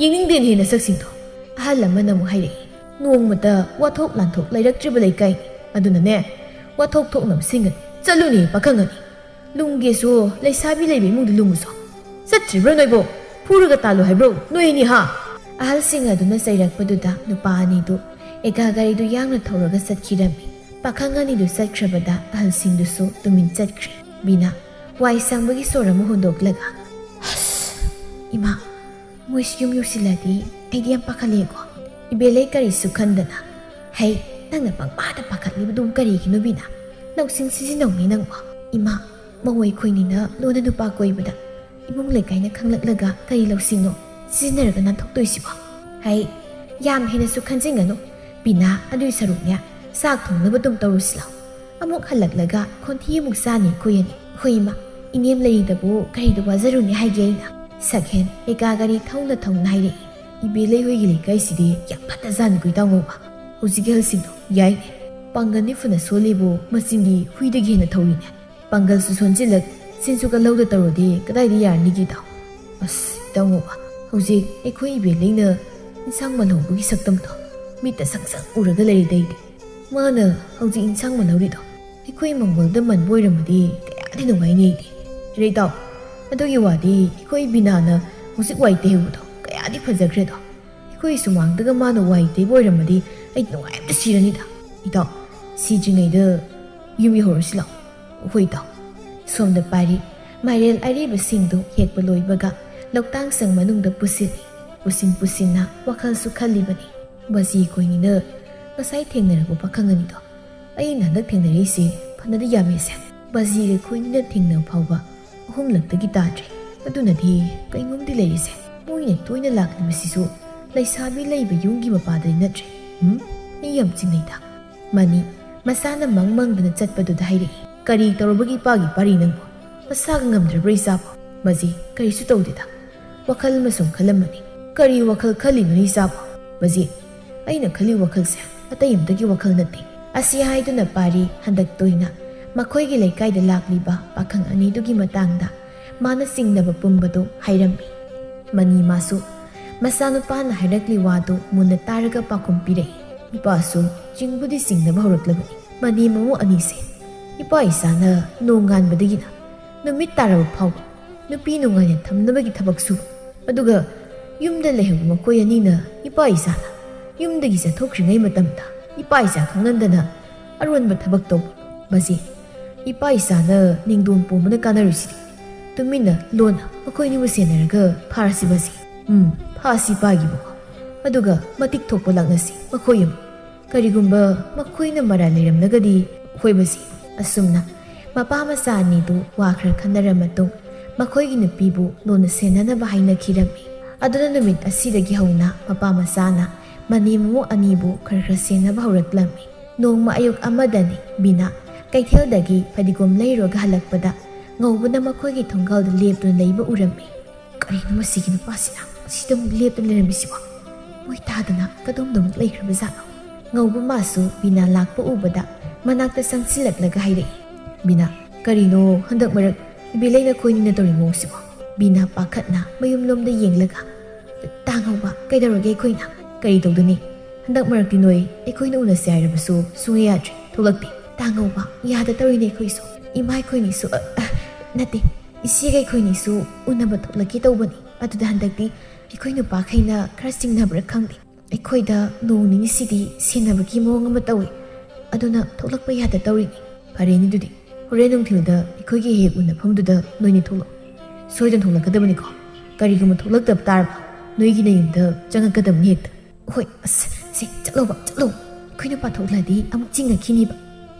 ꯌꯦꯡꯅꯤꯡꯗꯦꯅꯦ ꯅꯁꯛꯁꯤꯡꯗꯣ"꯫ ꯑꯍꯜ ꯑꯃꯅ ꯑꯃꯨꯛ ꯍꯥꯏꯔꯛꯏ, "ꯅꯣꯡꯃꯇ ꯋꯥꯊꯣꯛ ꯂꯥꯟꯊꯣꯛ ꯂꯩꯔꯛꯇ꯭ꯔꯤꯕ ꯂꯩꯀꯥꯏꯅꯤ꯫ ꯑꯗꯨꯅꯅꯦ, ꯋꯥꯊꯣꯛ ꯊꯣꯛꯅꯕ ꯁꯤꯟꯒꯅꯤ꯫ ꯆꯠꯂꯨꯅꯦ ꯄꯥꯈꯪ ꯑꯅꯤ꯫ ꯂꯨꯝꯒꯦꯁꯨ ꯂꯩꯁꯥꯕꯤ ꯂꯩꯕ ꯏꯃꯨꯡꯗ ꯂꯨꯝꯃꯨꯁꯣ꯫ ꯆꯠꯇ꯭ꯔꯤꯕ꯭ꯔꯣ ꯅꯣꯏꯕꯣ? ꯐꯨꯔꯒ ꯇꯥꯜꯂꯨ ꯍꯥꯏꯕ꯭ꯔꯣ ꯅꯣꯏ ꯑꯅꯤ, ꯍꯥ?" ꯑꯍꯜꯁꯤꯡ ꯑꯗꯨꯅ ꯆꯩꯔꯛꯄꯗꯨꯗ ꯅꯨꯄꯥ ꯑꯅꯤꯗꯨ ꯑꯦꯀꯥ ꯒꯥꯔꯤꯗꯨ ꯌꯥꯡꯅ ꯊꯧꯔꯒ ꯆꯠꯈꯤꯔꯝꯃꯤ꯫ ꯄꯥꯈꯪ ꯑꯅꯤꯗꯨ ꯆꯠꯈ꯭ꯔꯕꯗ ꯑꯍꯜꯁꯤꯡꯗꯨꯁꯨ ꯇꯨꯃꯤꯟ ꯆꯠꯈ꯭ꯔꯦ꯫ ꯕꯤꯅꯥ ꯋꯥꯏ ꯁꯪꯕꯒꯤ ꯁꯣꯔ ꯑꯃ ꯍꯣꯟꯗꯣꯛꯂꯒ, "ꯑꯁ, ꯏꯃꯥ, ꯃꯣꯏꯁꯨ ꯌꯨꯝ ꯌꯧꯁꯤꯜꯂꯗꯤ ꯑꯩꯗꯤ ꯌꯥꯝ ꯄꯥꯈꯠꯂꯦꯀꯣ"꯫ ꯏꯕꯦꯂꯩ ꯀꯔꯤꯁꯨ ꯈꯟꯗꯅ, "ꯍꯩ, ꯅꯪꯅ ꯄꯪꯄꯥꯗ ꯄꯥꯈꯠꯂꯤꯕꯗꯨꯕꯨ ꯀꯔꯤꯒꯤꯅꯣ ꯕꯤꯅꯥ? ꯂꯧꯁꯤꯡ ꯁꯤꯖꯤꯟꯅꯧꯅꯦ ꯅꯪꯕꯣ꯫ ꯏꯃꯥ, ꯃꯧ ꯑꯩꯈꯣꯏꯅꯤꯅ ꯂꯣꯟꯅ ꯅꯨꯄꯥ ꯀꯣꯏꯕꯗ ꯏꯃꯨꯡ ꯂꯩꯀꯥꯏꯅ ꯈꯪꯂꯛꯂꯒ ꯀꯔꯤ ꯂꯧꯁꯤꯡꯅꯣ ꯁꯤꯖꯤꯟꯅꯔꯒ ꯅꯥꯟꯊꯣꯛꯇꯣꯏꯁꯤꯕꯣ? ꯍꯩ, ꯌꯥꯝ ꯍꯦꯟꯅꯁꯨ ꯈꯟꯖꯤꯟꯒꯅꯨ꯫ ꯕꯤꯅꯥ, ꯑꯗꯨꯏ ꯁꯔꯨꯛꯅꯦ, ꯆꯥꯛ ꯊꯣꯡꯅꯕ ꯑꯗꯨꯝ ꯇꯧꯔꯨꯁꯤ ꯂꯥꯎ꯫ ꯑꯃꯨꯛ ꯍꯜꯂꯛꯂꯒ ꯈꯣꯟꯊꯤ ꯑꯃꯨꯛ ꯆꯥꯅꯤ ꯑꯩꯈꯣꯏ ꯑꯅꯤ꯫ ꯍꯣꯏ ꯏꯃꯥ, ꯏꯅꯦꯝ ꯂꯩꯔꯤꯗꯕꯨ ꯀꯔꯤꯗ ꯋꯥꯖꯔꯨꯅꯤ ꯍꯥꯏꯒꯦ ꯑꯩꯅ? ꯁꯛꯍꯦꯟ ꯑꯦꯀꯥ ꯒꯥꯔꯤ ꯊꯧꯅ ꯊꯧꯅ ꯍꯥꯏꯔꯛꯏ꯫ ꯏꯕꯦꯂꯩ ꯍꯣꯏꯒꯤ ꯂꯩꯀꯥꯏꯁꯤꯗꯤ ꯌꯥꯝ ꯐꯠꯇꯖꯥꯠꯅꯤꯀꯣ ꯏꯇꯥꯎ ꯉꯧꯕ꯫ ꯍꯧꯖꯤꯛꯀꯤ ꯑꯍꯜꯁꯤꯡꯗꯣ ꯌꯥꯏꯅꯦ꯫ ꯄꯥꯡꯒꯜꯗꯤ ꯐꯅ ꯁꯣꯜꯂꯤꯕꯨ ꯃꯆꯤꯟꯗꯤ ꯍꯨꯏꯗꯒꯤ ꯍꯦꯟꯅ ꯊꯧꯔꯤꯅꯦ꯫ ꯄꯥꯡꯒꯜꯁꯨ ꯁꯣꯟꯖꯤꯜꯂꯛ, ꯁꯤꯟꯁꯨ ꯀꯜꯍꯧꯗ ꯇꯧꯔꯗꯤ ꯀꯗꯥꯏꯗ ꯌꯥꯔꯅꯤꯒꯦ ꯏꯇꯥꯎ? ꯑꯁ, ꯏꯇꯥꯎ ꯉꯧꯕ, ꯍꯧꯖꯤꯛ ꯑꯩꯈꯣꯏ ꯏꯕꯦꯂꯩꯅ ꯏꯟꯁꯥꯡ ꯃꯜꯍꯧꯕꯒꯤ ꯁꯛꯇꯝꯗꯣ ꯃꯤꯠꯇ ꯁꯪ ꯁꯪ ꯎꯔꯒ ꯂꯩꯔꯦꯗ ꯑꯩꯗꯤ꯫ ꯃꯥꯅ ꯍꯧꯖꯤꯛ ꯏꯟꯁꯥꯡ ꯃꯜꯍꯧꯔꯤꯗꯣ ꯑꯩꯈꯣꯏ ꯃꯪꯒꯣꯜꯗ ꯃꯟꯕ ꯑꯣꯏꯔꯝꯃꯗꯤ ꯀꯌꯥꯗꯤ ꯅꯨꯡꯉꯥꯏꯅꯤ ꯑꯩꯗꯤ꯫ ꯔꯦ ꯏꯇꯥꯎ, ꯑꯗꯨꯒꯤ ꯋꯥꯗꯤ ꯑꯩꯈꯣꯏ ꯕꯤꯅꯥꯅ ꯍꯧꯖꯤꯛ ꯋꯥꯏ ꯇꯩꯍꯧꯕꯗꯣ ꯀꯌꯥꯗꯤ ꯐꯖꯈ꯭ꯔꯦꯗꯣ꯫ ꯑꯩꯈꯣꯏ ꯁꯨꯃꯥꯡꯗꯒ ꯃꯥꯅ ꯋꯥꯏ ꯇꯩꯕ ꯑꯣꯏꯔꯝꯃꯗꯤ ꯑꯩ ꯅꯨꯡꯉꯥꯏ ꯑꯝꯇ ꯁꯤꯔꯅꯤꯗ꯫ ꯏꯇꯥꯎ, ꯁꯤꯗ꯭ꯔꯤꯉꯩꯗ ꯌꯨꯝ ꯌꯧꯍꯧꯔꯁꯤ ꯂꯥꯛꯑꯣ꯫ ꯍꯣꯏ ꯏꯇꯥꯎ꯫ ꯁꯣꯝꯗ ꯄꯥꯔꯤ ꯃꯥꯏꯔꯦꯜ ꯑꯔꯤꯕꯁꯤꯡꯗꯨ ꯍꯦꯛꯄ ꯂꯣꯏꯕꯒ ꯂꯧꯇꯥꯡ ꯁꯪ ꯃꯅꯨꯡꯗ ꯄꯨꯁꯤꯜꯂꯤ꯫ ꯄꯨꯁꯤꯟ ꯄꯨꯁꯤꯟꯅ ꯋꯥꯈꯜꯁꯨ ꯈꯜꯂꯤꯕꯅꯤ꯫ ꯕꯥꯖꯤ ꯑꯩꯈꯣꯏꯅꯤꯅ ꯉꯁꯥꯏ ꯊꯦꯡꯅꯔꯛꯄ ꯄꯥꯈꯪ ꯑꯅꯤꯗꯣ ꯑꯩꯅ ꯍꯟꯗꯛ ꯊꯦꯡꯅꯔꯛꯏꯁꯦ ꯐꯅꯗꯤ ꯌꯥꯝꯃꯦꯁꯦ꯫ ꯕꯥꯖꯤꯒ ꯑꯩꯈꯣꯏꯅꯤꯅ ꯊꯦꯡꯅꯕ ꯐꯥꯎꯕ ꯑꯍꯨꯝꯂꯛꯇꯒꯤ ꯇꯥꯗ꯭ꯔꯦ꯫ ꯑꯗꯨꯅꯗꯤ ꯀꯩꯅꯣꯝꯗꯤ ꯂꯩꯔꯤꯁꯦ꯫ ꯃꯣꯏꯅ ꯇꯣꯏꯅ ꯂꯥꯛꯂꯤꯕꯁꯤꯁꯨ ꯂꯩꯁꯥꯕꯤ ꯂꯩꯕ ꯌꯨꯝꯒꯤ ꯃꯄꯥꯗꯗꯤ ꯅꯠꯇ꯭ꯔꯦ꯫ ꯎꯝ? ꯑꯩ ꯌꯥꯝ ꯆꯤꯡꯅꯩꯗ꯫ ꯃꯅꯤ, ꯃꯁꯥꯅ ꯃꯪ ꯃꯪꯗꯅ ꯆꯠꯄꯗꯨꯗ ꯍꯥꯏꯔꯛꯏ, "ꯀꯔꯤ ꯇꯧꯔꯕꯒꯤ ꯏꯄꯥꯒꯤ ꯄꯥꯔꯤ ꯅꯪꯕꯨ? ꯅꯁꯥꯒ ꯉꯝꯗ꯭ꯔꯕ꯭ꯔꯥ ꯏꯆꯥꯕꯨ?" ꯕꯥꯖꯤ, ꯀꯔꯤꯁꯨ ꯇꯧꯗꯦꯗ꯫ ꯋꯥꯈꯜ ꯑꯃ ꯁꯨꯝ ꯈꯜꯂꯝꯕꯅꯤ꯫ "ꯀꯔꯤ ꯋꯥꯈꯜ ꯈꯜꯂꯤꯅꯣꯅꯦ ꯏꯆꯥꯕꯨ?" ꯕꯥꯖꯤ, ꯑꯩꯅ ꯈꯜꯂꯤ ꯋꯥꯈꯜꯁꯦ ꯑꯇꯩ ꯑꯝꯇꯒꯤ ꯋꯥꯈꯜ ꯅꯠꯇꯦ꯫ ꯑꯁꯤ ꯍꯥꯏꯗꯨꯅ ꯄꯥꯔꯤ ꯍꯟꯗꯛ ꯇꯣꯏꯅ ꯃꯈꯣꯏꯒꯤ ꯂꯩꯀꯥꯏꯗ ꯂꯥꯛꯂꯤꯕ ꯄꯥꯈꯪ ꯑꯅꯤꯗꯨꯒꯤ ꯃꯇꯥꯡꯗ ꯃꯥꯅ ꯆꯤꯡꯅꯕ ꯄꯨꯝꯕꯗꯨ ꯍꯥꯏꯔꯝꯃꯤ꯫ ꯃꯅꯤ ꯃꯥꯁꯨ ꯃꯆꯥꯅꯨꯄꯥꯅ ꯍꯥꯏꯔꯛꯂꯤ ꯋꯥꯗꯨ ꯃꯨꯟꯅ ꯇꯥꯔꯒ ꯄꯥꯎꯈꯨꯝ ꯄꯤꯔꯛꯏ꯫ ꯏꯄꯥꯁꯨ ꯆꯤꯡꯕꯨꯗꯤ ꯆꯤꯡꯅꯕ ꯍꯧꯔꯛꯂꯕꯅꯤ꯫ ꯃꯅꯤ ꯃꯃꯧ ꯑꯅꯤꯁꯦ ꯏꯄꯥ ꯏꯆꯥꯅ ꯅꯣꯡꯉꯥꯟꯕꯗꯒꯤꯅ ꯅꯨꯃꯤꯠ ꯇꯥꯔꯕ ꯐꯥꯎꯕ ꯅꯨꯄꯤ ꯅꯨꯡꯉꯥꯏꯅ ꯊꯝꯅꯕꯒꯤ ꯊꯕꯛ ꯁꯨꯕ꯫ ꯑꯗꯨꯒ ꯌꯨꯝꯗ ꯂꯩꯍꯧꯕ ꯃꯈꯣꯏ ꯑꯅꯤꯅ ꯏꯄꯥ ꯏꯆꯥꯅ ꯌꯨꯝꯗꯒꯤ ꯆꯠꯊꯣꯛꯈ꯭ꯔꯤꯉꯩ ꯃꯇꯝꯗ ꯏꯄꯥ ꯏꯆꯥ ꯈꯪꯍꯟꯗꯅ ꯑꯔꯣꯟꯕ ꯊꯕꯛ ꯇꯧꯕ꯫ ꯕꯥꯖꯤ, ꯏꯄꯥ ꯏꯆꯥꯅ ꯅꯤꯡꯗꯣꯝ ꯄꯣꯝꯕꯅ ꯀꯥꯟꯅꯔꯣꯏꯁꯤꯗꯤ꯫ ꯇꯨꯃꯤꯟꯅ ꯂꯣꯟꯅ ꯃꯈꯣꯏꯅꯤꯕꯨ ꯁꯦꯟꯅꯔꯒ ꯐꯥꯔꯁꯤ ꯕꯥꯖꯤ꯫ ꯎꯝ, ꯐꯥꯁꯤ ꯏꯄꯥꯒꯤꯕꯨ꯫ ꯑꯗꯨꯒ ꯃꯇꯤꯛ ꯊꯣꯛꯄ ꯂꯥꯛꯅꯁꯤ ꯃꯈꯣꯏ ꯑꯃ꯫ ꯀꯔꯤꯒꯨꯝꯕ ꯃꯈꯣꯏꯅ ꯃꯔꯥꯜ ꯂꯩꯔꯝꯂꯒꯗꯤ ꯍꯣꯏꯕꯁꯤ꯫ ꯑꯁꯨꯝꯅ ꯃꯄꯥ ꯃꯆꯥ ꯑꯅꯤꯗꯨ ꯋꯥ ꯈꯔ ꯈꯟꯅꯔ ꯃꯇꯨꯡ ꯃꯈꯣꯏꯒꯤ ꯅꯨꯄꯤꯕꯨ ꯂꯨꯅ ꯁꯦꯟꯅꯅꯕ ꯍꯥꯏꯅꯈꯤꯔꯝꯃꯤ꯫ ꯑꯗꯨꯅ ꯅꯨꯃꯤꯠ ꯑꯁꯤꯗꯒꯤ ꯍꯧꯅ ꯃꯄꯥ ꯃꯆꯥꯅ ꯃꯅꯦꯝ ꯃꯃꯧ ꯑꯅꯤꯕꯨ ꯈꯔ ꯈꯔ ꯁꯦꯟꯅꯕ ꯍꯧꯔꯛꯂꯝꯃꯤ꯫ ꯅꯣꯡꯃ ꯑꯌꯨꯛ ꯑꯃꯗꯅꯤ ꯕꯤꯅꯥ ꯀꯩꯊꯦꯜꯗꯒꯤ ꯐꯗꯤꯒꯣꯝ ꯂꯩꯔꯨꯔꯒ ꯍꯜꯂꯛꯄꯗ ꯉꯧꯕꯅ ꯃꯈꯣꯏꯒꯤ ꯊꯣꯡꯒꯥꯜꯗ ꯂꯦꯞꯇꯨꯅ ꯂꯩꯕ ꯎꯔꯝꯃꯤ꯫ "ꯀꯔꯤꯅꯣ ꯃꯁꯤꯒꯤ ꯅꯨꯄꯥꯁꯤꯅ ꯑꯁꯤꯗ ꯑꯃꯨꯛ ꯂꯦꯞꯇꯨꯅ ꯂꯩꯔꯝꯃꯤꯁꯤꯕꯣ? ꯃꯣꯏ ꯇꯥꯗꯅ ꯀꯗꯣꯝꯗ ꯑꯃꯨꯛ ꯂꯩꯈ꯭ꯔꯕ ꯖꯥꯠꯅꯣ?" ꯉꯧꯕ ꯃꯥꯁꯨ ꯕꯤꯅꯥ ꯂꯥꯛꯄ ꯎꯕꯗ ꯃꯅꯥꯛꯇ ꯆꯪꯁꯤꯜꯂꯛꯂꯒ ꯍꯥꯏꯔꯛꯏ꯫ "ꯕꯤꯅꯥ, ꯀꯔꯤꯅꯣ ꯍꯟꯗꯛ ꯃꯔꯛ ꯏꯕꯦꯂꯩ ꯅꯈꯣꯏꯅꯤꯅ ꯇꯧꯔꯤ ꯃꯑꯣꯡꯁꯤꯕꯣ?" ꯕꯤꯅꯥ ꯄꯥꯈꯠꯅ ꯃꯌꯨꯝꯂꯣꯝꯗ ꯌꯦꯡꯂꯒ, "ꯇꯥ ꯉꯧꯕ, ꯀꯩꯗꯧꯔꯒꯦ ꯑꯩꯈꯣꯏꯅ? ꯀꯔꯤ ꯇꯧꯗꯣꯏꯅꯤ? ꯍꯟꯗꯛ ꯃꯔꯛꯇꯤ ꯅꯣꯏ ꯑꯩꯈꯣꯏꯅ ꯎꯅꯁꯦ ꯍꯥꯏꯔꯕꯁꯨ ꯁꯨꯡꯌꯥ ꯌꯥꯗ꯭ꯔꯦ꯫ ꯊꯣꯛꯂꯛꯇꯦ꯫ ꯇꯥ ꯉꯧꯕ, ꯌꯥꯗ ꯇꯧꯔꯤꯅꯦ ꯑꯩꯈꯣꯏꯁꯨ꯫ ꯏꯃꯥ ꯑꯩꯈꯣꯏꯅꯤꯁꯨ, ꯑ, ꯑ, ꯅꯠꯇꯦ, ꯏꯆꯦꯒ ꯑꯩꯈꯣꯏꯅꯤꯁꯨ ꯎꯅꯕ ꯊꯣꯛꯂꯛꯀꯦ ꯇꯧꯕꯅꯤ꯫ ꯑꯗꯨꯗ ꯍꯟꯗꯛꯇꯤ ꯑꯩꯈꯣꯏ ꯅꯨꯄꯥꯈꯩꯅ ꯈꯔ ꯆꯤꯡꯅꯕ꯭ꯔꯥ ꯈꯪꯗꯦ꯫ ꯑꯩꯈꯣꯏꯗ ꯅꯣꯡ ꯅꯤꯅꯤꯁꯤꯗꯤ ꯁꯦꯟꯅꯕꯒꯤ ꯃꯑꯣꯡ ꯑꯃ ꯇꯧꯏ꯫ ꯑꯗꯨꯅ ꯊꯣꯛꯂꯛꯄ ꯌꯥꯗ ꯇꯧꯔꯤꯅꯤ꯫" "ꯐꯔꯦꯅꯦ ꯑꯗꯨꯗꯤ, ꯍꯣꯔꯦꯟ ꯅꯨꯡꯊꯤꯜꯗ ꯑꯩꯈꯣꯏꯒꯤ ꯍꯦꯛ ꯎꯅꯐꯝꯗꯨꯗ ꯅꯣꯏꯅꯤ ꯊꯣꯛꯂꯛꯑꯣ꯫ ꯁꯣꯏꯗꯅ ꯊꯣꯛꯂꯛꯀꯗꯕꯅꯤꯀꯣ꯫ ꯀꯔꯤꯒꯨꯝꯕ ꯊꯣꯛꯂꯛꯇꯕ ꯇꯥꯔꯕ ꯅꯣꯏꯒꯤ ꯅꯌꯨꯝꯗ ꯆꯪꯉꯛꯀꯗꯕꯅꯤ ꯍꯦꯛꯇ꯫" "ꯍꯣꯏ, ꯑꯁ, ꯁꯦ, ꯆꯠꯂꯣꯕ, ꯆꯠꯂꯣ꯫ ꯑꯩꯈꯣꯏ ꯅꯨꯄꯥ ꯊꯣꯛꯂꯛꯑꯗꯤ ꯑꯃꯨꯛ ꯆꯤꯡꯉꯛꯈꯤꯅꯤꯕ꯫"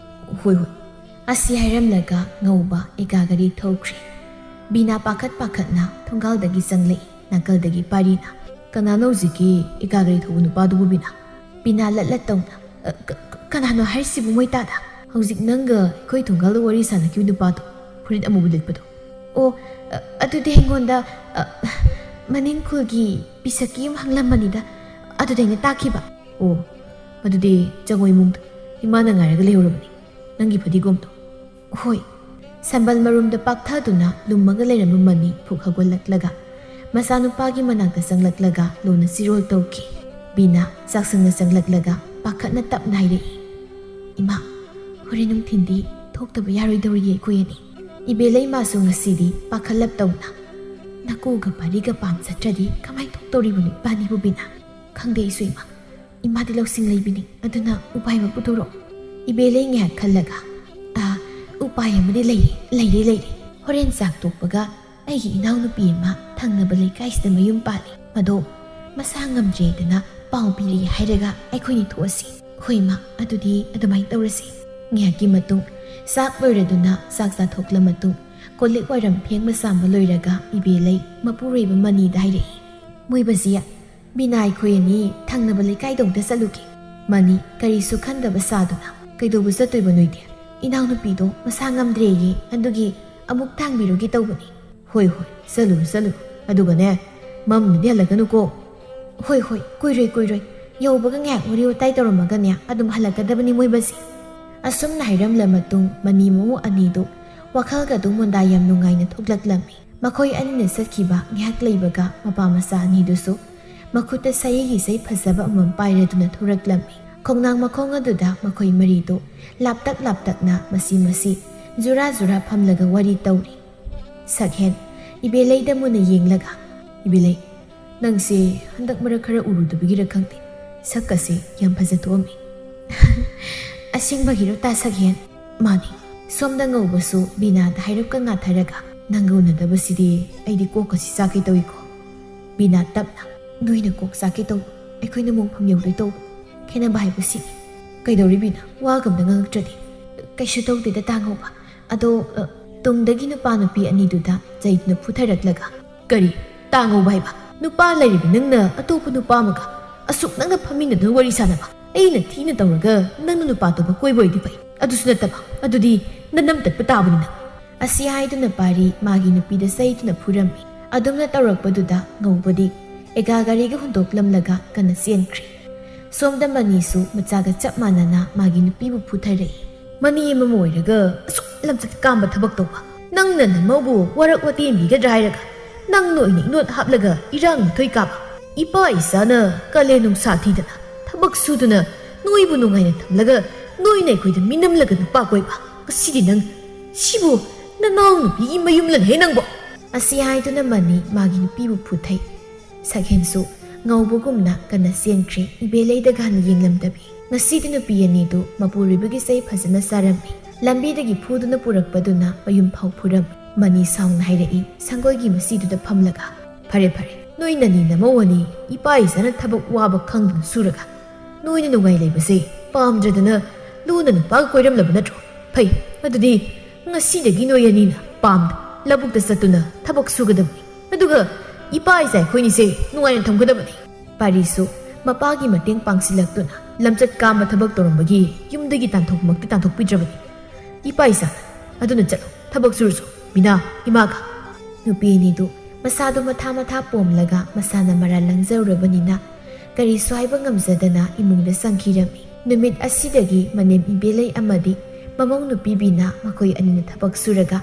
"ꯍꯣꯏ, ꯍꯣꯏ꯫" ꯑꯁꯤ ꯍꯥꯏꯔꯝꯂꯒ ꯉꯧꯕ ꯑꯦꯒꯥ ꯒꯥꯔꯤ ꯊꯧꯈ꯭ꯔꯦ꯫ ꯕꯤꯅꯥ ꯄꯥꯈꯠ ꯄꯥꯈꯠꯅ ꯊꯣꯡꯒꯥꯜꯗꯒꯤ ꯆꯪꯂꯛꯏ꯫ ꯅꯥꯀꯜꯗꯒꯤ ꯄꯥꯔꯤꯅ, "ꯀꯅꯥꯅꯣ ꯍꯧꯖꯤꯛꯀꯤ ꯑꯦꯒꯥ ꯒꯥꯔꯤ ꯊꯧꯕ ꯅꯨꯄꯥꯗꯨꯕꯨ, ꯕꯤꯅꯥ?" ꯕꯤꯅꯥ ꯂꯠ ꯂꯠ ꯇꯧꯅ, "ꯑ, ꯀ-, ꯀ-, ꯀꯅꯥꯅꯣ ꯍꯥꯏꯔꯤꯁꯤꯕꯨ, ꯃꯣꯏ ꯇꯥꯗ? ꯍꯧꯖꯤꯛ ꯅꯪꯒ ꯑꯩꯈꯣꯏ ꯊꯣꯡꯒꯥꯜꯗ ꯋꯥꯔꯤ ꯁꯥꯟꯅꯈꯤꯕ ꯅꯨꯄꯥꯗꯣ, ꯐꯨꯔꯤꯠ ꯑꯃꯨꯕ ꯂꯤꯠꯄꯗꯣ?" "ꯑꯣ, ꯑ, ꯑꯗꯨꯗꯤ ꯑꯩꯉꯣꯟꯗ, ꯑ, ꯃꯅꯤꯡ ꯈꯨꯜꯒꯤ ꯄꯤꯁꯛꯀꯤ ꯑꯃ ꯍꯪꯂꯝꯕꯅꯤꯗ, ꯑꯗꯨꯗ ꯑꯩꯅ ꯇꯥꯛꯈꯤꯕ꯫" "ꯑꯣ, ꯑꯗꯨꯗꯤ ꯆꯪꯉꯣ ꯏꯃꯨꯡꯗ, ꯏꯃꯥꯅ ꯉꯥꯏꯔꯒ ꯂꯩꯍꯧꯔꯕꯅꯤ ꯅꯪꯒꯤ ꯐꯗꯤꯒꯣꯝꯗꯣ꯫" "ꯍꯣꯏ꯫" ꯁꯝꯕꯜ ꯃꯔꯨꯝꯗ ꯄꯥꯛꯊꯗꯨꯅ ꯂꯨꯝꯃꯒ ꯂꯩꯔꯝꯕ ꯃꯅꯤ ꯐꯨꯛ ꯍꯧꯒꯠꯂꯛꯂꯒ ꯃꯆꯥꯅꯨꯄꯥꯒꯤ ꯃꯅꯥꯛꯇ ꯆꯪꯂꯛꯂꯒ ꯂꯨꯅ ꯆꯤꯔꯣꯜ ꯇꯧꯈꯤ꯫ ꯕꯤꯅꯥ ꯆꯥꯛꯁꯪꯗ ꯆꯪꯂꯛꯂꯒ ꯄꯥꯈꯠꯅ ꯇꯞꯅ ꯍꯥꯏꯔꯛꯏ, "ꯏꯃꯥ, ꯍꯣꯔꯦꯟ ꯅꯨꯡꯊꯤꯟꯗꯤ ꯊꯣꯛꯇꯕ ꯌꯥꯔꯣꯏꯗꯧꯔꯤꯌꯦ ꯑꯩꯈꯣꯏ ꯑꯅꯤ꯫" ꯏꯕꯦꯂꯩꯃꯥꯁꯨ ꯉꯁꯤꯗꯤ ꯄꯥꯈꯠꯂꯞ ꯇꯧꯅ, "ꯅꯀꯨꯒ ꯄꯥꯔꯤꯒ ꯄꯥꯝ ꯆꯠꯇ꯭ꯔꯗꯤ ꯀꯃꯥꯏ ꯊꯣꯛꯇꯧꯔꯤꯕꯅꯣ ꯏꯕꯥꯅꯤꯕꯨ, ꯕꯤꯅꯥ? ꯈꯪꯗꯦ ꯑꯩꯁꯨ ꯏꯃꯥ꯫ ꯏꯃꯥꯗꯤ ꯂꯧꯁꯤꯡ ꯂꯩꯕꯤꯅꯤ, ꯑꯗꯨꯅ ꯎꯄꯥꯏ ꯑꯃ ꯄꯨꯊꯣꯔꯛꯑꯣ꯫" ꯏꯕꯦꯂꯩ ꯉꯥꯏꯍꯥꯛ ꯈꯜꯂꯒ, "ꯑꯥ, ꯎꯄꯥꯏ ꯑꯃꯗꯤ ꯂꯩꯔꯦ, ꯂꯩꯔꯦ, ꯂꯩꯔꯦ꯫ ꯍꯣꯔꯦꯟ ꯆꯥꯛ ꯇꯣꯛꯄꯒ ꯑꯩꯒꯤ ꯏꯅꯥꯎꯅꯨꯄꯤ ꯑꯃ ꯊꯪꯅꯕ ꯂꯩꯀꯥꯏꯁꯤꯗ ꯃꯌꯨꯝ ꯄꯥꯜꯂꯤ꯫ ꯃꯗꯣ ꯃꯁꯥ ꯉꯝꯗ꯭ꯔꯦꯗꯅ ꯄꯥꯎ ꯄꯤꯔꯛꯏ ꯍꯥꯏꯔꯒ ꯑꯩꯈꯣꯏꯅꯤ ꯊꯣꯛꯑꯁꯤ꯫" "ꯍꯣꯏ ꯏꯃꯥ, ꯑꯗꯨꯗꯤ ꯑꯗꯨꯃꯥꯏꯅ ꯇꯧꯔꯁꯤ꯫" ꯉꯥꯏꯍꯥꯛꯀꯤ ꯃꯇꯨꯡ ꯆꯥꯛ ꯂꯣꯏꯔꯗꯨꯅ ꯆꯥꯛ ꯆꯥꯊꯣꯛꯂ ꯃꯇꯨꯡ ꯀꯣꯜꯂꯤꯛ ꯋꯥꯏꯔꯝ ꯐꯦꯡꯕ ꯆꯥꯝꯕ ꯂꯣꯏꯔꯒ ꯏꯕꯦꯂꯩ ꯃꯄꯨꯔꯣꯏꯕ ꯃꯅꯤꯗ ꯍꯥꯏꯔꯛꯏ, "ꯃꯣꯏ ꯕꯖꯤꯌꯥ, "ꯕꯤꯅꯥ, ꯑꯩꯈꯣꯏ ꯑꯅꯤ ꯊꯪꯅꯕ ꯂꯩꯀꯥꯏꯗꯣꯝꯗ ꯆꯠꯂꯨꯒꯦ꯫" ꯃꯅꯤ ꯀꯔꯤꯁꯨ ꯈꯟꯗꯕ ꯁꯥꯗꯨꯅ, "ꯀꯩꯗꯧꯕ ꯆꯠꯇꯣꯏꯕ ꯅꯣꯏꯗꯤ?" "ꯏꯅꯥꯎꯅꯨꯄꯤꯗꯣ ꯃꯁꯥ ꯉꯝꯗ꯭ꯔꯦꯌꯦ, ꯑꯗꯨꯒꯤ ꯑꯃꯨꯛ ꯊꯥꯡꯕꯤꯔꯨꯒꯦ ꯇꯧꯕꯅꯤ꯫" "ꯍꯣꯏ ꯍꯣꯏ, ꯆꯠꯂꯨꯔꯣ ꯆꯠꯂꯨꯔꯣ꯫ ꯑꯗꯨꯒꯅꯦ, ꯃꯝꯅꯗꯤ ꯍꯜꯂꯛꯀꯅꯨꯀꯣ꯫" "ꯍꯣꯏ ꯍꯣꯏ, ꯀꯨꯏꯔꯣꯏ ꯀꯨꯏꯔꯣꯏ꯫ ꯌꯧꯕꯒ ꯉꯥꯏꯍꯥꯛ ꯋꯥꯔꯤ ꯋꯥꯇꯥꯏ ꯇꯧꯔꯝꯃꯒꯅꯦ ꯑꯗꯨꯝ ꯍꯜꯂꯛꯀꯗꯕꯅꯤ ꯃꯣꯏꯕꯁꯦ꯫" ꯑꯁꯨꯝꯅ ꯍꯥꯏꯔꯝꯂ ꯃꯇꯨꯡ ꯃꯅꯤ ꯃꯃꯧ ꯑꯅꯤꯗꯨ ꯋꯥꯈꯜꯒ ꯑꯗꯨꯝ ꯃꯣꯟꯗꯥ ꯌꯥꯝ ꯅꯨꯡꯉꯥꯏꯅ ꯊꯣꯛꯂꯛꯂꯝꯃꯤ꯫ ꯃꯈꯣꯏ ꯑꯅꯤꯅ ꯆꯠꯈꯤꯕ ꯉꯥꯏꯍꯥꯛ ꯂꯩꯕꯒ ꯃꯄꯥ ꯃꯆꯥ ꯑꯅꯤꯗꯨꯁꯨ ꯃꯈꯨꯠꯇ ꯁꯌꯦꯒꯤ ꯆꯩ ꯐꯖꯕ ꯑꯃꯃꯝ ꯄꯥꯏꯔꯗꯨꯅ ꯊꯣꯔꯛꯂꯝꯃꯤ꯫ ꯈꯣꯡꯅꯥꯡ ꯃꯈꯣꯡ ꯑꯗꯨꯗ ꯃꯈꯣꯏ ꯃꯔꯤꯗꯨ ꯂꯥꯞꯇꯛ ꯂꯥꯞꯇꯛꯅ ꯃꯁꯤ ꯃꯁꯤ ꯖꯨꯔꯥ ꯖꯨꯔꯥ ꯐꯝꯂꯒ ꯋꯥꯔꯤ ꯇꯧꯔꯤ꯫ ꯁꯛꯍꯦꯟ ꯏꯕꯦꯂꯩꯗ ꯃꯨꯟꯅ ꯌꯦꯡꯂꯒ, "ꯏꯕꯦꯂꯩ, ꯅꯪꯁꯦ ꯍꯟꯗꯛ ꯃꯔꯛ ꯈꯔ ꯎꯔꯨꯗꯕꯒꯤꯔ ꯈꯪꯗꯦ, ꯁꯛꯀꯁꯦ ꯌꯥꯝ ꯐꯖ ꯊꯣꯛꯑꯝꯃꯤ꯫" "ꯑꯁꯦꯡꯕꯒꯤꯔꯣ ꯇꯥ ꯁꯛꯍꯦꯟ?" "ꯃꯥꯅꯤ꯫" ꯁꯣꯝꯗ ꯉꯧꯕꯁꯨ ꯕꯤꯅꯥꯗ ꯍꯥꯏꯔꯞꯀ ꯉꯥꯊꯔꯒ, "ꯅꯪꯒ ꯎꯅꯗꯕꯁꯤꯗꯤ ꯑꯩꯗꯤ ꯀꯣꯛꯀꯁꯤ ꯆꯥꯛꯀꯦ ꯇꯧꯏꯀꯣ꯫" ꯕꯤꯅꯥ ꯇꯞꯅ, "ꯅꯣꯏꯅ ꯀꯣꯛ ꯆꯥꯛꯀꯦ ꯇꯧꯕ, ꯑꯩꯈꯣꯏꯅ ꯃꯣꯡꯐꯝ ꯌꯧꯗꯣꯏ ꯇꯧꯕ꯫ ꯈꯦꯠꯅꯕ ꯍꯥꯏꯕꯁꯤ꯫" "ꯀꯩꯗꯧꯔꯤ ꯕꯤꯅꯥ? ꯋꯥꯒ ꯑꯝꯇ ꯉꯥꯡꯉꯛꯇ꯭ꯔꯗꯤ?" "ꯀꯩꯁꯨ ꯇꯧꯗꯦꯗ ꯇꯥ ꯉꯧꯕ꯫ ꯑꯗꯣ, ꯑ, ꯇꯨꯡꯗꯒꯤ ꯅꯨꯄꯥ ꯅꯨꯄꯤ ꯑꯅꯤꯗꯨꯗ ꯆꯩꯗꯨꯅ ꯐꯨꯊꯔꯛꯂꯒ, "ꯀꯔꯤ? ꯇꯥ ꯉꯧꯕ ꯍꯥꯏꯕ? ꯅꯨꯄꯥ ꯂꯩꯔꯤꯕ ꯅꯪꯅ ꯑꯇꯣꯞꯄ ꯅꯨꯄꯥ ꯑꯃꯒ ꯑꯁꯨꯛ ꯅꯪꯅ ꯐꯝꯃꯤꯟꯅꯗꯨꯅ ꯋꯥꯔꯤ ꯁꯥꯟꯅꯕ? ꯑꯩꯅ ꯊꯤꯅ ꯇꯧꯔꯒ ꯅꯪꯅ ꯅꯨꯄꯥ ꯑꯇꯣꯞꯄ ꯀꯣꯏꯕ ꯑꯣꯏꯗꯤ ꯐꯩ꯫ ꯑꯗꯨꯁꯨ ꯅꯠꯇꯕ꯫ ꯑꯗꯨꯗꯤ ꯅꯅꯝ ꯇꯠꯄ ꯇꯥꯕꯅꯤ ꯅꯪ꯫" ꯑꯁꯤ ꯍꯥꯏꯗꯨꯅ ꯄꯥꯔꯤ ꯃꯥꯒꯤ ꯅꯨꯄꯤꯗ ꯆꯩꯗꯨꯅ ꯐꯨꯔꯝꯃꯤ꯫ ꯑꯗꯨꯝꯅ ꯇꯧꯔꯛꯄꯗꯨꯗ ꯉꯧꯕꯗꯤ ꯑꯦꯒꯥ ꯒꯥꯔꯤꯒ ꯍꯨꯟꯗꯣꯛꯂꯝꯂꯒ ꯀꯟꯅ ꯆꯦꯟꯈ꯭ꯔꯦ꯫ ꯁꯣꯝꯗ ꯃꯅꯤꯁꯨ ꯃꯆꯥꯒ ꯆꯞ ꯃꯥꯟꯅꯅ ꯃꯥꯒꯤ ꯅꯨꯄꯤꯕꯨ ꯐꯨꯊꯔꯛꯏ꯫ "ꯃꯅꯤ ꯑꯃ ꯑꯣꯏꯔꯒ ꯑꯁꯨꯛ ꯂꯝꯆꯠ ꯀꯥꯝꯕ ꯊꯕꯛ ꯇꯧꯕ? ꯅꯪꯅ ꯅꯃꯧꯕꯨ ꯋꯥꯔꯛ ꯋꯥꯇꯦꯝꯕꯤꯒꯗ꯭ꯔꯥ ꯍꯥꯏꯔꯒ ꯅꯪꯅ ꯑꯣꯏꯅ ꯏꯅꯣꯠ ꯍꯥꯞꯂꯒ ꯏꯔꯥꯡ ꯃꯊꯣꯏ ꯀꯥꯕ? ꯏꯄꯥ ꯏꯆꯥꯅ ꯀꯥꯂꯦꯟ ꯅꯨꯡꯁꯥ ꯊꯤꯗꯅ ꯊꯕꯛ ꯁꯨꯗꯨꯅ ꯅꯣꯏꯕꯨ ꯅꯨꯡꯉꯥꯏꯅ ꯊꯝꯂꯒ ꯅꯣꯏꯅ ꯑꯩꯈꯣꯏꯗ ꯃꯤꯅꯝꯂꯒ ꯅꯨꯄꯥ ꯀꯣꯏꯕ? ꯉꯁꯤꯗꯤ ꯅꯪ, ꯁꯤꯕꯨ ꯅꯅꯥꯎ ꯅꯨꯄꯤꯒꯤ ꯃꯌꯨꯝꯂꯅꯦ ꯅꯪꯕꯣ?" ꯑꯁꯤ ꯍꯥꯏꯗꯨꯅ ꯃꯅꯤ ꯃꯥꯒꯤ ꯅꯨꯄꯤꯕꯨ ꯐꯨꯊꯩ꯫ ꯁꯛꯍꯦꯟꯁꯨ ꯉꯧꯕꯒꯨꯝꯅ ꯀꯟꯅ ꯆꯦꯟꯈ꯭ꯔꯦ, ꯏꯕꯦꯂꯩꯗꯒ ꯍꯟꯅ ꯌꯦꯡꯂꯝꯗꯕꯤ꯫ ꯉꯁꯤꯗꯤ ꯅꯨꯄꯤ ꯑꯅꯤꯗꯨ ꯃꯄꯨꯔꯣꯏꯕꯒꯤ ꯆꯩ ꯐꯖꯅ ꯆꯥꯔꯝꯃꯤ꯫ ꯂꯝꯕꯤꯗꯒꯤ ꯐꯨꯗꯨꯅ ꯄꯨꯔꯛꯄꯗꯨꯅ ꯃꯌꯨꯝ ꯐꯥꯎ ꯐꯨꯔꯝꯃꯤ꯫ ꯃꯅꯤ ꯁꯥꯎꯅ ꯍꯥꯏꯔꯛꯏ, ꯁꯪꯒꯣꯏꯒꯤ ꯃꯆꯤꯗꯨꯗ ꯐꯝꯂꯒ, "ꯐꯔꯦ ꯐꯔꯦ, ꯅꯣꯏ ꯅꯅꯤ ꯅꯃꯧ ꯑꯅꯤ ꯏꯄꯥ ꯏꯆꯥꯅ ꯊꯕꯛ ꯋꯥꯕ ꯈꯪꯗꯨꯅ ꯁꯨꯔꯒ ꯅꯣꯏꯅ ꯅꯨꯡꯉꯥꯏ ꯂꯩꯕꯁꯦ ꯄꯥꯝꯗ꯭ꯔꯗꯅ ꯂꯨꯅ ꯅꯨꯄꯥꯒ ꯀꯣꯏꯔꯝꯂꯕ ꯅꯠꯇ꯭ꯔꯣ? ꯐꯩ, ꯑꯗꯨꯗꯤ ꯉꯁꯤꯗꯒꯤ ꯅꯣꯏ ꯑꯅꯤꯅ ꯄꯥꯝꯗ ꯂꯧꯕꯨꯛꯇ ꯆꯠꯇꯨꯅ ꯊꯕꯛ ꯁꯨꯒꯗꯕꯅꯤ꯫ ꯑꯗꯨꯒ ꯏꯄꯥ ꯏꯆꯥ ꯑꯩꯈꯣꯏꯅꯤꯁꯦ ꯅꯨꯡꯉꯥꯏꯅ ꯊꯝꯒꯗꯕꯅꯤ꯫" ꯄꯥꯔꯤꯁꯨ ꯃꯄꯥꯒꯤ ꯃꯇꯦꯡ ꯄꯥꯡꯁꯤꯜꯂꯛꯇꯨꯅ ꯂꯝꯆꯠ ꯀꯥꯝꯕ ꯊꯕꯛ ꯇꯧꯔꯝꯕꯒꯤ ꯌꯨꯝꯗꯒꯤ ꯇꯥꯟꯊꯣꯛꯃꯛꯇꯤ ꯇꯥꯟꯊꯣꯛꯄꯤꯗ꯭ꯔꯕꯅꯤ꯫ "ꯏꯄꯥ ꯏꯆꯥ, ꯑꯗꯨꯅ ꯆꯠꯂꯣ, ꯊꯕꯛ ꯁꯨꯔꯨꯆꯣ꯫ ꯃꯤꯅꯥ, ꯏꯃꯥꯒ꯫" ꯅꯨꯄꯤ ꯑꯅꯤꯗꯨ ꯃꯁꯥꯗꯨ ꯃꯊꯥ ꯃꯊꯥ ꯄꯣꯝꯂꯒ ꯃꯁꯥꯅ ꯃꯔꯥꯜ ꯂꯪꯖꯔꯨꯔꯕꯅꯤꯅ ꯀꯔꯤꯁꯨ ꯍꯥꯏꯕ ꯉꯝꯖꯗꯅ ꯏꯃꯨꯡꯗ ꯆꯪꯈꯤꯔꯝꯃꯤ꯫ ꯅꯨꯃꯤꯠ ꯑꯁꯤꯗꯒꯤ ꯃꯅꯦꯝ ꯏꯕꯦꯂꯩ ꯑꯃꯗꯤ ꯃꯃꯧ ꯅꯨꯄꯤ ꯕꯤꯅꯥ ꯃꯈꯣꯏ ꯑꯅꯤꯅ ꯊꯕꯛ ꯁꯨꯔꯒ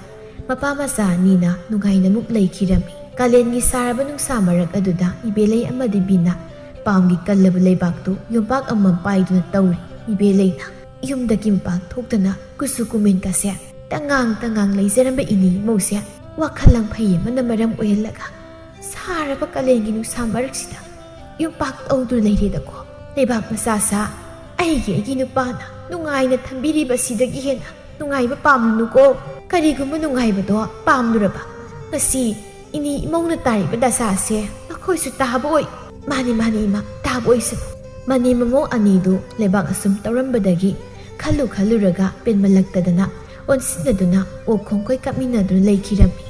ꯃꯄꯥ ꯃꯆꯥ ꯑꯅꯤꯅ ꯅꯨꯡꯉꯥꯏꯅ ꯑꯃꯨꯛ ꯂꯩꯈꯤꯔꯝꯃꯤ꯫ ꯀꯥꯂꯦꯟꯒꯤ ꯁꯥꯔꯕ ꯅꯨꯡꯁꯥ ꯃꯔꯛ ꯑꯗꯨꯗ ꯏꯕꯦꯂꯩ ꯑꯃꯗꯤ ꯕꯤꯅꯥ ꯄꯥꯝꯒꯤ ꯀꯜꯂꯕ ꯂꯩꯕꯥꯛꯇꯨ ꯌꯣꯝꯄꯥꯛ ꯑꯃꯃꯝ ꯄꯥꯏꯗꯨꯅ ꯇꯧꯔꯤ꯫ ꯏꯕꯦꯂꯩꯅ ꯌꯨꯝꯗꯒꯤ ꯃꯄꯥꯟ ꯊꯣꯛꯇꯅ ꯀꯨꯆꯨ ꯀꯨꯃꯦꯟꯒꯁꯦ ꯇꯉꯥꯡ ꯇꯉꯥꯡ ꯂꯩꯖꯔꯝꯕ ꯏꯅꯦ ꯏꯃꯧꯁꯦ ꯋꯥꯈꯜ ꯂꯪꯐꯩ ꯑꯃꯅ ꯃꯔꯝ ꯑꯣꯏꯍꯜꯂꯒ ꯁꯥꯔꯕ ꯀꯥꯂꯦꯟꯒꯤ ꯅꯨꯡꯁꯥ ꯃꯔꯛꯁꯤꯗ ꯌꯣꯝꯄꯥꯛ ꯇꯧꯗꯨꯅ ꯂꯩꯔꯦꯗꯀꯣ꯫ ꯂꯩꯕꯥꯛ ꯃꯆꯥ ꯁꯥ ꯑꯩꯒꯤ ꯑꯩꯒꯤ ꯅꯨꯄꯥꯅ ꯅꯨꯡꯉꯥꯏꯅ ꯊꯝꯕꯤꯔꯤꯕꯁꯤꯗꯒꯤ ꯍꯦꯟꯅ ꯅꯨꯡꯉꯥꯏꯕ ꯄꯥꯝꯂꯨꯅꯨꯀꯣ꯫ ꯀꯔꯤꯒꯨꯝꯕ ꯅꯨꯡꯉꯥꯏꯕꯗꯣ ꯄꯥꯝꯂꯨꯔꯕ ꯉꯁꯤ ꯏꯅꯦ ꯏꯃꯧꯅ ꯇꯥꯔꯤꯕ ꯗꯁꯥꯁꯦ ꯃꯈꯣꯏꯁꯨ ꯇꯥꯕ ꯑꯣꯏ꯫ ꯃꯥꯅꯤ, ꯃꯥꯅꯤ ꯏꯃꯥ, ꯇꯥꯕ ꯑꯣꯏꯁꯅꯨ꯫ ꯃꯅꯦꯝ ꯃꯃꯧ ꯑꯅꯤꯗꯨ ꯂꯩꯕꯥꯛ ꯑꯁꯨꯝ ꯇꯧꯔꯝꯕꯗꯒꯤ ꯈꯜꯂꯨ ꯈꯜꯂꯨꯔꯒ ꯄꯦꯟꯃꯜꯂꯛꯇꯗꯅ ꯑꯣꯟꯁꯤꯟꯅꯗꯨꯅ ꯑꯣꯛ ꯈꯣꯡꯈꯣꯏ ꯀꯥꯞꯃꯤꯟꯅꯗꯨꯅ ꯂꯩꯈꯤꯔꯝꯃꯤ꯫